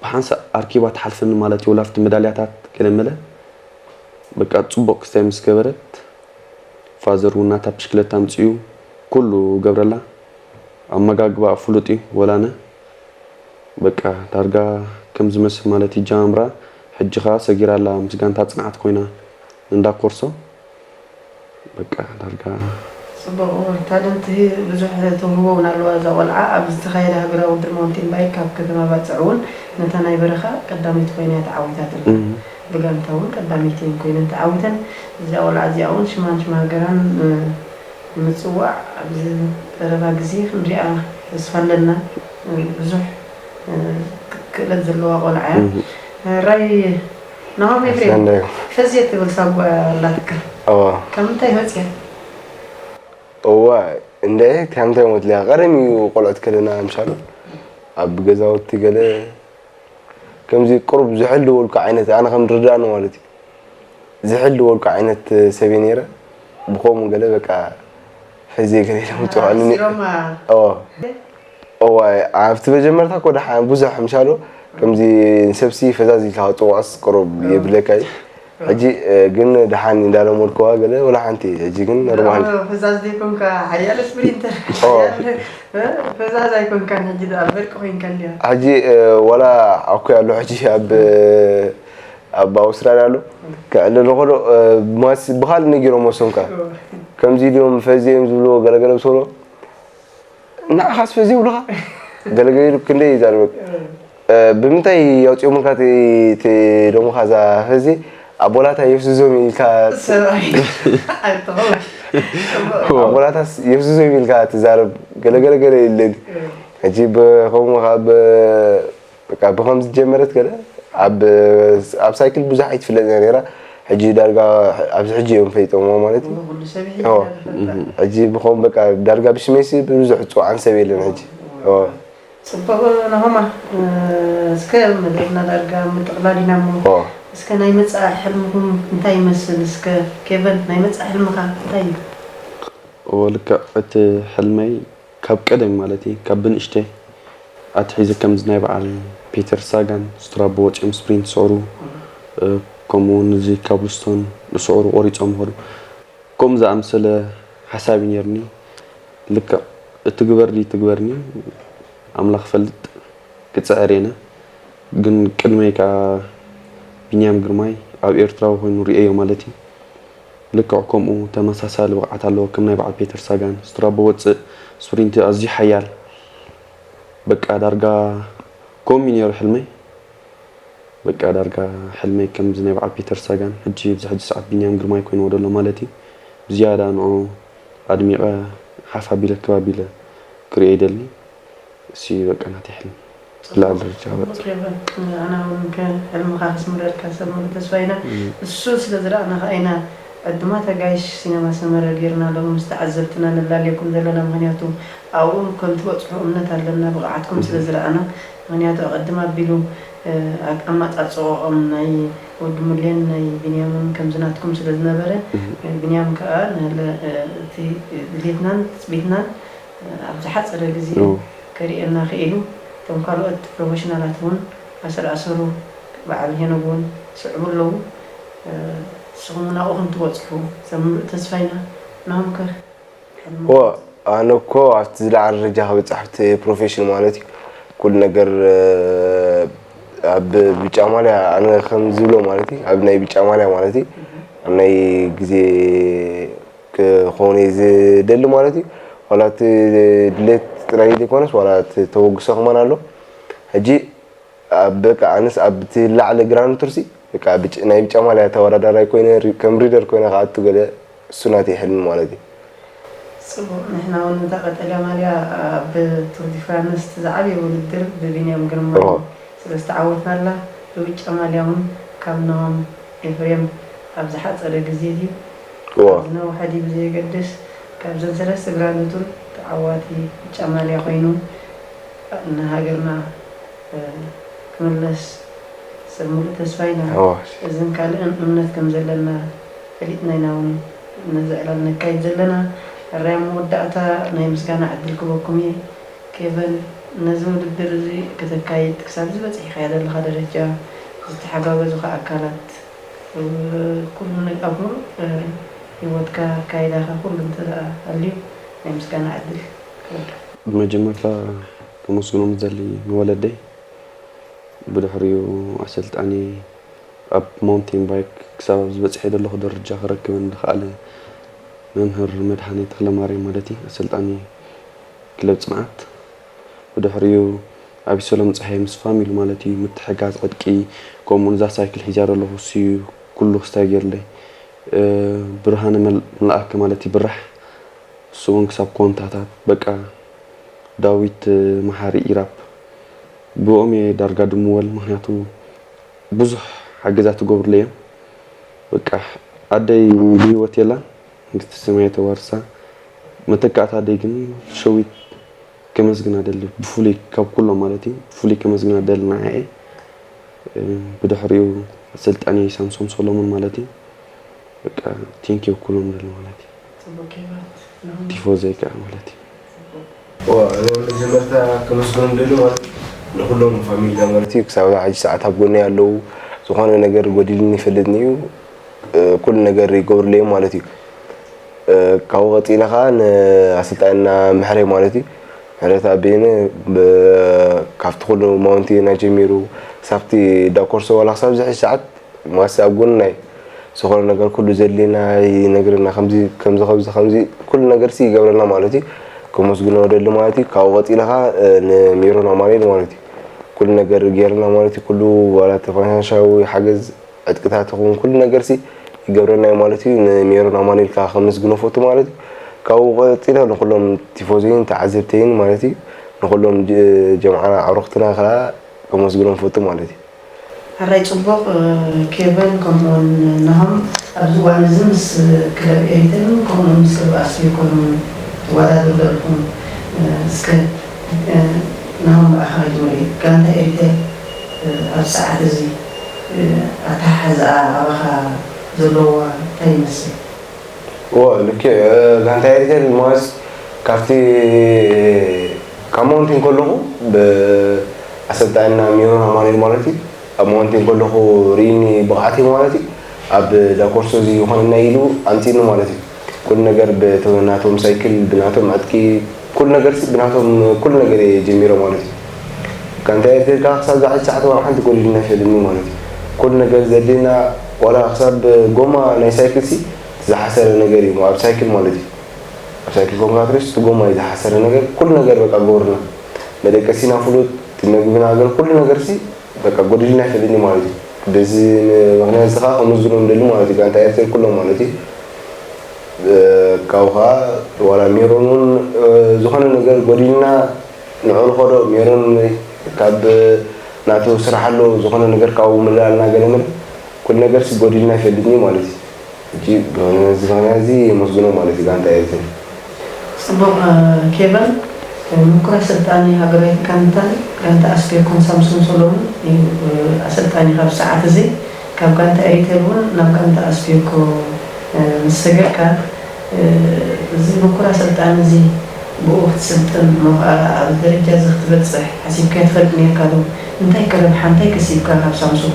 ብሓንሳእ ኣርኪባ ትሓልፈኒ ማለት እዩ ወላ ኣብቲ መዳልያታት ገለ መለ በቃ ፅቡቕ ክስታይ ምስ ገበረት ፋዘር እውን ናታ ብሽክለታ ኣምፅኡ ኩሉ ገብረላ ኣመጋግባኣ ፍሉጥ እዩ ወላነ በቃ ዳርጋ ከም ዝመስል ማለት ይጀማምራ ሕጂ ኸኣ ሰጊራ ኣላ ምስ ጋንታ ፅንዓት ኮይና እንዳ ኮርሶ በቃ ዳርጋ ፅቡቕ ታለንት ብዙሕ ተውህቦ እውን ኣለዋ እዛ ቆልዓ ኣብ ዝተኻየደ ሃገራዊ ውድድር ማውንቴን ባይክ ካብ ከተማ ባፅዕ እውን ነታ ናይ በረኻ ቀዳመይቲ ኮይና እያ ተዓዊታትላ ብጋንታ እውን ቀዳመይቲ እየን ኮይነን ተዓዊተን እዚኣ ቆልዓ እዚኣ እውን ሽማን ሽማ ሃገራን ንምፅዋዕ ኣብዚ ቀረባ ግዜ ክንሪኣ ተስፋ ኣለና ብዙሕ ክእለት ዘለዋ ቆልዓ እያ ራይ ናሆም ኤፍሬም፣ ሰንደይ። ፈዝየ ትብል ሳጓ ኣላትካ። እዋ። ካብ ምንታይ መጽያ? እዋ፣ እንደ ካብ ምንታይ ሞት ሊያ? ቀደም እዩ ቆልዑት ከለና ምሻሉ። ኣብ ገዛውቲ ገለ ከምዚ ቁሩብ ዝሕል ዝበልኩ ዓይነት፣ ኣነ ከም ዝርዳእኒ ማለት እዩ። ዝሕል ዝበልኩ ዓይነት ሰብ እየ ነይረ። ብኸምኡ ገለ በቃ ፈዝየ ገለ ኢሎም ይጽውዑኒ። ኣሲሮማ። እዎ። እዎ፣ ኣብቲ መጀመርታ እኮ ደሓን ብዙሕ ምሻሉ ከምዚ ንሰብሲ ፈዛዝ ኢልካ ክጽውዖስ ቁሩብ የብለካ እዩ። ሕጂ፣ እ፣ ግን ደሓን እንዳለመድኩዋ ገለ ወላ ሓንቲ፣ ሕጂ ግን ኖርማል። ደኣ ፈዛዝ ዘይኮንካ ሓያል ስፕሪንተር፣ ኦ። ሓያል፣ እ፣ ፈዛዝ ኣይኮንካን፣ ሕጂ ደኣ በርቂ ኮይንካ እንድያ። ሕጂ፣ እ፣ ዋላ ኣኮይ ኣሎ ሕጂ ኣብ፣ ኣብ ኣውስትራልያ ኣሎ። ክዕልል ከሎ፣ እ፣ ማስ ብኻልእ ነጊሮም ወሰንካ። ኦ። ከምዚ ኢሎም ፈዝዮም ዝብልዎ ገለገለ ብሰሎ፣ ንዓኻስ ፈዚ ይብሉኻ? ገለገለ ኢሉ ክንደይ ይዛረበክ? እ፣ ብምንታይ ኣውፂኦምልካ እቲ፣ እቲ ደሞኻ እዛ ፈዚ? ኣቦላታ የፍዝዞም ኢልካ ሰብኣይ። ኣይትኸውን። ኣቦላታስ የፍዝዞም ኢልካ ትዛረብ ገለገለ ገለ የለን። እ። ሕጂ ብኸምኡ ካብ በቃ ብኸምዚ ጀመረት ገለ ኣብ፣ ኣብ ሳይክል ብዙሕ ኣይትፍለጥ እያ ነይራ። ሕጂ ዳርጋ ኣብዚ ሕጂ እዮም ፈሊጦምዎ ማለት እዩ። ኩሉ ሰብ ይሕዝ ኦ። ይዛረብ። ሕጂ ብኸም በቃ ዳርጋ ብሽመይሲ ብዙሕ ጽዋዓን ሰብ የለን ሕጂ። ኦ። ጽቡቕ ናሆማ፣ እ፣ እስከ መደብና ዳርጋ ምጥቕላል ኢና እሞ፣ ኦ። እስከ ናይ መጻኢ ሕልምኹም እንታይ ይመስል? እስከ ኬቨን፣ ናይ መጻኢ ሕልምኻ እንታይ እዩ? ኦ፣ ልክዕ እቲ ሕልመይ ካብ ቀደም ማለት እዩ፣ ካብ ብንእሽተይ ኣትሒዘ ከምዚ ናይ በዓል ፒተር ሳጋን ስትራቦ ወጺኦም ስፕሪንት ዝስዕሩ፣ እ፣ ከምኡ እውን እዚ ካብልስቶን ዝስዕሩ ቆሪጾም ይኸዱ። ከምኡ ዝኣምሰለ ሓሳብ እዩ ነይሩኒ። ልክዕ እቲ ግበርኒ ትግበርኒ ኣምላኽ ፈልጥ ክጽዕር እየ። ግን ቅድመይ ከኣ ቢንያም ግርማይ ኣብ ኤርትራዊ ኮይኑ ርእየዮ ማለት እዩ። ልክዕ ከምኡ ተመሳሳሊ ብቕዓት ኣለዎ፣ ከም ናይ በዓል ፔተር ሳጋን። ስትራቦ ወጽእ፣ ስፕሪንት ኣዝዩ ሓያል። በቃ ዳርጋ ከምኡ እዩ ነይሩ ሕልመይ። በቃ ዳርጋ ሕልመይ ከምዚ ናይ በዓል ፒተር ሳጋን፣ ሕጂ ኣብዚ ሕጂ ሰዓት ቢንያም ግርማይ ኮይንዎ ዘሎ ማለት እዩ። ብዝያዳ ንዑ ኣድሚቐ ሓፍ ኣቢለ ክብ ኣቢለ ክርእዮ ይደሊ። እሱ እዩ በቃ ናተይ ሕልሚ። ጽቡቕ። ልዕሊ ደረጃ ጽቡቕ በጽሕ። ኬቨን፣ ኣነ እውን ከ-፣ ሕልምኻ ከስምረልካ ሰብ ሙሉእ ተስፋ ኢና። እም። እሱ ስለ ዝረኣና ኸኣ ኢና ዕዱማት ኣጋይሽ ሲነማ ሰመረ ጌርና ሎሚ ምስ ተዓዘብትና ነላልየኩም ዘለና። ምኽንያቱ ኣብኡ ከም ትበጽሑ እምነት ኣለና፣ ብቕዓትኩም ስለ እም። ዝረኣና። ምኽንያቱ ኣቐድም ኣቢሉ፣ እ፣ ኣቅ-፣ ኣመጻጽኦኦም ናይ ወዲ ሙሌን ናይ ቢንያምን ከምዚ ናትኩም ስለ ዝነበረ፣ እም። ቢንያም ከኣ ንለ-፣ እ፣ እቲ ድሌትናን ትጽቢትናን ኣብ ዝሓጸረ ግዜ እዎ። ከርእየና ክኢሉ፣ እቶም ካልኦት ፕሮፌሽናላት እውን ኣሰር ኣሰሩ በዓል ሄኖግ እውን ስዕቡ ኣለዉ። እ፣ ንስኹም ናብኡ ከም ትበጽሑ ሰብ ምሉእ ተስፋ ኢና። ናሆም ከ? ሕልሚ እዎ፣ ኣነ እኮ ኣብቲ ዝለዓለ ደረጃ ክበጽሕ ኣብቲ ፕሮፌሽን ማለት እዩ። ኩሉ ነገር፣ እ፣ ኣብ ብጫ ማልያ ኣነ ከም ዝብሎ ማለት እዩ፣ ኣብ ናይ ብጫ ማልያ ማለት እዩ፣ ኣብ ናይ ግዜ ክኸውን እየ ዝደሊ ማለት እዩ። ዋላ እቲ ድሌት ጥራይ ዘይኮነስ ዋላ እቲ ተበግሶ ከማን ኣሎ። ሕጂ ኣብ በቃ ኣነስ ኣብ እቲ ላዕሊ ግራንድ ቱርሲ በቃ ብጭ-፣ ናይ ብጫ ማልያ ተወዳዳራይ ኮይነ ሪ-፣ ከም ሪደር ኮይነ ክኣቱ ገለ እሱ ናተይ ሕልሚ ማለት እዩ። ጽቡቕ፣ ንሕና እውን ነታ ቀጠልያ ማልያ ኣብ ቱር ዲ ፍራንስ እቲ ዝዓበየ ውድድር ብቢንያም ግርማ ኦሆ። ስለ ዝተዓወትናላ ብብጫ ማልያ እውን ካብ ናሆም ኤፍሬም ኣብ ዝሓጸረ ግዜ ድዩ እዎ። ኣብ ዝነውሐ ድዩ ብዘየገድስ፣ ካብዘን ሰለስተ ግራንድ ቱር ተዓዋቲ ብጫ ማልያ ኮይኑ ንሃገርና፣ እ፣ ክምለስ ሰብ ሙሉእ ተስፋ ኢና። እዎ። እዝን ካልእን እምነት ከም ዘለና ፈሊጥና ኢና እውን ነዚ ዕላል ነካይድ ዘለና። ሕራይ ኣብ መወዳእታ ናይ ምስጋና ዕድል ክበኩም እየ። ኬቨን፣ ነዚ ውድድር እዚ ከተካይድ ክሳብ እዚ በጺሕካዮ ዘለኻ ደረጃ ዝተሓጋገዙኻ ኣካላት፣ እ፣ ኩሉ ነ-፣ ኣብ ሙሉእ፣ እ፣ ህይወትካ ኣካይዳኻ ኩሉ እንተ ደኣ ሃልዩ ናይ ምስጋና ዕድል ክህበካ። ብመጀመርታ ከመስግኖም ዝደሊ ንወለደይ፣ ብድሕሪኡ ኣሰልጣኒ ኣብ ማውንቴን ባይክ ክሳብ ኣብዚ በጺሐ ዘለኹ ደረጃ ክረክበኒ ዝኸኣለ መምህር መድሃኔ ተኽለማርያም ማለት እዩ፣ ኣሰልጣኒ ክለብ ጽንዓት። ብድሕሪኡ ኣቢሰሎም ጸሃየ ምስ ፋሚሉ ማለት እዩ፣ ምትሕጋዝ ዕጥቂ፣ ከምኡ እዛ ሳይክል ሒዛ ዘለኹ እሱ እዩ ኩሉ ክስታይ ገይርለይ። እ፣ ብርሃነ መል-፣ መልኣከ ማለት እዩ፣ ብራሕ፣ እሱ እውን ክሳብ ኮንታታት፣ በቃ፣ ዳዊት መሓሪ ኢራፕ፣ ብኦም እየ ዳርጋ ድምወል፣ ምኽንያቱ ብዙሕ ሓገዛ ትገብሩለይ እዮም። በቃ ኣደይ ብህይወት የላን፣ መንግስተ ሰማይ ተዋርሳ። መተካእታ ኣደይ ግን ሸዊት ከመስግና ደሊ ብፍሉይ ካብ ኩሎም ማለት እዩ። ብፍሉይ ከመስግና ደሊ ንዓኤ። ብድሕሪኡ ኣሰልጣኒ ሳምሶም ሰሎሞን ማለት እዩ። በቃ ቴንኪው ኩሎም ደሊ ማለት እዩ። ቲፎዘይ ከዓ ማለት እዩ። መጀመርታ ከመስግኖም ደሊ ማለት ንኩሎም ፋሚሊ ማለት እዩ። ክሳብ ሕጂ ሰዓት ኣብ ጎነይ ኣለዉ። ዝኾነ ነገር ጎዲልኒ ይፈልጥኒ እዩ። ኩሉ ነገር ይገብሩለይ ማለት እዩ። ካብኡ ቀፂለ ከዓ ንኣሰልጣንና ምሕረይ ማለት እዩ። ምሕረት ኣቤነ ካብቲ ኩሉ ማውንቴና ጀሚሩ ሳብቲ ዳኮርሶ ዋላ ክሳብ ዝሕዚ ሰዓት ማሲ ኣብ ጎንና እዩ። ዝኾነ ነገር ኩሉ ዘድልየና ይነግረና። ከምዚ ከምዚ ከምዚ ከምዚ ኩሉ ነገር ሲ ይገብረና ማለት እዩ። ከመስግኖ ደሊ ማለት እዩ። ካብኡ ቀፂለ ከዓ ንሜሮን ኣማኑኤል ማለት እዩ። ኩሉ ነገር ገይርና ማለት እዩ። ኩሉ ዋላ ተፋሻሻዊ ሓገዝ ዕጥቅታት ይኹን ኩሉ ነገር ሲ ይገብረና እዩ ማለት እዩ። ንሜሮን ኣማኑኤል ከዓ ከመስግኖ ፈቱ ማለት እዩ። ካብኡ ቀፂለ ንኩሎም ቲፎዞይን ተዓዘብተይን ማለት እዩ። ንኩሎም ጀምዓና ኣዕሩኽትና ከዓ ከመስግኖም ፈቱ ማለት እዩ። ሕራይ ፅቡቕ ኬቨን ከምኡውን ናሆም ኣብዚ እዋን እዚ ምስ ክለብ ኤሪተልን ከምኡውን ምስ ክለብ ኣስቤኮን እውን ትወዳደሩ ዘለኹም እስከ ናሆም ብኣኻ ክጅምር እዩ ጋንታ ኤሪተል ኣብዚ ሰዓት እዚ ኣተሓሕዝኣ ኣባኻ ዘለዋ እንታይ ይመስል? እወ ልክዕ ጋንታ ኤሪተል ማለት ካብቲ ካብ ማውንቴን ከለኹ ብኣሰልጣንና ሚሮን ኣማኑኤል ማለት እዩ ኣብ ማውንቴን ከለኹ ርኢኒ ብቕዓተይ ማለት እዩ ኣብ ዳኮርሶ እዚ ይኾነና ኢሉ ኣምፂኒ ማለት እዩ ኩሉ ነገር ብናቶም ሳይክል ብናቶም ዕጥቂ ኩሉ ነገር ብናቶም ኩሉ ነገር እየ ጀሚረ ማለት እዩ ጋንታ ኤሪተል ከዓ ክሳብ ዝዓዚ ሰዓት ዋላ ሓንቲ ጎዲልና ይፈልጥኒ ማለት እዩ ኩሉ ነገር ዘድልየና ዋላ ክሳብ ጎማ ናይ ሳይክል ሲ ዝሓሰረ ነገር እዩ ኣብ ሳይክል ማለት እዩ ኣብ ሳይክል ኮንካ ትሪስ እቲ ጎማ እዩ ዝሓሰረ ነገር ኩሉ ነገር በቃ ገበሩና መደቀሲና ፍሉጥ እቲ መግብና ገር ኩሉ ነገር ሲ በቃ ጎዲልና ይፈልጥኒ ማለት እዩ በዚ ምክንያት እዚ ከዓ ከመስግኖም ደሊ ማለት እዩ ጋንታ ኤርትራ ኩሎም ማለት እዩ ካብኡ ከዓ ዋላ ሜሮን እውን ዝኾነ ነገር ጎዲልና ንዑ ንኸዶ ሜሮን ካብ ናቱ ስራሕ ኣሎ ዝኾነ ነገር ካብኡ ምላልና ገለ መለ ኩሉ ነገር ሲ ጎዲልና ይፈልጥኒ ማለት እዩ ሕጂ በዚ ምክንያት እዚ የመስግኖ ማለት እዩ ጋንታ ኤርትራ ፅቡቕ ኬቨን ምኩር ኣሰልጣኒ ሃገራዊት ጋንታን ጋንታ ኣስቴኮን ሳምሶን ሰሎሙን እዩ ኣሰልጣኒ ካብ ሰዓት እዚ ካብ ጋንታ ኤሪተል እውን ናብ ጋንታ ኣስቴኮ ምስ ሰገርካ እዚ ምኩር ኣሰልጣኒ እዚ ብኡ ክትስልጥን እሞ ከዓ ኣብዚ ደረጃ እዚ ክትበፅሕ ሓሲብካዮ ትፈልጥ ነይርካ ዶ? እንታይ ከ ረብሓ እንታይ ከሲብካ ካብ ሳምሶን?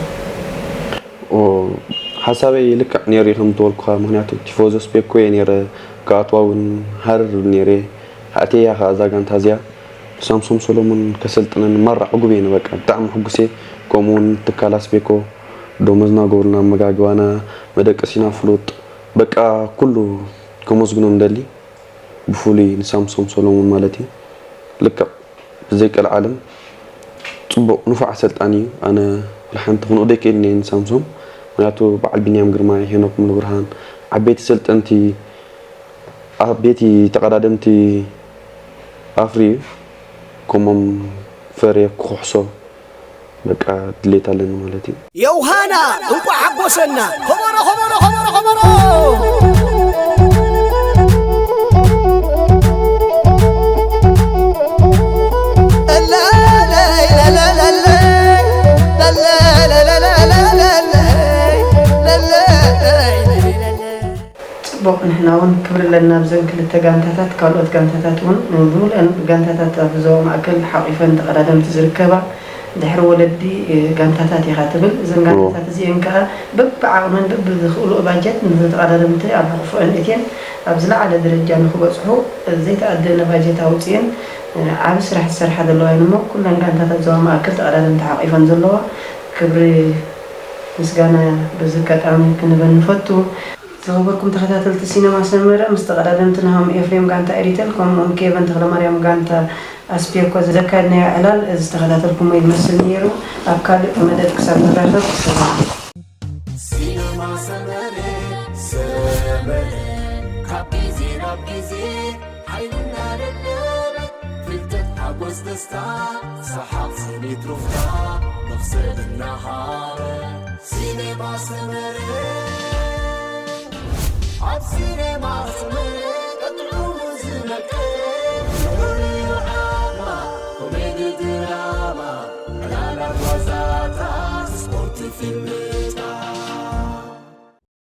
ሓሳበይ ልክዕ ነይሩ እዩ ከም ዝበልኩኻ ምክንያቱ ቲፎዞ ስፔኮ እየ ነይረ ክኣትዋ እውን ሃርር ነይረ እየ ኣትየያ ከዓ እዛ ጋንታ እዚኣ ብሳምሶም ሰሎሙን ከሰልጥነኒ ማራ ዕጉብ እየ በቃ ብጣዕሚ ሕጉስ እየ ከምኡ እውን ትካል ኣስቤኮ ደሞዝና ግብርና ኣመጋግባና መደቀሲና ፍሉጥ በቃ ኩሉ ከመስግኖ ንደሊ ብፍሉይ ንሳምሶም ሰሎሙን ማለት እዩ ልክዕ ብዘይቀልዓለም ፅቡቕ ንፉዕ ኣሰልጣኒ እዩ ኣነ ወላ ሓንቲ ክንእዶ ኣይክእልን እየ ንሳምሶም ምክንያቱ በዓል ቢንያም ግርማይ ሄኖክ ሙሉብርሃን ዓበይቲ ሰልጠንቲ ዓበይቲ ተቐዳደምቲ ኣፍርዩ ከምኦም ፈርየ ክኽሕሶ በቃ ድሌት ኣለኒ ማለት እዩ። ዮውሃና እንቋዕ ሓጎሰና ከበሮ ከበሮ ከበሮ ከበሮ ፅቡቕ ንሕና እውን ክብሪ ኣለና ብዘን ክልተ ጋንታታት ካልኦት ጋንታታት እውን ብምሉአን ጋንታታት ኣብ ዞባ ማእከል ሓቒፈን ተቐዳደምቲ ዝርከባ ድሕሪ ወለዲ ጋንታታት ኢኻ ትብል እዘን ጋንታታት እዚአን ከዓ በብዓቕመን በብዝኽእልኦ ባጀት ንተቐዳደምቲ ኣብ ሕቑፍአን እትየን ኣብ ዝለዓለ ደረጃ ንክበፅሑ ዘይተኣደነ ባጀት ኣውፅኤን ዓቢ ስራሕ ዝሰርሓ ዘለዋ እየን እሞ ኩለን ጋንታታት ዞባ ማእከል ተቐዳደምቲ ሓቒፈን ዘለዋ ክብሪ ምስጋና በዚ ኣጋጣሚ ክንበን ንፈቱ። ዝኸበርኩም ተኸታተልቲ ሲነማ ሰመረ ምስ ተቐዳደምቲ ናሆም ኤፍሬም ጋንታ ኤሪተል ከምኡውን ኬቨን ተኽለማርያም ጋንታ ኣስፔኮ ዘካየድናዮ ዕላል ዝተኸታተልኩሞ ይመስል ነይሩ። ኣብ ካልእ መደብ ክሳብ ንራኸብ ሰላም። ሲነማ ሰመረ ሰመረ ካብ ግዜ ናብ ግዜ ሓይልና ደለበ ፍልጠት ሓጎስ ደስታ ሰሓቕ ስኒት ሩፍታ መኽሰብ እናሃበ ሲኔማ ሰመረ ኣብ ሲኔማ ሰመረ ቀጥዑ ዝነቀ ዝሑሉ ዓማ ኮሜዲ ድራማ ዕላላት ዋዛታት ስፖርት ፊልም